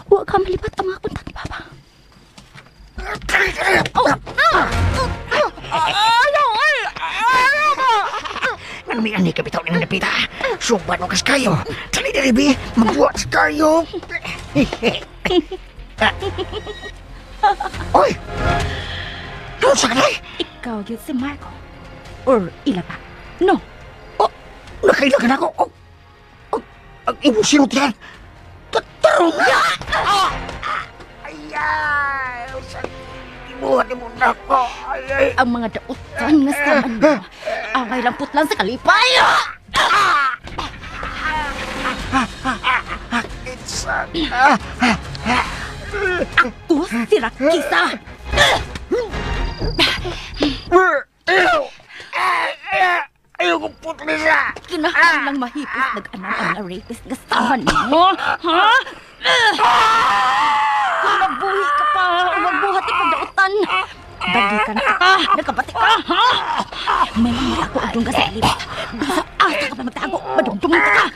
Huwag ka malipat ang mga kontak ni Papa. Ayaw! Ayaw ba? Nanumian ni kapitaw ni napita. Suban o kas kayo. Dali dali bi. Magbuhat kayo. Oy! Doon sa kanay! Ikaw yun si Marco. Or ila pa. No. Oh, nakailangan ako. Oh, oh, ang imong sinutihan. Tarong niya! Ay! Ibuhat mo na ako. Ay! Ang mga dautan nga sa mo. Angay lang putlan sa kalipay. Ako si Rakisa. Ayaw kong putli siya. Kinahanglang mahipis nag-anam ang mga rapist nga saman mo. Ha? Kung mabuhi ka pa o magbuhat ipagdautan, balikan ka pa, nagkabati ka, ha? May mga ako adong ka sa alibot. Bisa asa ka pa magtago, madugdungan ka.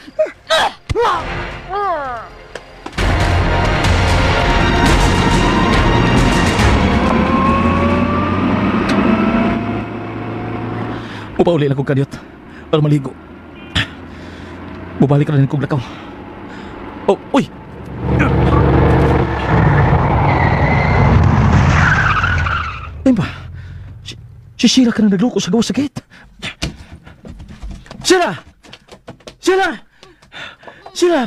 Upauli lang kong kanyot para maligo. Bubalik na rin kong lakaw. Oh, uy! Ayun ba? Si Sheila ka na nagloko sa gawas sa gate. Sheila! Sheila! Sheila!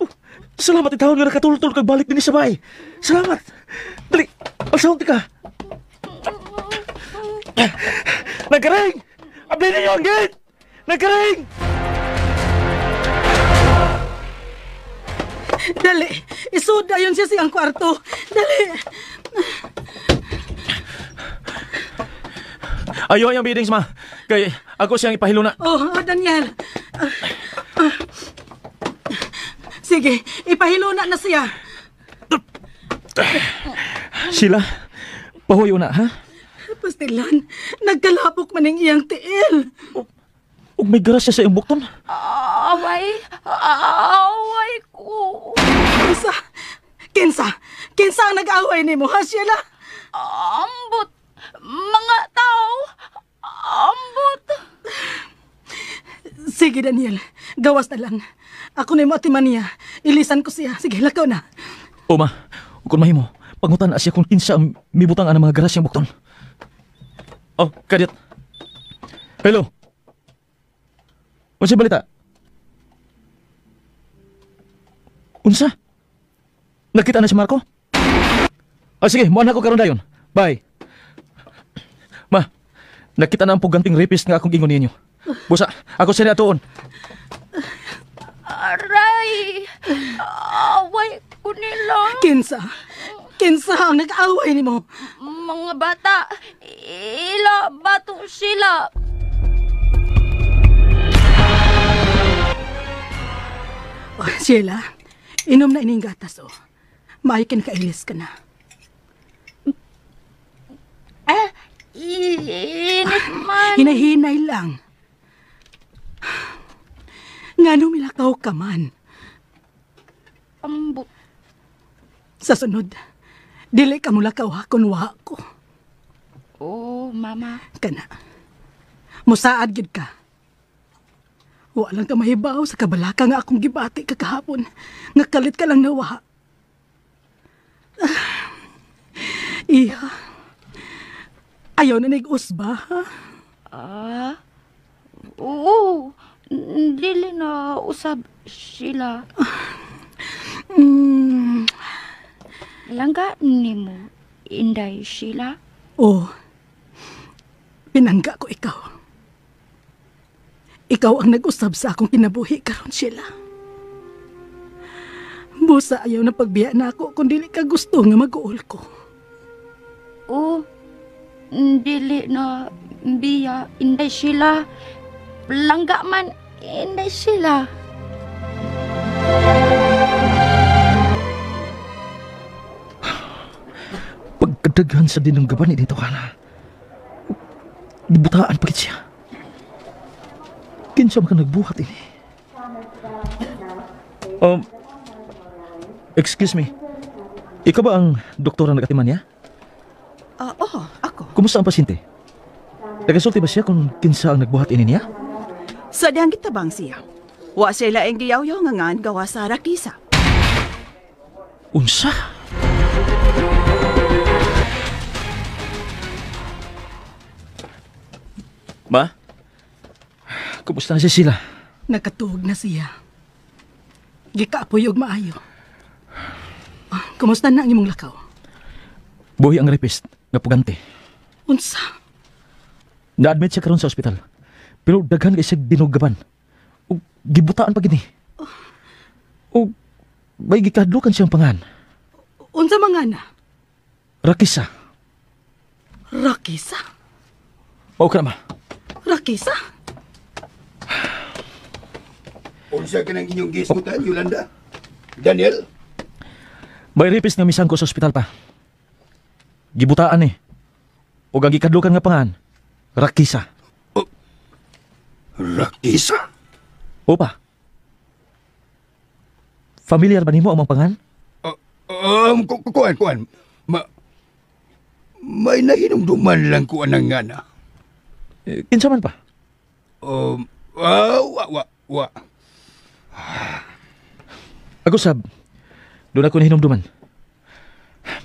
Oh, salamat itahon nga nakatultol kag balik din sa bahay. Salamat! Dali! Alsahon ka! Nagkaring! Abli ninyo ang gate! Nagkaring! Dali! Isod ayon siya siyang kwarto. Dali! Ayaw ang biddings, ma. Kay ako siyang ipahiluna. Oh, Daniel. Sige, ipahiluna na siya. Sheila, pahuyo na, ha? Pastilan, nagkalapok man ang iyang tiil. Ug may garas siya sa iyong bukton. Away, away ko. Kinsa? Kinsa? Kinsa ang nag-away nimo, ha, Sheila? Ambot, mga tao. Ambot. Sige, Daniel. Gawas na lang. Ako na mo atimaniya. Ilisan ko siya. Sige, lakaw na. O ma, kung mahimo, pangutan na siya kung kinsa ang mibutang ang mga garas siyang bukton. Oh, kadyot. Hello. Unsa balita? Unsa? Nakita na si Marco? Ah, sige, muan ako karon dayon. Bye. Ma, nakita na ang puganting rapist nga akong ingon ninyo. Busa, ako siya atuon. Aray! Away ko nila. Kinsa? Kinsa ang nag-away nimo? Mga bata, ila bato sila. Oh, Sheila, inom na ining gatas, oh. Maayo kailis ka na. Ah, init man. Hinahinay lang. Ngano milakaw ka man? Ambot. Sa sunod, dili ka mulakaw ha kung wa ko. Oh, mama. Kana, musaad gid ka. Wa lang ka mahibaw sa kabalaka nga akong gibati kakahapon. Nga kalit ka lang nawa. Iha, ayaw na nag-usba, ha? Ah, oo. Dili na usab sila. Langga nimo, Inday Sheila? Oo. Pinangga ko ikaw. Ikaw ang nag-usab sa akong kinabuhi karon, Sheila. Busa ayaw na pagbiya na ako kung dili ka gusto nga mag-uol ko. Oo. Dili na biya, Inday Sheila. Langga man, Inday Sheila. Pagkadaghan sa dinunggaban ni dito ka na. Gibutaan pa siya. Kinsa man ka nagbuhat ini? Excuse me. Ikaw ba ang doktora nag-atiman niya? Oo, ako. Kumusta ang pasyente? Nagasulti ba siya kung kinsa ang nagbuhat ini niya? Sa diyang gitabang siya. Wa siya laing giyaw-yaw nga ngan gawa sa Rakisa. Unsa? Ma? Kumusta na si Sheila? Nakatuog na siya. Gikaapoy og maayo. Kumusta na ang imong lakaw? Buhi ang rapist nga pugante. Unsa? Na-admit siya karon sa ospital. Pero daghan kay siya dinugaban. Ug gibutaan pa gini. Ug may gikadlukan siyang pangan. Unsa mga na? Rakisa. Rakisa? Mao ka na, ma. Rakisa? Unsa ka ng inyong gisgutan, Yolanda? Daniel? May rapist nga misangko sa ospital pa. Gibutaan eh. O ang gikadlukan nga pangan, Rakisa. Oh, Rakisa? Opa. Familiar ba nimo ang mga pangan? Kuan. May nahinumduman lang ko anang ngana. Kinsa man pa? Wa. Ako sab, doon ako nahinumduman.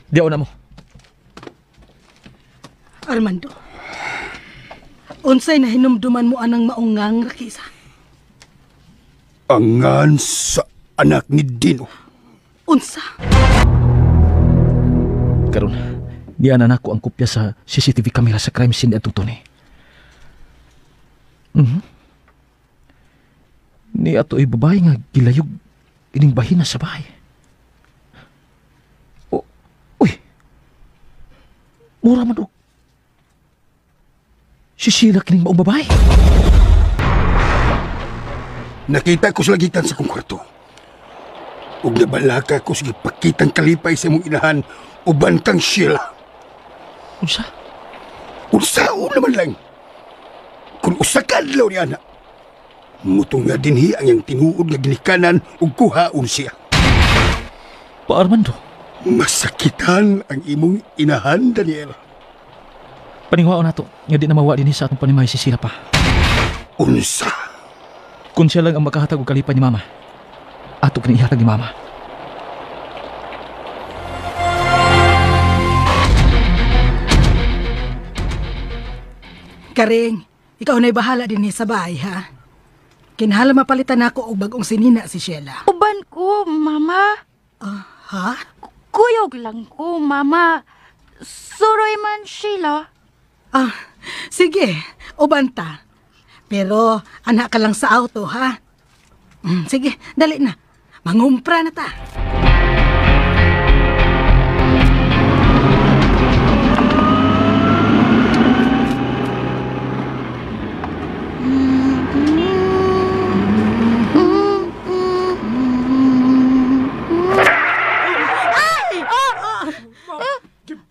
Diyaw na mo. Armando, unsay nahinumduman mo anang maungang Rakisa? Angan sa anak ni Dino. Unsa? Karon, niya na nako ang kopya sa CCTV camera sa crime scene atong Tony. Ni ato ay babae nga gilayog ining bahina sa bahay. O, uy. Mura man og si Sheila kining maong babae. Nakita ko sila gikan sa kong kwarto. Ug nabalaka ko sige pakitang kalipay sa imong inahan uban kang Sheila. Unsa? Unsaon naman lang. Kung usa ka adlaw ni ana, mutunga dinhi ang iyang tinuod nga ginikanan ug kuhaon siya. Pa Armando, masakitan ang imong inahan, Daniel. Paningwaon nato nga di na mawa dinhi sa atong panimahay si Sheila pa. Unsa? Kung siya lang ang makahatag og kalipay ni Mama, ato kini ihatag ni Mama. Karing, ikaw na'y bahala din sa bahay, ha? Kinahanglan mapalitan nako og bag-ong sinina si Sheila. Uban ko, Mama. Ha? Kuyog lang ko, Mama. Suroy man, Sheila. Ah, sige, uban ta. Pero anak ka lang sa auto, ha? Sige, dali na. Mangumpra na ta.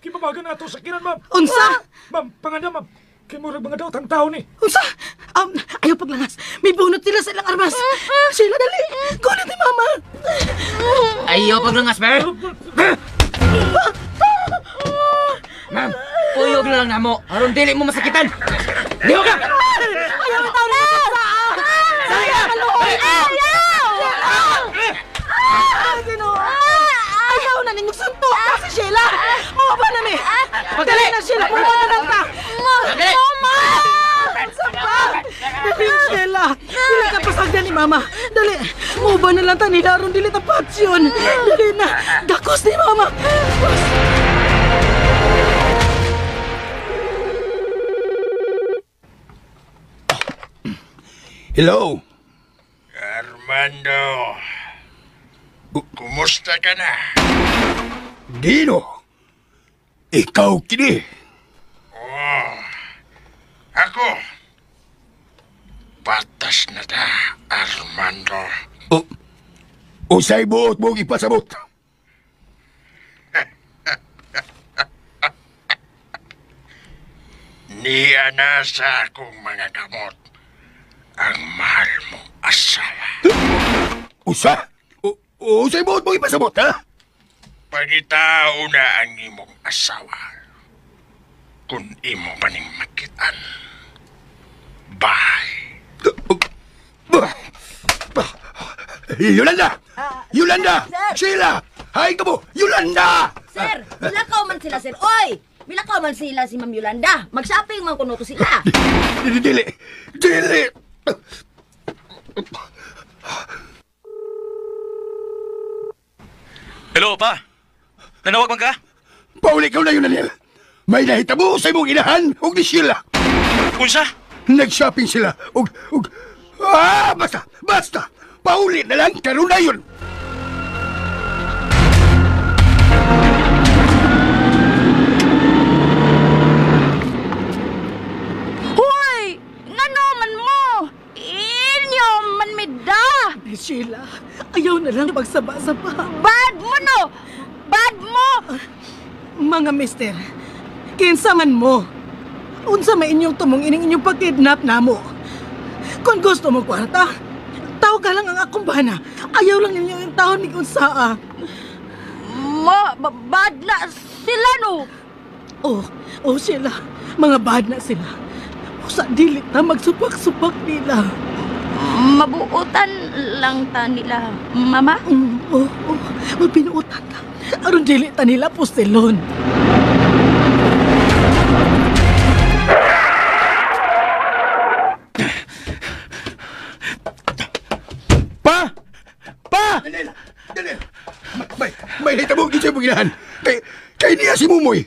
Kibabagan na ito sa kinan, ma'am. Unsa? Ma'am, panganda, ma'am. Kay murag mga daw, tang tao ni. Unsa? Ayaw paglangas. May bunot sila sa ilang armas. Sheila, dali. Kulit ni Mama. Ayaw paglangas, ma'am. Ma'am, puyog na lang na mo. Aron dili mo masakitan. Liho ka! Ayaw na tao na! Ayaw! Ayaw! Ayaw na ninyong suntok ka si Sheila! Mawaba na mi! Dali na, Sheila! Mawaba na lang ta! Mama! Sapa! Dali, Sheila! Dili ka pasagdan ni Mama! Dali! Mawaba na lang ta nila aron dili ta patsyon! Dali na! Dakos ni Mama! Hello? Armando, kumusta ka na? Dino, ikaw kini. Oh, ako. Patas na ta, Armando. Usay buot mong ipasabot. Niya na sa akong mga kamot ang mahal mong asawa. Usa? Usay buot mong ipasabot, ha? Pagitao na ang imong asawa. Kung imo pa ning makitaan. Bye. Yolanda! Yolanda! Sir! Sheila! Hi ka mo! Yolanda! Sir, milakaw man sila, sir. Oy! Milakaw man sila si Ma'am Yolanda. Mag-shopping man kuno ko sila. Dili! Dili! Hello, pa. Nanawag man ka? Pauli ka na yun, Daniel. May nahitabo sa imong inahan og ni Sheila. Unsa? Nag-shopping sila og basta, basta. Pauli na lang karon na yun. Hoy! Ngano man mo? Inyo man mida! Sheila, ayaw na lang pagsaba-saba. Bad mo no! Bad mo! Mga mister, kinsa man mo? Unsa may inyong tumong ining inyong pagkidnap namo? Kung gusto mo kwarta, tawag ka lang ang akong bana. Ayaw lang ninyo yung taon ni unsaa. Ma, bad na sila no? Oh, Sheila, mga bad na sila. Usa dili ta magsupak-supak nila. Mabuotan lang ta nila, Mama? Oo, mapinuotan ta. Aron dili ta nila postilon. Pa! Pa! Daniel! Daniel! May nahitabo gid sa imong inahan. Kay niya si Mumoy.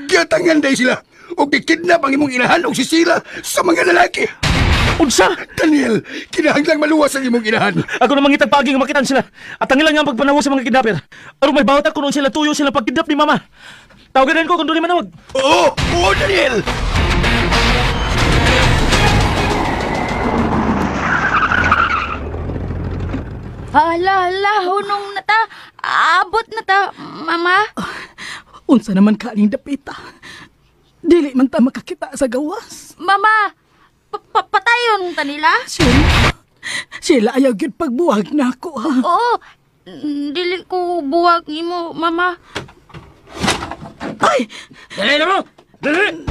Giatangan day sila. Og gikidnap ang imong inahan og si Sheila sa mga lalaki. Unsa? Daniel, kinahanglang maluwas ang imong inahan. Ako na mangitag paagi nga makitan sila. At ang ilang nga pagpanawo sa mga kidnapper. Aron may bawat ako noon sila tuyo sila pagkidnap ni Mama. Tawagan ko kung doon manawag. Oo! Oo, Daniel! Hala, hala, hunong na ta. Abot na ta, Mama. Unsa naman kaning dapita. Dili man ta makakita sa gawas. Mama, patayon ta nila? Sheila, ayaw gyud pagbuwag na ako, ha? Oo, dili ko buwag nimo, Mama. Ay! Dali na mo! Dali!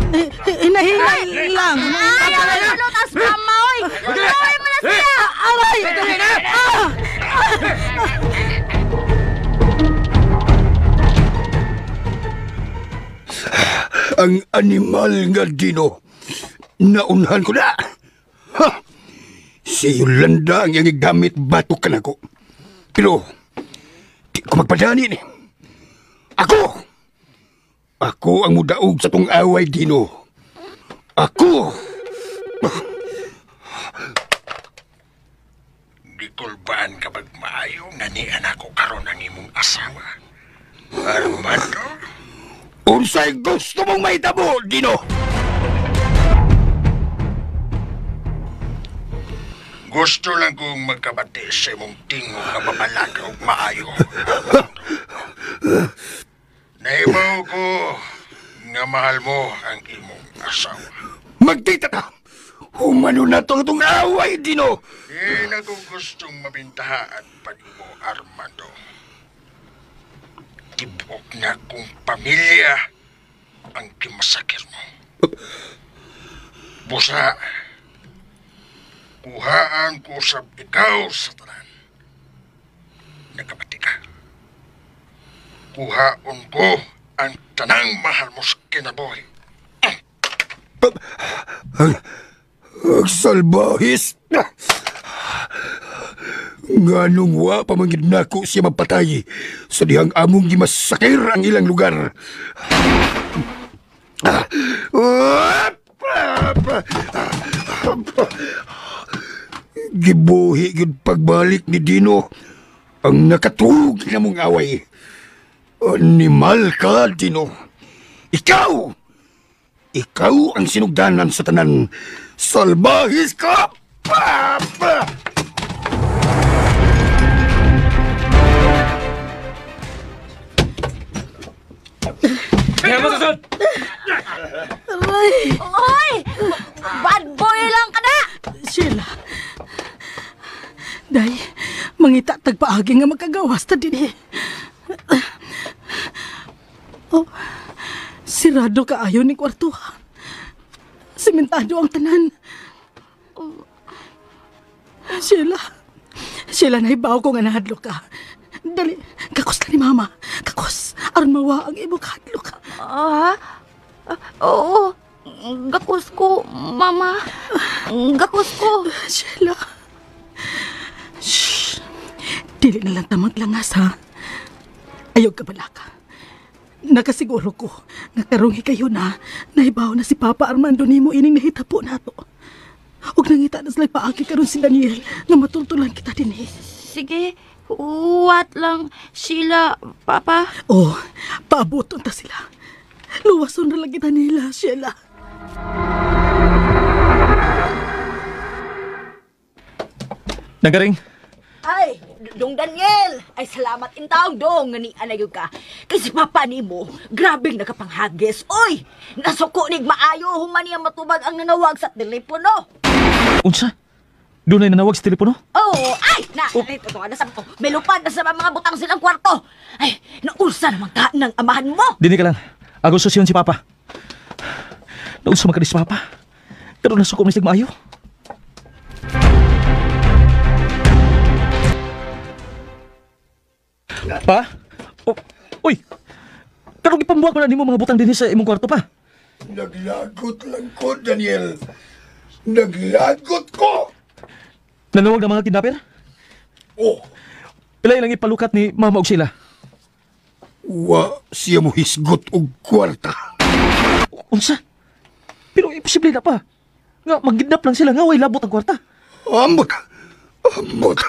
Hinahinay lang. Ay, ano tas mama, oy! Ay, mo na siya! Aray! Dali na! Ang animal nga dino. Naunhan ko na. Ha! Si Yolanda ang iyang gigamit batok ka nako. Pero, di ko magpadani ni. Ako! Ako ang mudaog sa tong away, Dino. Ako! Gikulbaan ka magmaayo nga nian ako karon ang imong asawa. Armando? Unsay gusto mong mahitabo, Dino? Gusto lang kong magkabati sa imong tingog nga mabalaga og maayo. Naibaw ko nga mahal mo ang imong asawa. Magtita ta! Humano na itong away, Dino! Di na ko gustong mabintahaan pa nimo, Armando. Tibok na kong pamilya ang kimasakir mo. Busa, kuhaan ko sa ikaw sa tanan. Nagkabati ka. Kuhaon ko ang tanang mahal mo sa kinabuhi. Ang salbahis! Nganong wa pamangid nako siya mapatay sa dihang among gimasakir ang ilang lugar. Gibuhi gyud pagbalik ni Dino ang nakatug na mong away. Animal ka, Dino. Ikaw! Ikaw ang sinugdanan sa tanan. Salbahis ka! Papa! Kaya mo susod! Aray! Oy! Bad boy lang ka na! Sheila! Day, mangita tagpaagi nga magkagawas ta dinhi. Oh, sirado kaayo ni kwarto. Simentado ang tanan. Sheila, Sheila, nahibaw ko nga nahadlok ka. Dali, kakos na ni Mama. Kakos, aron mawa ang imong kahadlok. Ah? Oo, gakos ko, Mama. Gakos ko. Sheila. Shh. Dili na lang tamang langas, ha? Ayaw ka balaka. Nakasiguro ko nga karong hikayon na nahibaw na si Papa Armando nimo ining nahitapo nato. Ug nangita na sila paagi karon si Daniel nga matultulan kita dinhi. Sige, uwat lang sila, Papa. Oh, paaboton ta sila. Luwason na lang kita nila, Sheila. Nagaring. Ay, Dong Daniel! Ay, salamat intaong dong nga ni anayo ka. Kasi papa nimo, grabing nakapanghagis. Oy! Nasuko nig maayo human niya matubag ang nanawag sa telepono. Unsa? Dunay nanawag sa telepono? Oh, ay! Na, oh. Ay, totoo na sa oh, may lupad na sa mga butang silang kwarto. Ay, naulsa naman ka ng amahan mo. Dini ka lang. Ako susyon si Papa. Naulsa man ka ni si Papa. Pero nasuko man sig maayo. Pa? Oh, uy! Karong ipambuak mo na nimo mga butang dinhi sa imong kwarto pa. Naglagot lang ko, Daniel. Naglagot ko! Nanawag na mga kidnapper? Oh! Pila ilang ipalukat ni Mama og sila? Wa siya mo hisgot og kwarta. Unsa? Pero imposible na pa. Nga magkidnap lang sila nga way labot ang kwarta. Ambot! Ambot!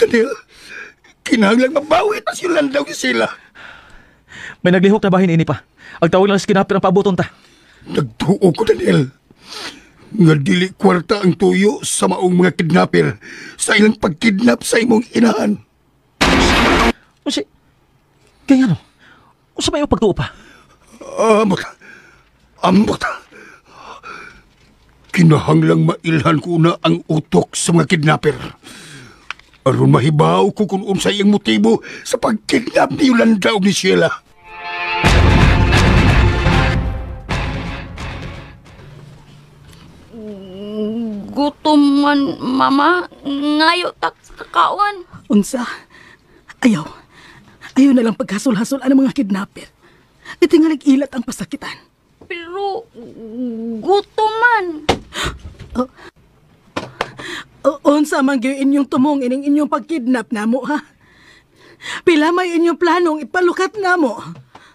Daniel! Kinahanglang mabawi tas yung landaw sila. May naglihok na bahin ini pa. Ang tawag lang sa kidnapper ang paaboton ta. Nagtuo ko, Daniel. Nga dili kwarta ang tuyo sa maong mga kidnapper sa ilang pagkidnap sa imong inahan. O si... Kaya ano? Unsa may pagtuo pa? Ambot. Ambot. Kinahanglang mailhan ko na ang utok sa mga kidnapper. Aron mahibaw ko kung unsay ang motibo sa pagkidnap ni Yolanda og ni Sheila. Gutom man, Mama. Ngayo tak kakaon. Unsa? Ayaw. Ayaw na lang paghasul-hasol ang mga kidnapper. Itingalig ilat ang pasakitan. Pero gutom man. Oh. Unsa man gyud inyong tumong ining inyong pagkidnap namo, ha? Pila may inyong planong ipalukat namo.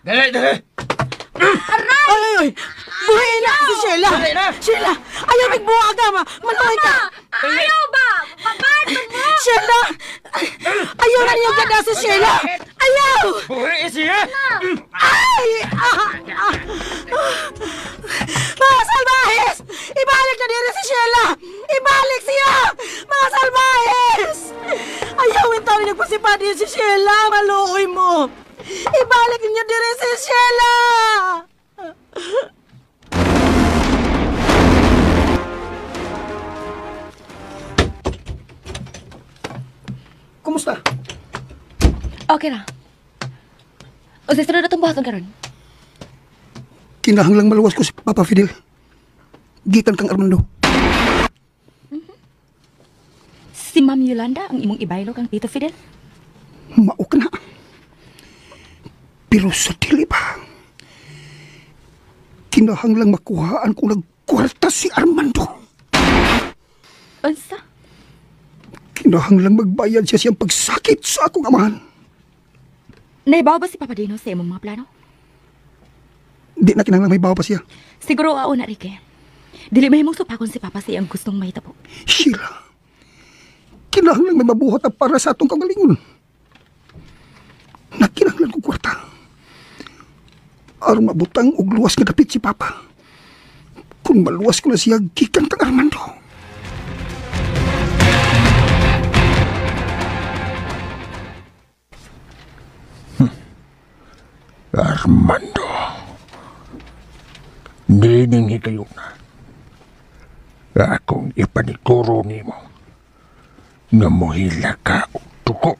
Dali, dali! Aray! Ay, ay, ay! Buhay na si Sheila! Sheila! Ayaw magbuha ka, ma! Manuhay ka! Ayaw ba? Pabato mo! Sheila! Ayaw na niyo ganda si Sheila! Ayaw! Buhay siya! Ay! Mga salbahes! Ibalik na diri si Sheila! Ibalik siya! Mga salbahes! Ayaw ito nagpasipad si Sheila! Maluoy mo! Ibalik niyo diri si Sheila! Kumusta? Okay ra. O sa sunod atong buhaton karon. Kinahanglang maluwas ko si Papa Fidel. Gikan kang Armando. Si Ma'am Yolanda ang imong ibaylo kang Tito Fidel? Mao ka na. Pero sa dili ba? Kinahanglang makuhaan ko nagkwarta si Armando. Unsa? Kinahanglang magbayad siya siyang pagsakit sa akong amahan. Naibaw ba si Papa Dino sa imong mga plano? Di na kinahanglang may bawa pa siya. Siguro ao na, Ricky. Dili mahimong supakon si Papa sa iyang gustong mahitabo. Sheila, kinahanglang may mabuhat na para sa atong kagalingon. Nakinahanglan kong kwarta. Aron mabutang og luwas nga dapit si Papa. Kung maluwas ko na siya, gikan kang Armando. Armando, nining hikayo na. Akong ipanikuro nimo nga mohila ka og tuko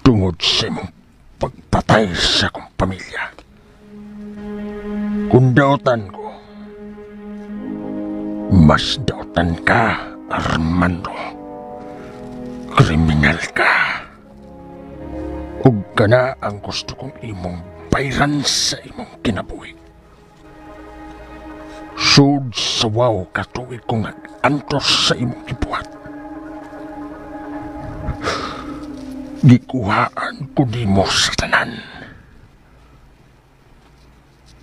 tungod sa imong pagpatay sa akong pamilya. Kung dautan ko, mas dautan ka, Armando. Kriminal ka. Ug kana ang gusto kong imong bayran sa imong kinabuhi. Sud sa waw katuig kong nag-antos sa imong gibuhat. Gikuhaan ko nimo sa tanan.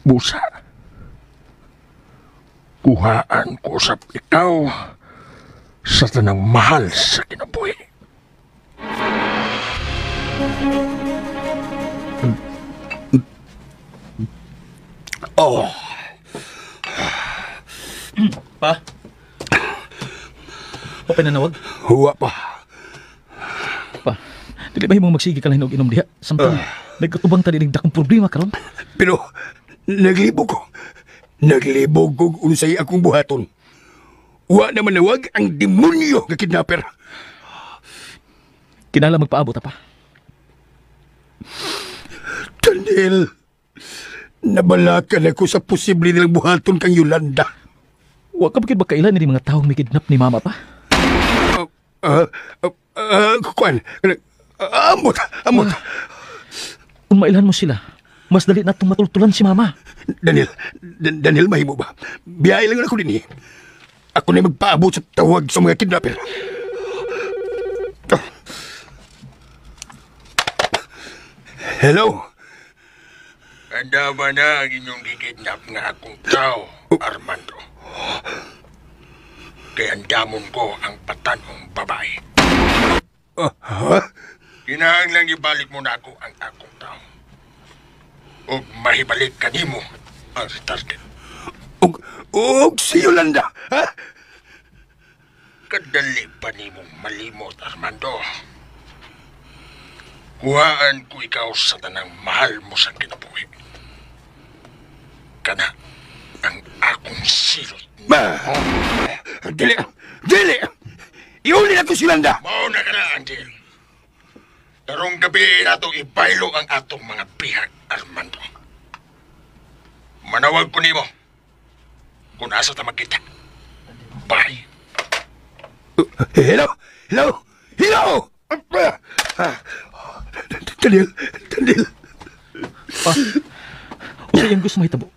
Busa, kuhaan ko sa ikaw sa tanang mahal sa kinabuhi. Oh. Pa? Pa pinanawag? Huwa pa. Pa, dili ba himong magsige ka lang og inom diha? Samtang nagkatubang ta dinig dakong problema karon. Pero naglibog ko. Naglibog ko unsay akong buhaton. Wa na manawag ang demonyo nga kidnapper. Kinala magpaabot pa. Daniel, nabalakan ako sa posible nilang buhaton kang Yolanda. Wa ka bakit ba kailan ni mga taong may kidnap ni Mama pa? Kuan, amot, amot. Kung mailhan mo sila, mas dali na itong matultulan si Mama. Daniel, Daniel, mahimo ba? Biyahe lang ako din eh. Ako na magpaabot sa tawag sa mga kidnapper. Hello? Handa ba na ang inyong gikidnap nga akong tao, Armando? Kaya andamon ko ang patanong babae. Ha? Kinahanglang ibalik mo na ako ang akong tao. O mahibalik ka nimo ang retarded. Og si Yolanda, ha? Kadali pa nimong malimot, Armando. Kuhaan ko ikaw sa tanang mahal mo sa kinabuhi. Kana ang akong silot. Ma! Dili! Dili! Iuli na ko si Yolanda! Mao na ka na, Angel. Karong gabi na itong ibaylo ang atong mga bihag, Armando. Manawag ko nimo kung asa ta magkita. Bye! Hello! Hello! Hello! Daniel! Daniel! Pa, unsa iyang gusto mahitabo?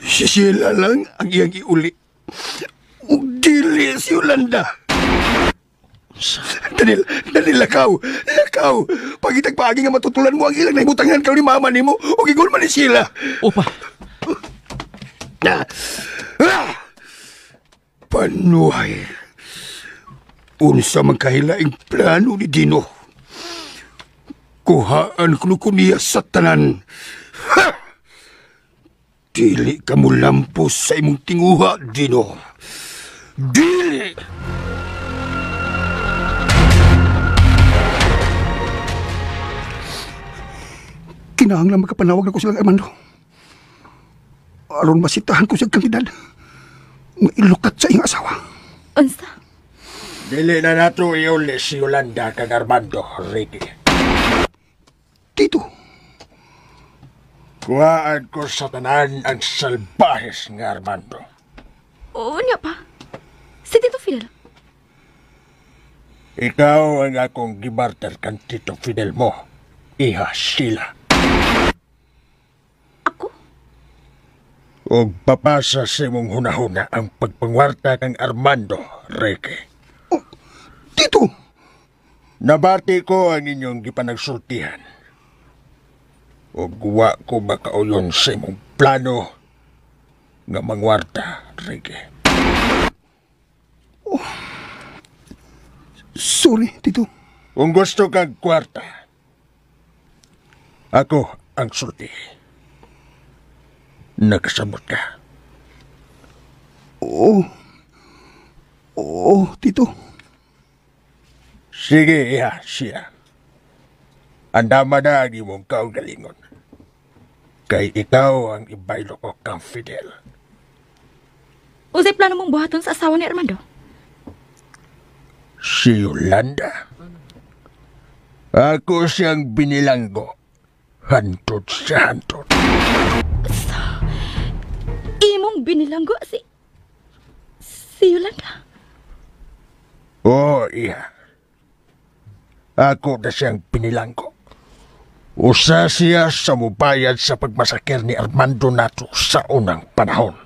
Si Sheila lang ang iyang iuli. Ug dili si Yolanda. Unsa? Daniel, Daniel, lakaw! Lakaw! Pagitag paagi nga matutulan mo ang ilang nahimutangan karon ni mama nimo o gigol man ni sila. Opa. Na. Ah! Panuhay. Unsa man kahilaing plano ni Dino. Kuhaan kuno ko niya sa tanan. Ha! Dili ka mo lampos sa imong tinguha, Dino. Dili! Kinahanglan magkapanawag na ko silang Armando. Aron masitahan ko siyang kantidad. Mailukat sa iyang asawa. Unsa? Dili na nato iuli si Yolanda kang Armando, Ricky. Tito. Kuhaan ko sa tanan ang salbahes nga Armando. Oo niya pa. Si Tito Fidel. Ikaw ang akong gibarter kang Tito Fidel mo. Iha sila. Ako? Og papasa sa imong hunahuna ang pagpangwarta kang Armando, Ricky. Oh, Tito! Nabati ko ang inyong gipanagsultihan. Og wa ko makauyon sa imong plano nga mangwarta, Ricky. Oh. Sorry, Tito. Kung gusto kag kwarta, ako ang sulti. Nakasabot ka. Oo. Oo, Tito. Sige, iha, siya. Andama na ang imong kaugalingon. Kay ikaw ang ibaylo ko kang Fidel. Unsay plano mong buhaton sa asawa ni Armando? Si Yolanda. Ako siyang binilanggo. Hantod sa hantod. So, imong binilanggo si Yolanda? Oo, iha. Ako na siyang binilanggo. Usa siya sa mubayad sa pagmasakir ni Armando nato sa unang panahon.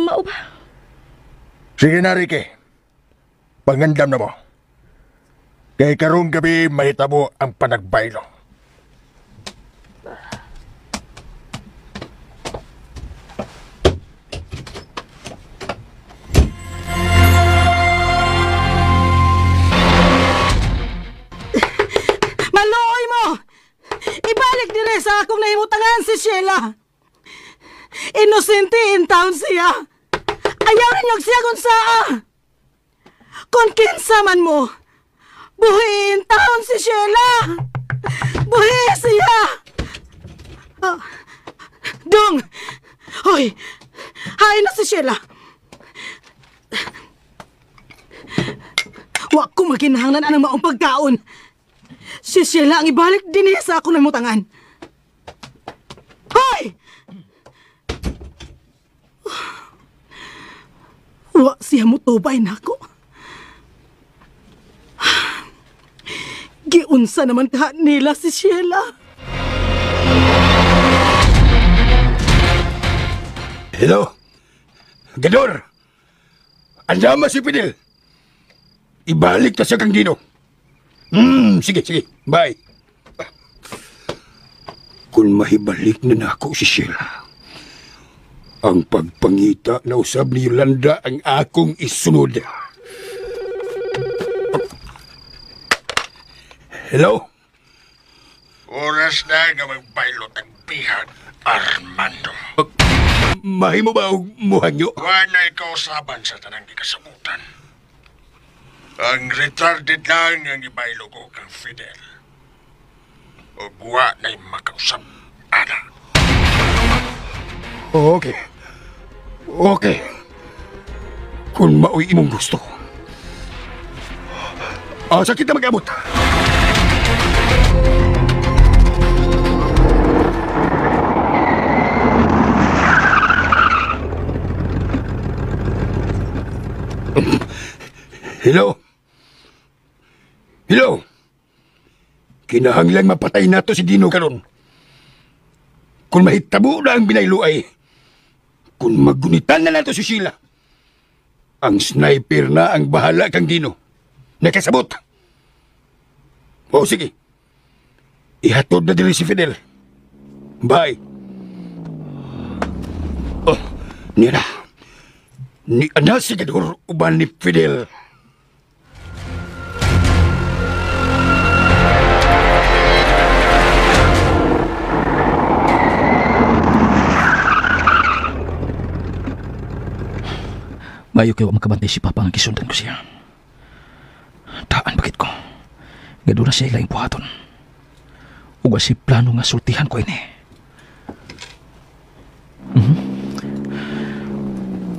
Mao ba? Sige na, Ricky. Pangandam na mo. Kay karong gabi mahitabo ang panagbaylo. Maluoy mo! Ibalik dire sa akong nahimutangan si Sheila. Inosente in town siya. Ayaw ninyo siya kung saa. Kung kinsa man mo, buhi in town si Sheila. Buhi siya. Dong! Hoy! Hain na si Sheila. Wa ko maginahanglan anang maong pagkaon. Si Sheila ang ibalik din niya sa akong nahimutangan. Hoy! Wa siya mutubay nako. Giunsa naman ka nila si Sheila. Hello? Gador! Andama si Fidel. Ibalik ta siya kang Dino. Sige, sige. Bye. Kung mahibalik na nako si Sheila, ang pagpangita na usab ni Yolanda ang akong isunod. Hello? Oras na nga magbailot ang bihag, Armando. Mahimo ba og muhangyo? Wala ikaw saban sa tanang gikasabutan. Ang retarded lang ang ibaylo ko kang Fidel. O wa na'y makausap, ana. Okay. Okay. Kung mao'y imong gusto. Asa kita mag-abot? Hello? Hello? Kinahanglang mapatay nato si Dino karon. Kung mahitabo na ang binaylo ay, kung magunitan na nato si Sheila, Ang sniper na ang bahala kang Dino. Nakasabot. O sige. Ihatod na diri si Fidel. Bye. Oh, niya na. Ni ana si Gador uban ni Fidel. Mayo kayo makabantay si Papa ang kisundan ko siya. Taan bakit ko? Gadura siya ilaing buhaton. Uga si plano nga sultihan ko ini.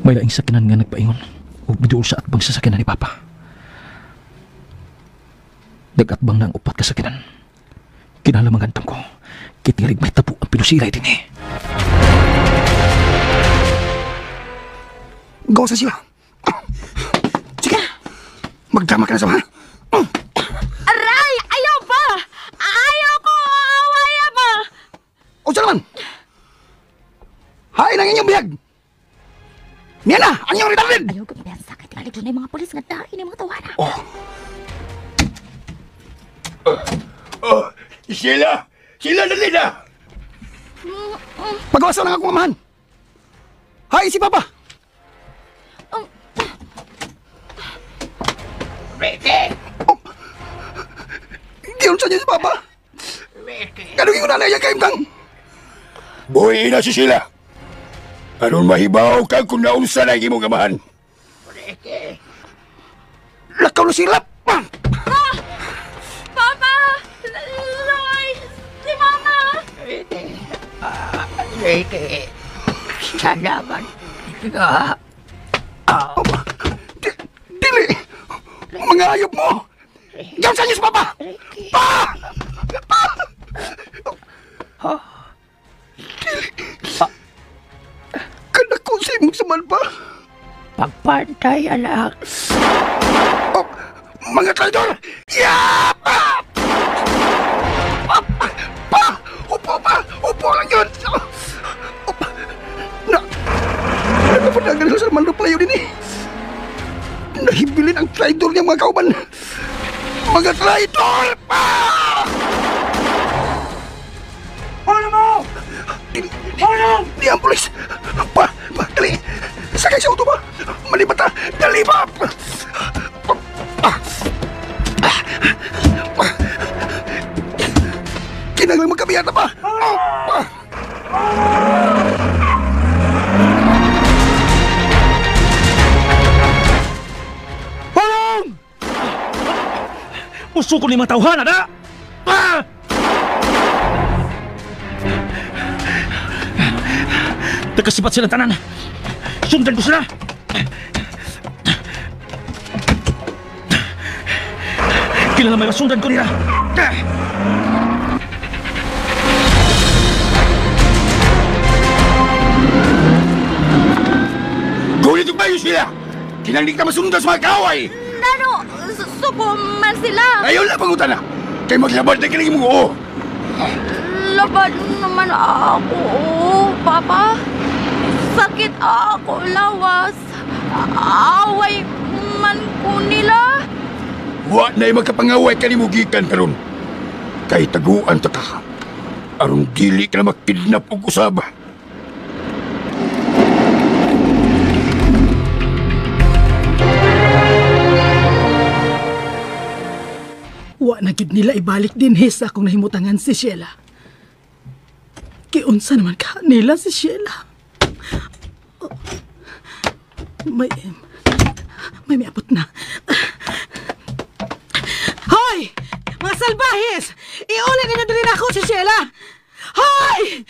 May laing sakinan nga nagpaingon o biduol sa atbang sa sakinan ni Papa. Nag-atbang na ang upat ka sakinan. Kinalamang antang ko. Kitirig may tapo ang pinusilay din eh. Gawa sa sila. Sige. Magdama ka na sa mga. Aray! Ayaw pa! Ayaw ko! Away pa! O siya naman! Hain ang inyong biyag! Niya na! Ang inyong retarded! Ayaw ko mabiyan sakit. Tingali doon na yung mga polis nga dahil yung mga tawana. Oh. Oh, Sheila! Sheila, dali na! Pagawasan lang akong amahan. Hay si Papa! Ricky! Oh. Giyon sa niya si Papa! Ricky! Kanong ingon na niya kaimtang? Buhi na si Sheila! Aron mahibaw ka kung naunsa na imong amahan. Ricky! Lakaw na sila! Ah! Papa! Loy! Si Mama! Ricky! Ricky! Salamat nga! Dili! Mga ayop mo! Diyan sa niyo si Papa! Pa! Pa! Ha? Dili! Kanako sa imong saman pa! Pagpantay, anak! Oh, mga traidor! Yeah! Pa! Pa! Pa! Upo pa! Upo lang yun! Upo. Na! Nakapandagan nila sa Armando Playo din eh! Nahibilin ang traidor niyang mga kauban! Mga traidor! Pa! Ano mo? Ano? Di ang pulis! Pa! Pa! Dali! Sakay sa auto ba? Malibat na! Dali pa! Kinanglang magkabiyata pa! Palong! Puso ko ni mga tawhana na! Ah! Nagkasibat sila tanan! Sundan ko sila! Kilala may masundan ko nila! Gulit yung bayo sila! Kinanglig ka masundan sa mga kaway! Nano, suko man sila! Ayaw na pangutan na! Kay maglabad na kinig mong oo! Labad naman ako, Papa! Sakit ako, lawas! Away man ko nila! Wa na'y magkapangaway ka ni Mugikan karon. Kay taguan ta ka. Aron dili ka na makidnap og usab. Wa na gyud nila ibalik dinhi sa akong nahimutangan si Sheila. Giunsa naman ka nila si Sheila. May miabot na. Hoy! Mga salbahis! Iuli ninyo dili na ako si Sheila! Hoy!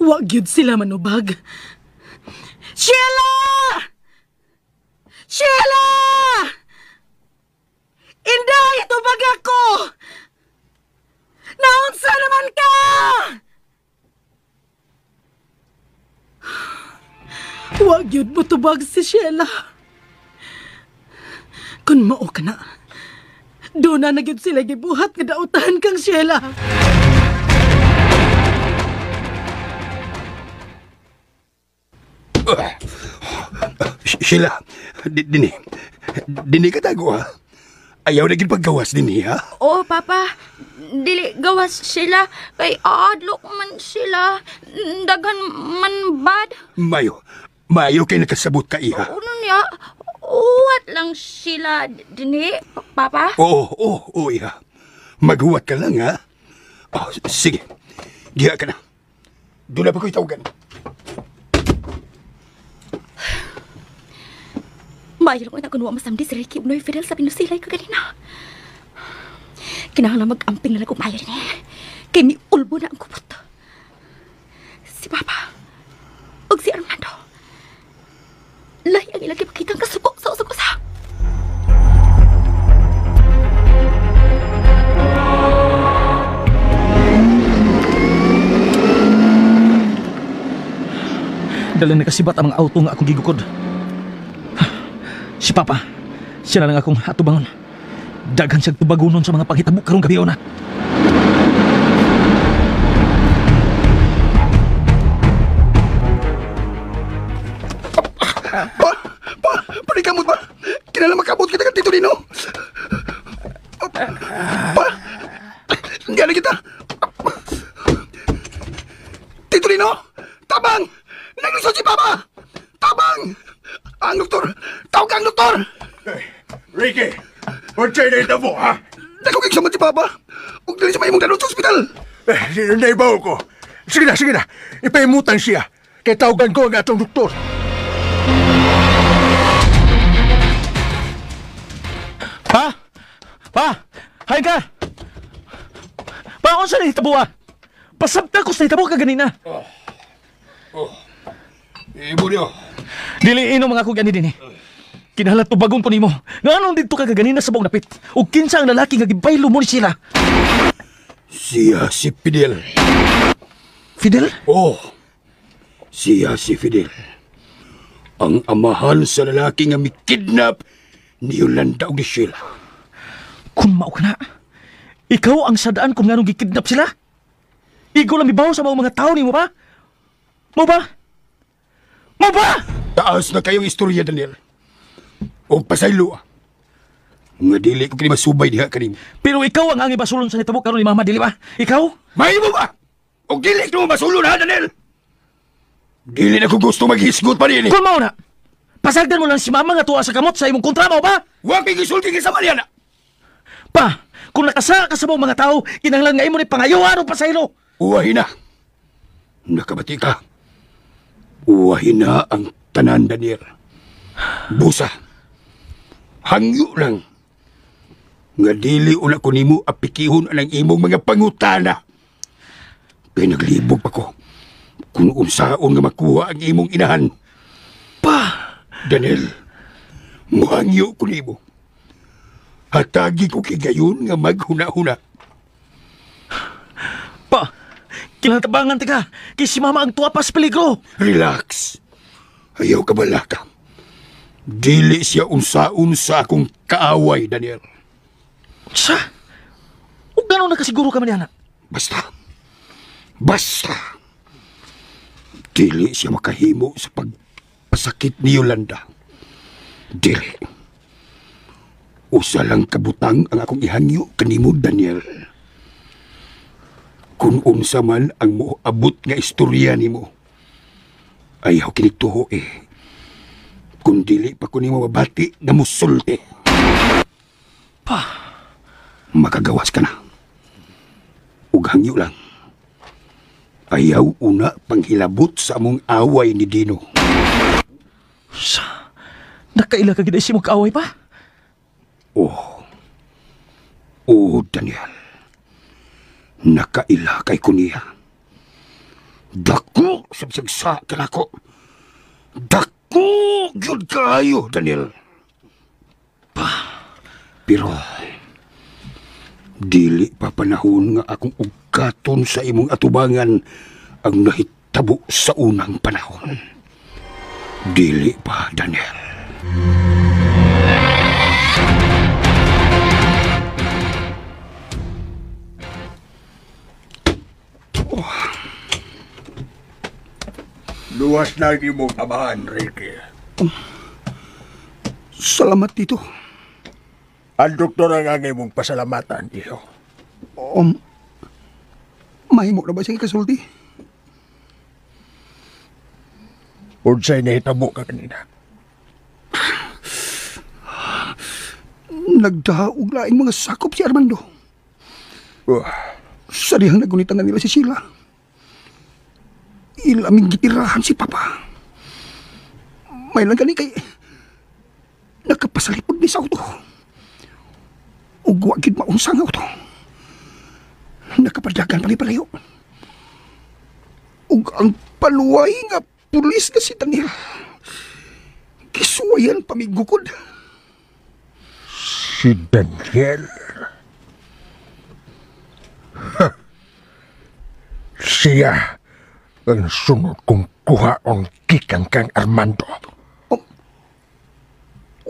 Wa gyud sila manubag. Sheila! Sheila! Inday! Tubag ako! Naunsa naman ka! Wa gyud mo tubag si Sheila. Kun mao ka na, doon na gyud sila gibuhat nga dautan kang Sheila. Sheila, dini. Dini ka tago, ha? Ayaw na paggawas dini, ha? Oo, Papa. Dili gawas sila. Kay adlok man sila. Daghan man bad. Mayo. Mayo kay nakasabot ka, iha. Ano niya? Uwat lang sila dini, Papa? Oo, iha. Maghuwat ka lang, ha? Oh, sige. Diha ka na. Doon na pa ko'y tawagan. Mayo lang ko nakunuha masamdi si Ricky Unoy Fidel sa pinusilay ka ganina. Kinahanglan mag-amping na lang umayo din eh. Kay mi ulbo na ang kupot. Si Papa ug si Armando. Lahi ang ilang gipakitang kasuko sa usag-usa. Dala na kasibat ang mga auto nga akong gigukod. Si Papa, siya na lang akong atubangon. Daghan siyang tubagunon sa mga panghitabo karong gabi na. Pa! Pa! Panikamot ba? Kinala makabot kita ka, Tito Nino! Pa! Hindi na kita! Tito Nino! Tabang! Naglisod si Papa! Tabang! Ang doktor! Tawag ang doktor! Ricky! Unsay na ito mo, ha? Nagkukig sa man si Papa! Huwag dali sa maimong dalon sa ospital! Naibaw ko! Sige na, sige na! Ipaimutan siya! Kaya tawagan ko ang atong doktor! Pa! Pa! Hain ka! Pa, unsa na hitabo, ah? Pasabta ko sa hitabo ka ganina! Oh. Ibo niyo. Dili inom mga kog ani dinhi. Kinahanglan tubagon ko nimo. Nganong didto ka kaganina sa buong napit? Ug kinsa ang lalaki nga gibaylo mo ni sila? Siya si Fidel. Fidel? Oh. Siya si Fidel. Ang amahan sa lalaki nga mikidnap ni Yolanda og ni Sheila. Kung mao ka na, ikaw ang sadaan kung nganong gikidnap sila? Ikaw lang mibaw sa mga tao nimo ba? Mo ba? Mo ba? Taas na kayong istorya, Daniel. O pasaylo. Nga dili ko kini masubay diha kanimo. Pero ikaw ang angay basulon sa nitabo karon ni Mama, dili ba? Ikaw? Mahimo ba? O dili ko masulon ha, Daniel? Dili na ko gusto maghisgot pa nini. Kung mao na, pasagdan mo lang si Mama nga tuwa sa kamot sa imong kontra mo ba? Wa kay gisulti kay sama niya na. Pa, kung nakasa ka sa mga tao, kinahanglan nga imo ni pangayuan o pasaylo. Uwahin na. Nakabati ka. Uwahin na ang tanan, Daniel. Busa. Hangyo lang. Nga dili una ko nimo apikihon ang imong mga pangutana. Kay naglibog pa ko kung unsaon nga makuha ang imong inahan. Pa! Daniel, muhangyo ko nimo. Hatagi ko kay gayon nga maghuna-huna. Pa! Kinatabangan tika! Kay si Mama ang tuwa pa sa peligro! Relax! Ayaw ka balaka. Dili siya unsaon sa akong kaaway, Daniel. Sa? O gano'n nakasiguro ka man, anak? Basta. Basta. Dili siya makahimo sa pagpasakit ni Yolanda. Dili. Usa lang kabutang ang akong ihangyo kanimo, Daniel. Kung unsa man ang moabot nga istorya nimo, ayaw kinituho eh. Kung dili pa ko nimo mabati nga musulti. Pa! Makagawas ka na. Ug hangyo lang. Ayaw una panghilabot sa among away ni Dino. Sa, nakaila ka gid si mo kaaway pa? Oh. Oh, Daniel. Nakaila kay ko niya. Dako sabsagsa kanako. Dako gyud kaayo, Daniel. Pa. Pero dili pa panahon nga akong ugaton sa imong atubangan ang nahitabo sa unang panahon. Dili pa, Daniel. Oh. Luwas na imong amahan, Ricky. Salamat, Tito. Ang doktor ang angay mong pasalamatan, iho. Mahimo na ba siyang ikasulti? Unsay nahitabo ka kanina? Nagdaog laing mga sakop si Armando. Sa dihang nagunitan na nila si Sheila. Ilaming gitirahan si Papa. May lang gani kay nakapasalipod ni sa auto. Ug wa gid maunsa ang auto. Nakapadagan pa ni palayo. Ug ang paluway nga pulis nga si Daniel. Gisuwayan pa migukod. Si Daniel? Ha. Siya ang sunod kong kuhaon gikan kang Armando.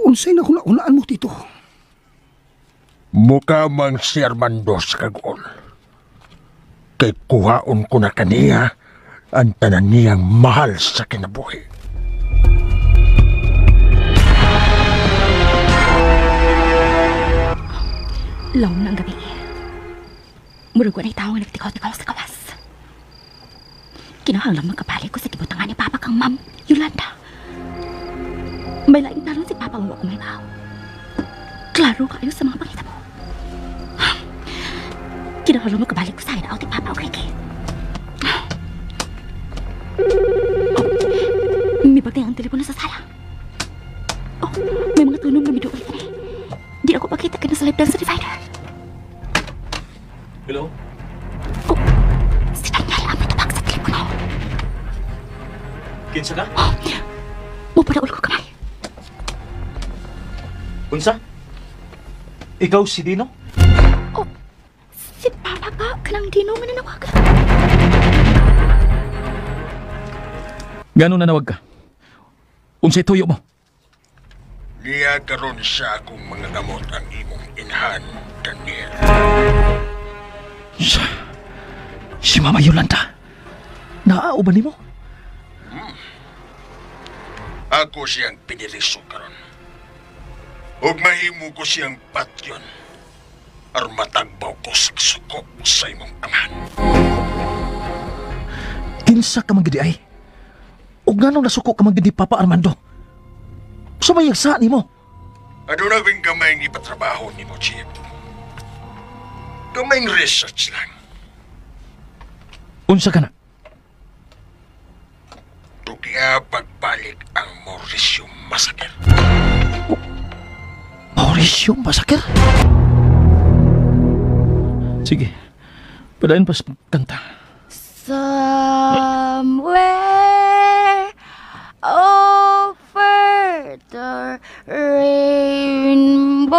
Unsay na huna-hunaan mo, Tito? Mukha mang si Armando sa kagol. Kay kuhaon ko na kaniya ang tanan niyang mahal sa kinabuhi. Lawom na ang gabi. Murag wa na'y tao nga nagtikaw-tikaw sa kawas. Kinahanglan magkabalik ko sa gibutangan ni Papa kang Ma'am Yolanda. May laing tanong si Papa nga wa ko may baw. Klaro kayo sa mga pangita mo. Kinahanglan magkabalik ko sa hideout ni Papa o Ricky. Oh, may bagay ang telepono sa sala. Oh, may mga tunog na miduol ka na. Di ako pakita ka na sa live dance sa divider. Hello? Oh, si Daniel ang may tubag sa telepono. Kinsa ka? Oh, mupadaol ko kamay. Unsa? Ikaw si Dino? Oh, si Papa ka kanang Dino nga nanawag. Gano'n nanawag ka? Unsay tuyo mo? Niya karon sa akong mga gamot ang imong inahan, Daniel. Si Mama Yolanda. Naao ba nimo? Ako siyang piniriso karon. Ug mahimo ko siyang patyon. Aron matagbaw ko sa suko sa imong amahan. Kinsa ka man gid ay? Ug nganong nasuko ka man gid ni Papa Armando? Sa may yagsa nimo? Aduna bing gamay ng ipatrabaho nimo, Chief. Gamayng research lang. Unsa ka na? Tukia pagbalik ang Mauricio Massacre. Mauricio Massacre? Sige, padayon pas kanta. Somewhere over the rainbow.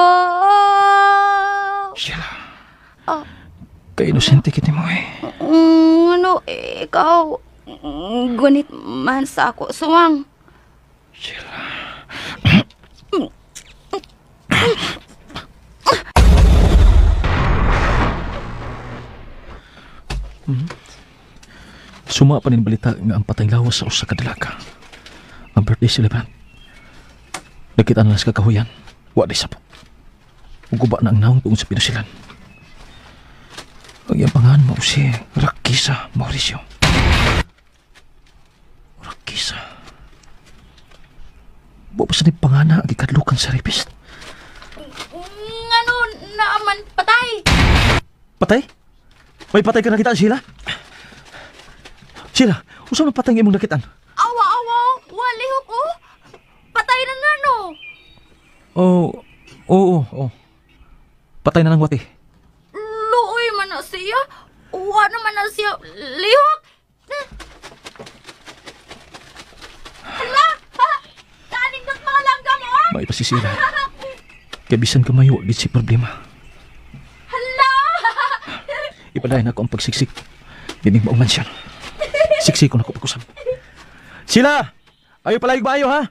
Sheila. Oh. Kay-inosente kiti mo eh. Ano, ikaw, gunit man sa ako, suwang. Sheila. Suma pa nin balita nga ang patay lawas sa usa ka dalaga. Ang birthday celebrant. Nakita na lang sa kakahuyan. Wa di sapo. Uguba na ang naong tuong sa pinusilan. Ang iyang pangalan mo si Rakisa Mauricio. Rakisa. Buwa pa sa ni pangana ang ikadlukan sa rapist. Ngano naaman patay? Patay? May patay ka nakita, Sheila? Sheila, usa man patay ang imong nakitaan? Awa, awa, walihok ko. Patay na nga, no? Oo, oo, oo. Patay na ng wati. Luoy man na siya. Uwa naman na siya. Lihok! Hala! Kanindot mga langgam, oh! May pa si Sheila. Kaya bisan ka mayo, di si problema. Hala! Ipadayon ako ang pagsiksik. Dining mauman siya. Siksik ko na ko pag-usap. Sheila! Ayo palayog ba ayo, ha?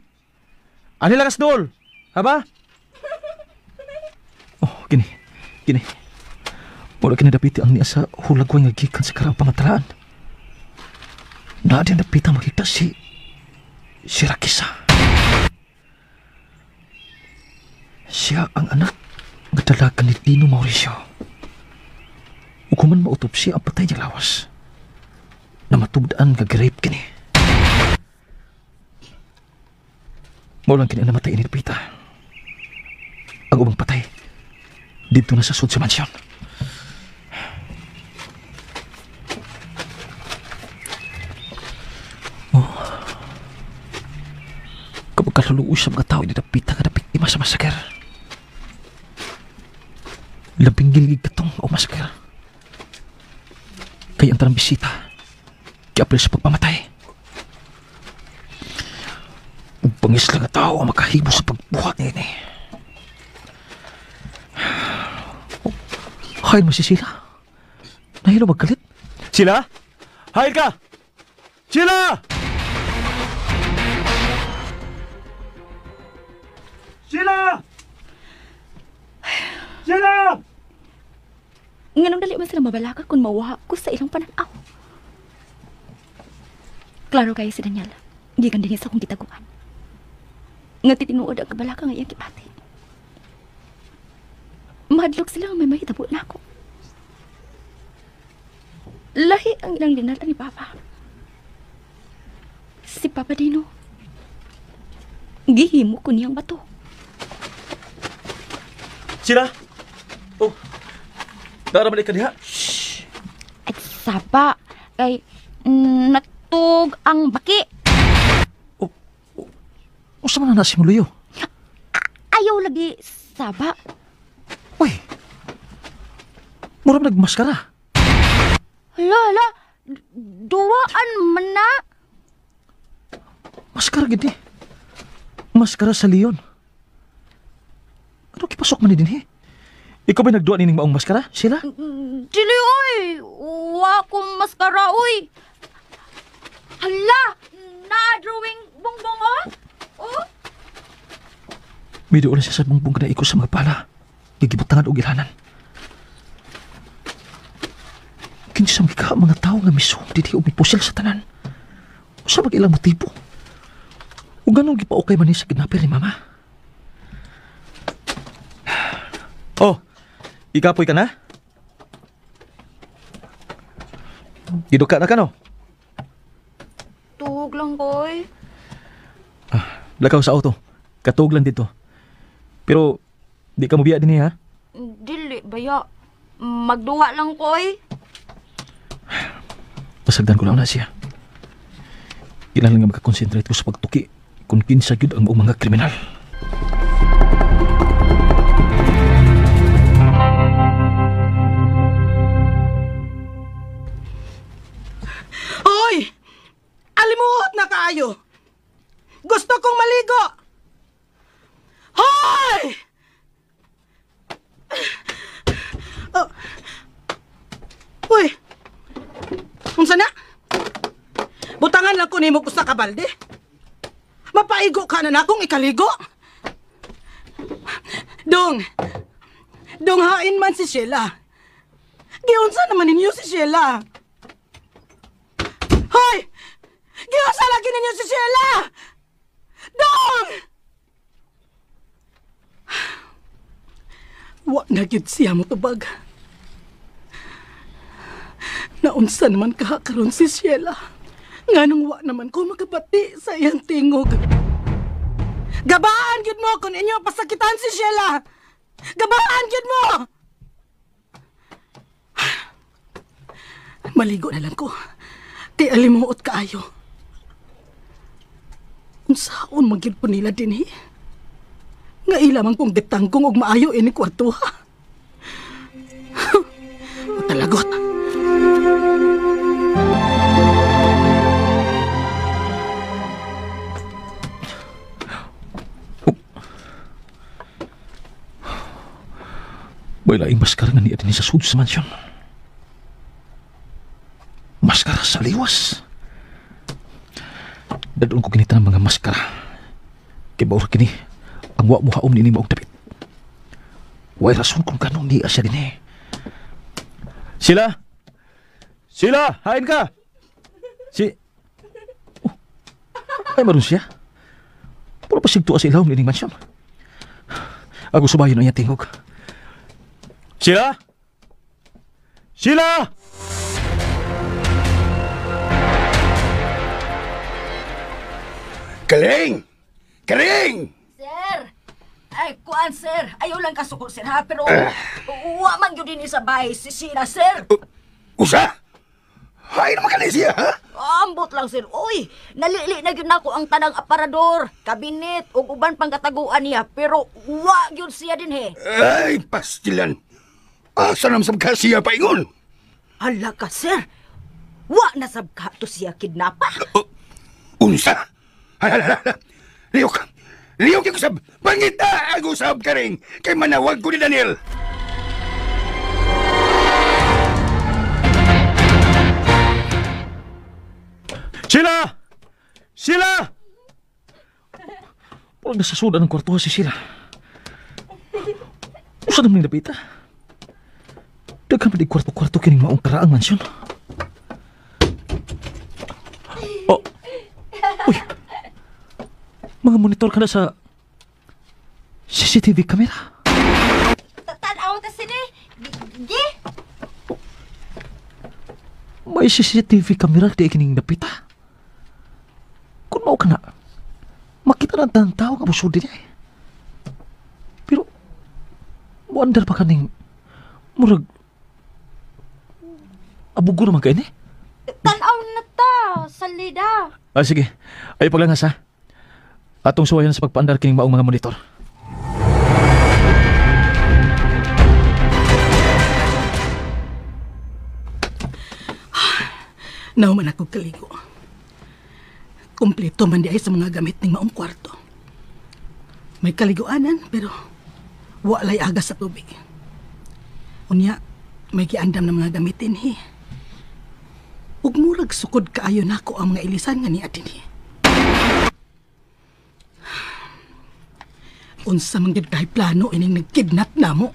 Ani lakas dol? Ha ba? Oh, kini. Kini. Mura kinadapiti ang niya sa hulagway nga gikan sa karang pamataraan. Naa din dapita makita si Rakisa. Siya ang anak nga dalaga ni Dino Mauricio. Ug human mautopsiya ang patay niya lawas. Na matubdaan nga gi-rape kini. Mao lang kini ang namatay ni Pita. Ang ubang patay dito na sa sud sa mansyon. Oh. Kapag kaluluoy sa mga tao ni Pita nga nabiktima sa masaker. Labing gilgig katong o masaker. Kaya ang tarang bisita giapil sa pagpamatay. Ug bangis lang ang tao ang makahimo sa pagbuhat niini. Hain mo si Sheila. Nahilo magkalit. Sheila? Hain ka! Sheila! Sheila! Sheila! Nganong dali man sila mabalaka kung mawaha ko sa ilang pananaw. Klaro kayo si Daniel. Gikan din sa akong gitaguan. Nga titinuod ang kabalaka nga iyang gipati. Mahadlok sila nga may mahitabo na ako. Lahi ang ilang dinala ni Papa. Si Papa Dino. Gihimo ko niyang bato. Sila? Oh. Naraman ka diha? Shh. Ay, saba. Kay natug ang baki. Oh, oh, usa man na si Muluyo? Ayaw lagi, saba. Uy. Mura man nagmaskara. Hala, hala. Duwaan man na. Maskara gid eh. Maskara sa leon. Ano kipasok man ni dinhi? Ikaw ba'y nagduwa nining maong maskara, Sheila? Dili, oy! Wa kong maskara, oy! Hala! Na-drawing bongbong, oh! Oh? May doon siya sa bongbong na iko sa mga pala. Gigibutangan og ilanan. Kinsa man ka mga tao nga misuom dinhi og mipusil sa tanan. Usa bag ilang motibo? Ug ganong gipaukay man ni sa kidnapper ni Mama? Oh, ikapoy ka na? Giduka na ka, no? Tuog lang, boy. Ah, lakaw sa auto. Katuog lang dito. Pero, di ka mobiya din, ha? Dili, baya. Magduha lang, koy. Pasagdan ko lang na siya. Kailangan nga makakonsentrate ko sa pagtuki kung kinsa gyud ang maong mga kriminal. Hoy! Alimuot na kaayo! Gusto kong maligo! Hoy! Oh. Uy! Unsa na? Butangan lang ko nimo usa ka balde. Mapaigo ka na nakong ikaligo. Dong! Dong, hain man si Sheila. Giunsa naman ninyo si Sheila. Hoy! Giunsa lagi ninyo si Sheila! Dong! Wa na gyud siya motubag. Naunsa naman kahakaron si Sheila. Nganong wa naman ko makabati sa iyang tingog. Gabaan gyud mo kung inyo pasakitan si Sheila. Gabaan gyud mo. Maligo na lang ko. Kay alimuot kaayo. Unsaon man gyud po nila dinhi? Nga ila man kong gitanggong og maayo ini kwarto ha. Matalagot. May laing maskara nga niya din sa sud sa mansyon. Maskara sa liwas. Dadon ko kinita ng mga maskara. Kay baor kini, ang wa mo haom nini maong dapit. Way rason kung kanong niya siya din eh. Sila! Sila! Hain ka! Si... Oh, ay maroon siya. Puro pasigtua sa ilawom nining mansyon. Ako subayon ang iyang tingog. Sheila? Sheila! Kaling! Kaling! Sir! Ay, kuan, sir. Ayaw lang kasuko, sir, ha? Pero, wa man yun din sa bahay si Sheila, sir. Usa? Hay naman ka na siya, ha? Ambot lang, sir. Uy, nalili na yun ako ang tanang aparador, kabinet, ug uban pang kataguan niya. Pero, wa yun siya din, he. Ay, pastilan. Asa naman sabka siya paingon? Hala ka, sir. Wa na sabka to siya kidnapa. Unsa? Hala, hala. Liyok. Liyok yung usab. Pangita ang usab ka rin. Kay manawag ko ni Daniel. Sheila! Sheila! Parang nasasudan ng kwarto si Sheila. Usa naman yung napita. Daghan pa di kwarto-kwarto kining maong karaang mansyon. Oh. Uy. Mga monitor ka na sa CCTV camera. Tanaw ta sini. Gi. May CCTV camera di kining napita. Kung mao ka na, makita na ang tao nga busod din eh. Pero, muandar pa kaning murag abugo naman kayo eh. Tanaw na ta, salida. Ah, sige. Ay paglangas ha. Atong suwayan sa pagpaandar kining maong mga monitor. Nauman ako kaligo. Kompleto man di ay sa mga gamit ng maong kwarto. May kaliguanan pero walay agas sa tubig. Unya, may giandam na mga gamitin hi. Ug murag sukod kaayo nako ang mga ilisan nga niya dinhi. Unsa man gid kay plano ining nagkidnap namo.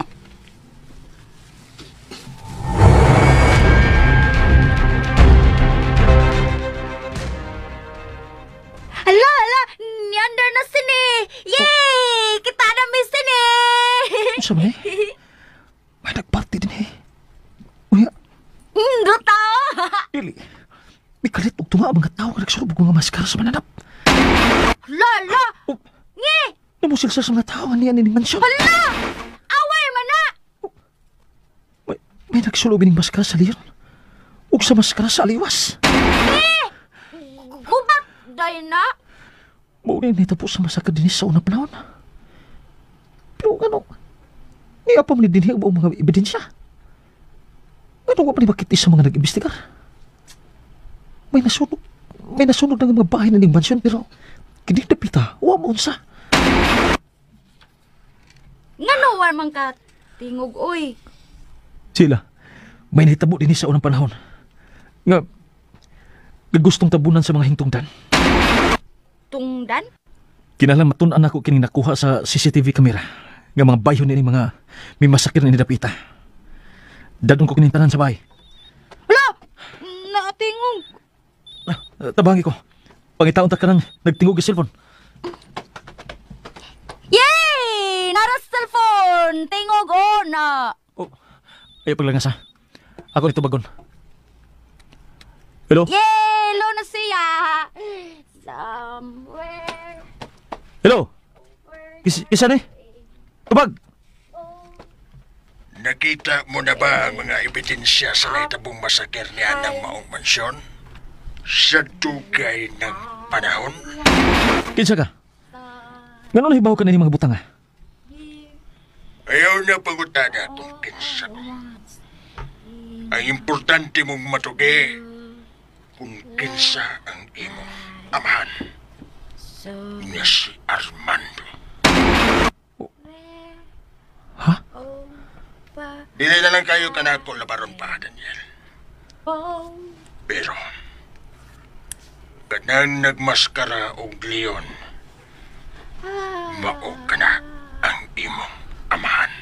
Hala, hala, niandar na sini. Yay! Kita na mi sini. Unsa man eh? May nagparty din eh. Uya. Duta. Dili. May kalit og tunga ang mga tao nga nagsulub og mga maskara sa mananap. Hala, hala. Oh. Ngi. Namusil sa mga tao nga niya nining mansyon. Hala! Away man na. Oh. May nagsulob ining maskara sa leon. Ug sa maskara sa aliwas. Ngi! Gubat day na. Mao ni nitapos sa masakit dinhi sa unang panahon. Pero ano, niya pa man dinhi ang buong mga ebidensya. Ano pa ni bakit sa mga nag-imbestigar? May nasunog ng mga bahay na ning mansyon pero kini dapita, wa mo unsa. Ngano war man ka tingog oy? Sila, may nahitabo dinhi sa unang panahon. Nga gustong tabunan sa mga hingtungdan. Tungdan? Kinahanglan matun-an ako kining nakuha sa CCTV camera nga mga bayho ni mga may masakir ni dapita. Dadong ko kining tanan sa bahay. Hala! Naatingog. Tabangi ko. Pangitaon ta ka nang nagtingog sa cellphone. Yay! Nara cellphone! Tingog o na! Oh, ayaw paglangas ha. Ako nito bagon. Hello? Yay! Hello na siya! Somewhere. Hello? Isa ni? Tubag! Nakita mo na ba ang mga ebidensya sa nahitabong masakir ni Anang maong mansyon? Sa dugay ng panahon? Kinsa ka? Gano'n nahibaw ka na ni mga butang ha? Ayaw na pangutana itong kinsa ko. Ang importante mong matugi kung kinsa ang imong amahan. Nga si Armando. Ha? Dili na lang kayo kanako labaron pa, Daniel. Pero, kanang nagmaskara og leon, mao ka na ang imong amahan.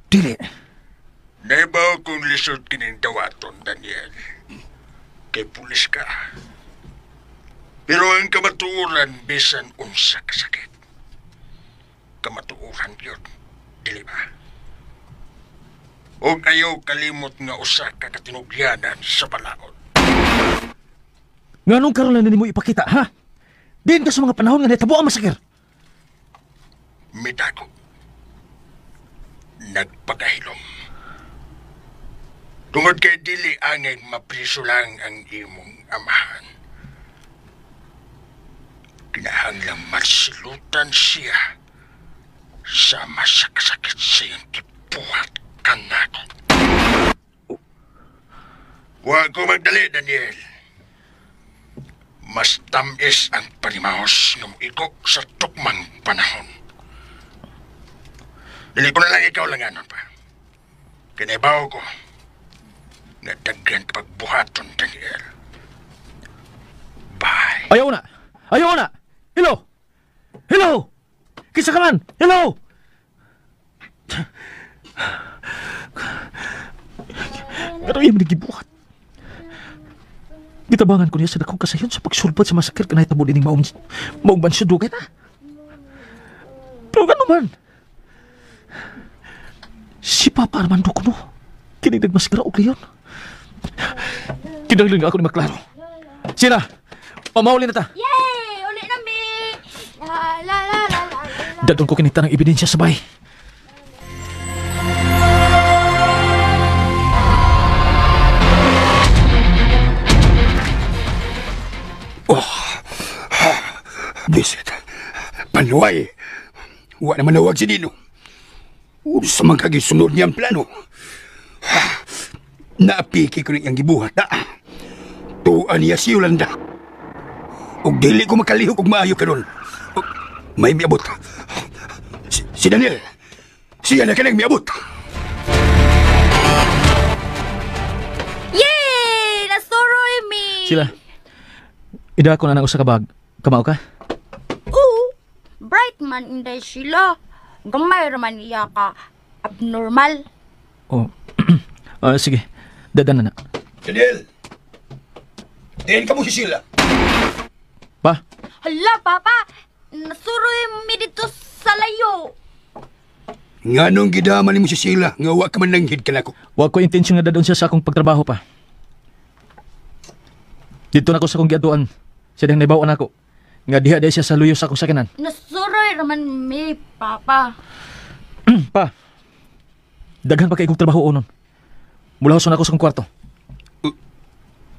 Dili. Naibaw kong lisod kining dawaton, Daniel. Kay pulis ka. Pero ang kamatuoran bisan unsa kasakit. kamatuoran yun, dili ba? O ayaw kalimot nga usa ka katinugyanan sa balaod. Nganong karon lang nimo ipakita, ha? Diin ka sa mga panahon nga nahitabo ang masakir. Midago. Nagpakahilom. Tungod kay dili angay mapriso lang ang imong amahan. Kinahanglang masilutan siya sa masakasakit sa iyong gibuhat kanako. Huwag ko magdali, Daniel. Mas tamis ang panimaos nga moigo sa tukmang panahon. Dili ko na lang ikaw lang anon pa. Kinabaw ko nga daghan pagbuhaton, Daniel. Bye. Ayaw na! Ayaw na! Hello! Hello! Kisa ka man! Hello! Pero iya man gibuhat. Gitabangan ko niya sa dakong kasayon sa pagsulbad sa masakir ka nahitabo dining maong bansyo dugay na. Pero gano'n man. Si Papa Armando ko no. Kini nagmaskara og leon. Kinahanglan ako ni maklaro. Sila, pamauli na ta. Yay! Uli na mi! La la la la la. Dadon ko kinita ng ebidensya sa bahay. Oh, bisit. Panuay. Wa naman nawag si Dino. Unsa man kagisunod niyang plano. Naapiki ko niyang gibuhat, ha? Tuan niya si Yolanda. Og dili ko makalihok og maayo karon. May miabot. Si Daniel. Siya na kanang miabot. Yay! Nasuroy mi! Sila. Ida ko na ng usa ka bag. Kamao ka? Oo. Bright man inday sila. Gamay raman iya ka. Abnormal. Oh. Sige. Dadan na na. Daniel! Diyan ka mo si Sheila. Pa? Hala, Papa! Nasuroy mi dito sa layo. Nganong gidaman nimo si Sheila nga wa ka man nanghid kanako? Wa ko intensyon nga dadon siya sa akong pagtrabaho pa. Dito na ko sa akong giaduan. Siya dihang naibaw-an ako. Nga diha diha siya sa luyo sa akong sakinan. Nasuroy raman mi, Papa. Pa, daghan pa kay kong trabaho onon. Mula na ako sa akong kwarto.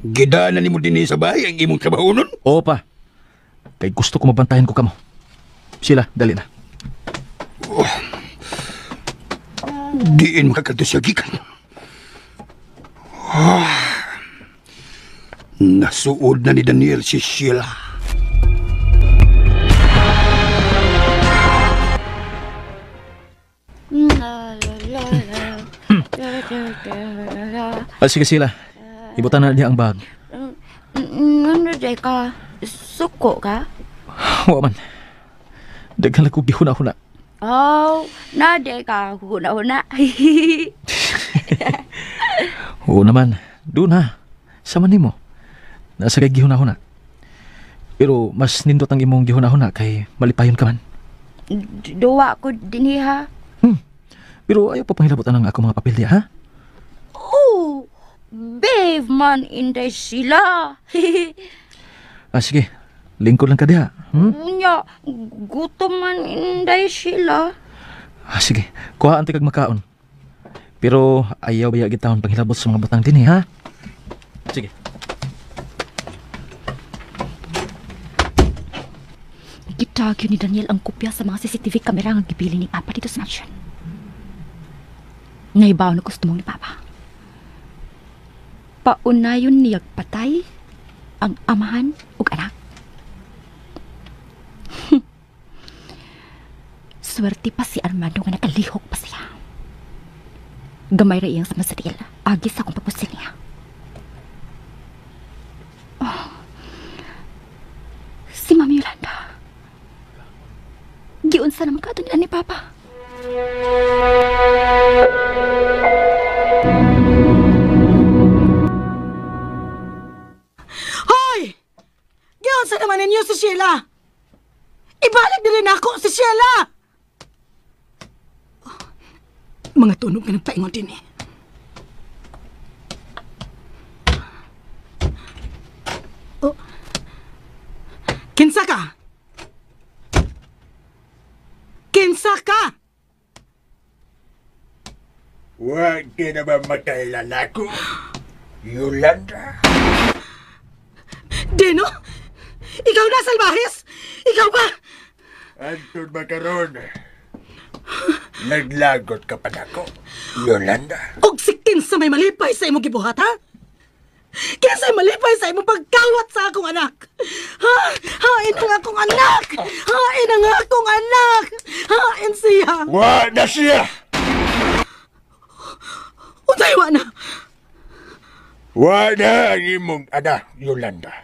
Gidana nimo dinhi sa bahay ang imong trabaho nun? Oo pa. Kay gusto ko mabantayan ko kamo. Sila, dali na. Oh. Diin makakadto siya gikan. Oh. Nasuod na ni Daniel si Sheila. Sige Sheila, ibutan na niya ang bag. Ano day ka? Suko ka? Wa man. Daghan lang ko gihuna-huna. Oh, na day ka huna-huna. Oo naman. Doon ha. Sama nimo. Nasa kay gihuna-huna. Pero mas nindot ang imong gihuna-huna kay malipayon ka man. Duwa ko dinhi ha. Pero ayaw pa panghilabot ang ako mga papel diya ha? Oh, babe man inday sila. Sige. Lingkod lang ka diha. Nya, gutom man inday sila. Sige. Kuhaan ti kag makaon. Pero ayaw baya gitawon panghilabot sa mga butang dinhi ha? Sige. Gitagyo ni Daniel ang kopya sa mga CCTV kamera nga gibili ni Papa dito sa mansion. Naibaw na gusto mong ni Papa. Paunayon niyag patay ang amahan ug anak. Swerte pa si Armando nga nakalihok pa siya. Gamay ra iyang sama sa dila. Agi sa akong pagpusin niya. Oh. Si Mami Yolanda. Giunsa naman ka ito nila ni Papa. Hoy! Giunsa naman ninyo si Sheila! Ibalik na rin ako si Sheila! Mga tunog nga nagpaingon din eh. Oh. Kinsa ka? Kinsa ka? Huwag ka na ba makailala ko, Yolanda? Dino? Ikaw na, Salvajes? Ikaw ba? Anton ba karon? Naglagot ka pa nako, Yolanda. Og si kinsa may malipay sa imong gibuhat, ha? Kinsa may malipay sa imong pagkawat sa akong anak? Ha? Hain ang akong anak! Hain ang akong anak! Hain siya! Wa na siya! Unsay wa na? Wa na ang imong anak, Yolanda.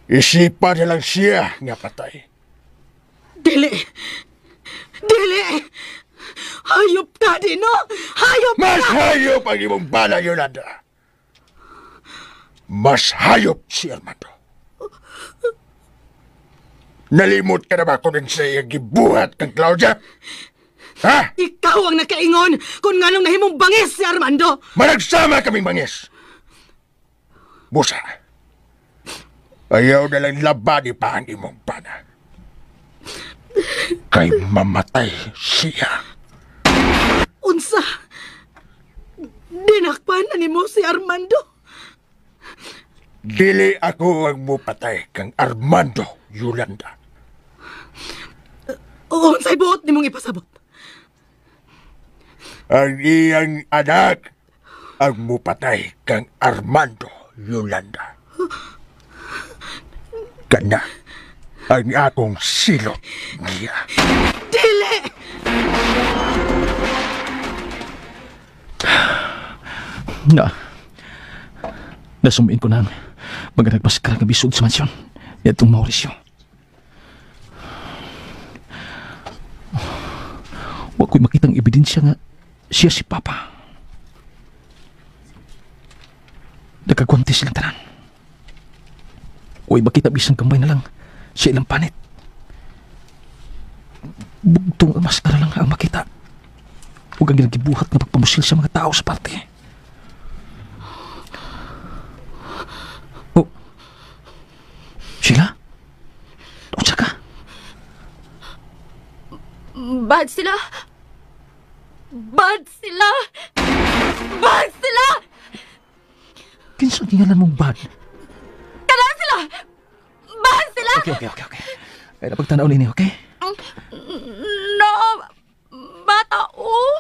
Isipan na lang siya nga patay. Dili! Dili! Hayop ka, Dino! Hayop ka! Mas hayop ang imong bala, Yolanda. Mas hayop si Armando. Nalimot ka na ba kung sa iyang gibuhat kang Claudia? Ha? Ikaw ang nakaingon kung nganong nahimong bangis si Armando! Managsama kaming bangis! Busa, ayaw na lang labani pa ang imong bana. Kay mamatay siya. Unsa? Dinakpan na nimo si Armando? Dili ako ang mupatay kang Armando, Yolanda. Unsay buot nimong ipasabot? Ang iyang anak ang mupatay kang Armando, Yolanda. Kana ang akong silot niya. Dili! Na. Nasumiin ko na ang mga nagmaskara nga bisod sa mansyon niadtong Mauricio. Wa ko'y makitang ebidensya nga siya si Papa. Nagkagwante silang tanan. Uy, makita bisan kamay na lang sa ilang panit. Bugtong ang maskara lang ang makita. Huwag ang ginagibuhat nga pagpamusil sa mga tao sa parte. Oh. Sheila? Unsa ka? Bad sila! Bad sila! Bad sila! Kinsa ang gingalan mong bad? Kana sila! Bad sila! Okay. Kaya napagtanaw nini, okay? No! Bata, oh!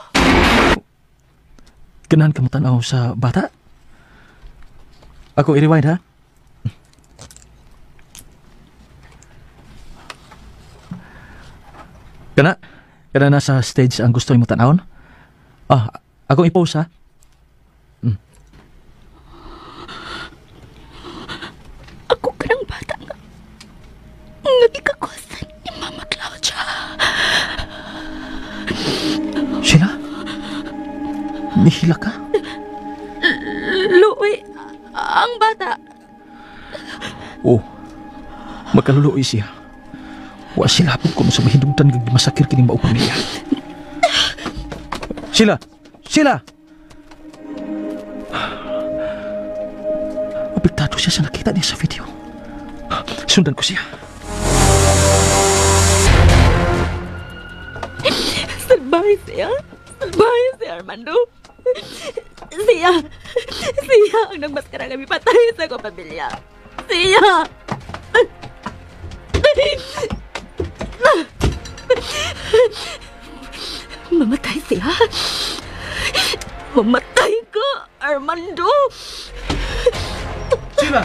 Ganahan ka mo tanaw sa bata? Ako i-rewind, ha? Kana? Kana nasa stage ang gusto mo tanawon? Ah, akong i-post, ha? Ako kanang bata nga gikakusan ni Mama Claudia. Sheila? Nihila ka? Luoy, ang bata. Oh, magkaluluoy siya. Wa sila hapon kung sa mahindugtan kag masakir kining maong pamilya. Sheila! Sheila! Apektado siya sa nakita niya sa video. Sundan ko siya. Salbahe siya. Salbahe si Armando. Siya. Siya ang nagmaskara kami patay sa akong pamilya. Siya. Mamatay siya. Mamatay ka, Armando. Sheila!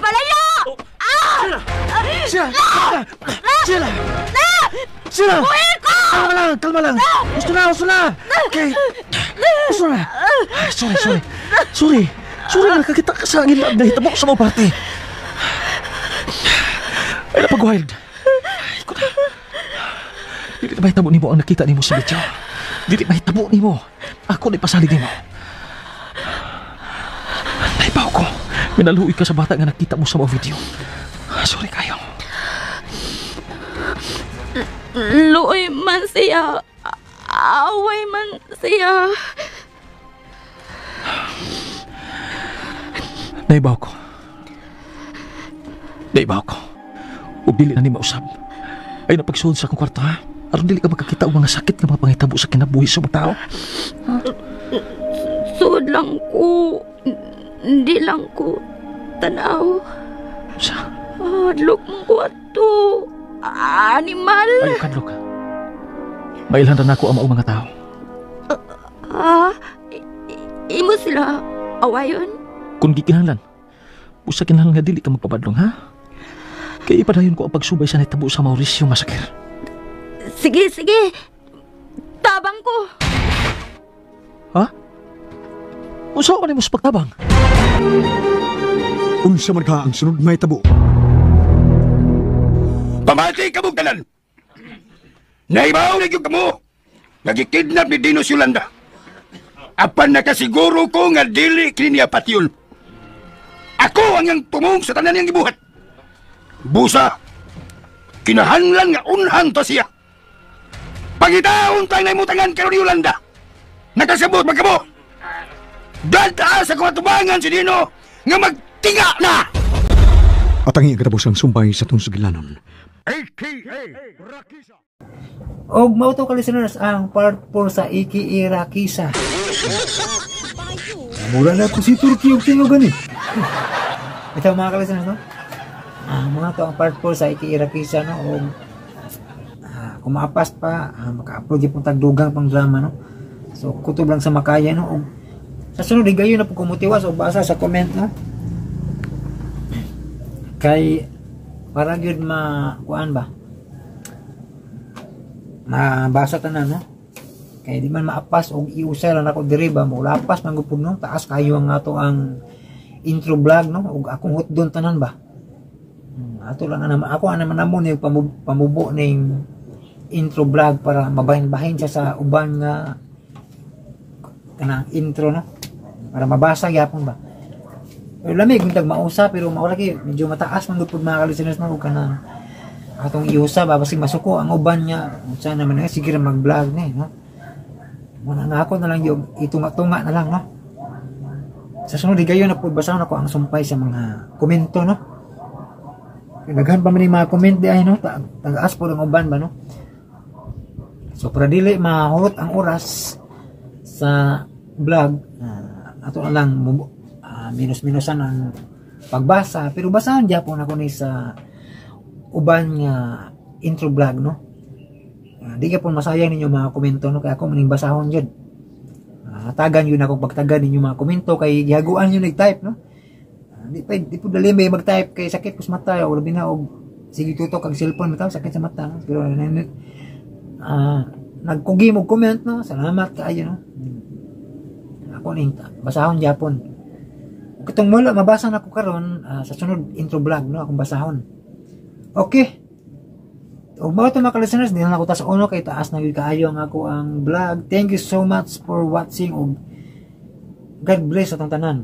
Palayo! Sheila! Sheila! Sheila! Sheila! Buhin ko! Kalma lang! Kalma lang! Gusto na! Gusto na! Okay! Gusto na! Sorry! Sorry! Sorry! Sorry! Nakakita ka sa angin na nahitabo sa mga parte. Ay, napag-wild. Ay, ko na. Dili na mahitabo nimo ang nakita nimo sa video. Dili mahitabo nimo. Ako na ipasalig nimo. Naibaw ko. Minaluoy ka sa bata nga nakita mo sa mga video. Sorry kayo. Luoy man siya. Kaaway man siya. Naibaw ko. Naibaw ko. Ug dili na ni mausab. Ay napagsuod sa akong kwarto, ha? Aron dili ka makakita og mga sakit nga mga pangitabo sa kinabuhi sa mga tao. Ha? Suod lang ko. Hindi lang ko tanaw. Sa? Hadlok mong ko ato. Animal. Ayaw kadlok. Mailhan na nako ang maong mga tao. Imo sila awayon? Kung gikinahanglan, usa kinahanglan nga dili ka magpabadlong, ha? Kay ipadayon ko ang pagsubay sa nahitabo sa Mauricio Massacre. Sige, sige. Tabang ko. Ha? Unsa man nimo sa pagtabang? Unsa man ka ang sunod nga hitabo? Pamati ka mong tanan! Naibaw na gyud kamo! Nagikidnap ni Dino si Yolanda. Apan nakasiguro ko nga dili kini niya patyon. Ako ang iyang tumong sa tanan niyang gibuhat. Busa, kinahanglan nga unhan ta siya. Pangitaon tayo na imutangan karon ni Yolanda. Nakasabot man kamo. Dadaan sa katubangan si Dino nga magtinga na! At ang iyang katapos ang sumpay sa itong sugilanon. AKA Rakisa. Og mao to ka listeners ang part 4 sa AKA Rakisa. Mura na ko si Turkey og tingo gani. Ito mga ka-listeners, no? Mga to ang part 4 sa AKA Rakisa, no? Og kung maapas pa, maka-upload yung tagdugang pang drama, no? So kutob lang sa makaya, no? Og sa sunod higayon na po kumutiwas o basa sa comment, no? Kay para gyud ma kuan ba? Mabasa tanan, no? Kay di man maapas og iusa lang ako diri ba, molapas man gud no, taas kayo ang ato ang intro vlog, no, og akong hotdon tanan ba. Ato lang ana ako ana man namo ni pamubo ning intro vlog para mabahin-bahin siya sa uban nga kanang intro, no, para mabasa gyapon ba. Pero lamig kung tag mausa pero mao lagi medyo mataas man gud mga ka-listeners, no, og kanang atong iusa ba basig masuko ang uban niya. Unsa naman nga sige ra mag-vlog ni, no. Muna nga ako na lang yung itunga-tunga na lang, no. Sa sunod higayon na po basahon ako ang sumpay sa mga komento, no. Daghan pa man yung mga comment di ay, no, tagaas po ang uban ba, no. So para dili mahurot ang oras sa vlog, ato na lang minus-minusan ang pagbasa, pero basahon gyapon ako ni sa uban nga intro vlog, no. Di ka po masayang ninyo mga komento, no, kaya ako maning basahon jud. Tagan yun akong pagtagan ninyo mga komento kay gihaguan yun nag-type, no. Di po dali may mag-type kay sakit pos mata o labi na og sige tutok ang cellphone mata sakit sa mata, no? Pero nagkugi mo comment, no, salamat kaayo, no. Ako ning basahon gyapon. Ug katong mula mabasa na ko karon, sa sunod intro vlog, no, akong basahon. Okay. O mga ito mga ka-listeners, di na ako tas uno kay taas na gyud kaayo ang ako ang vlog. Thank you so much for watching og God bless atong tanan.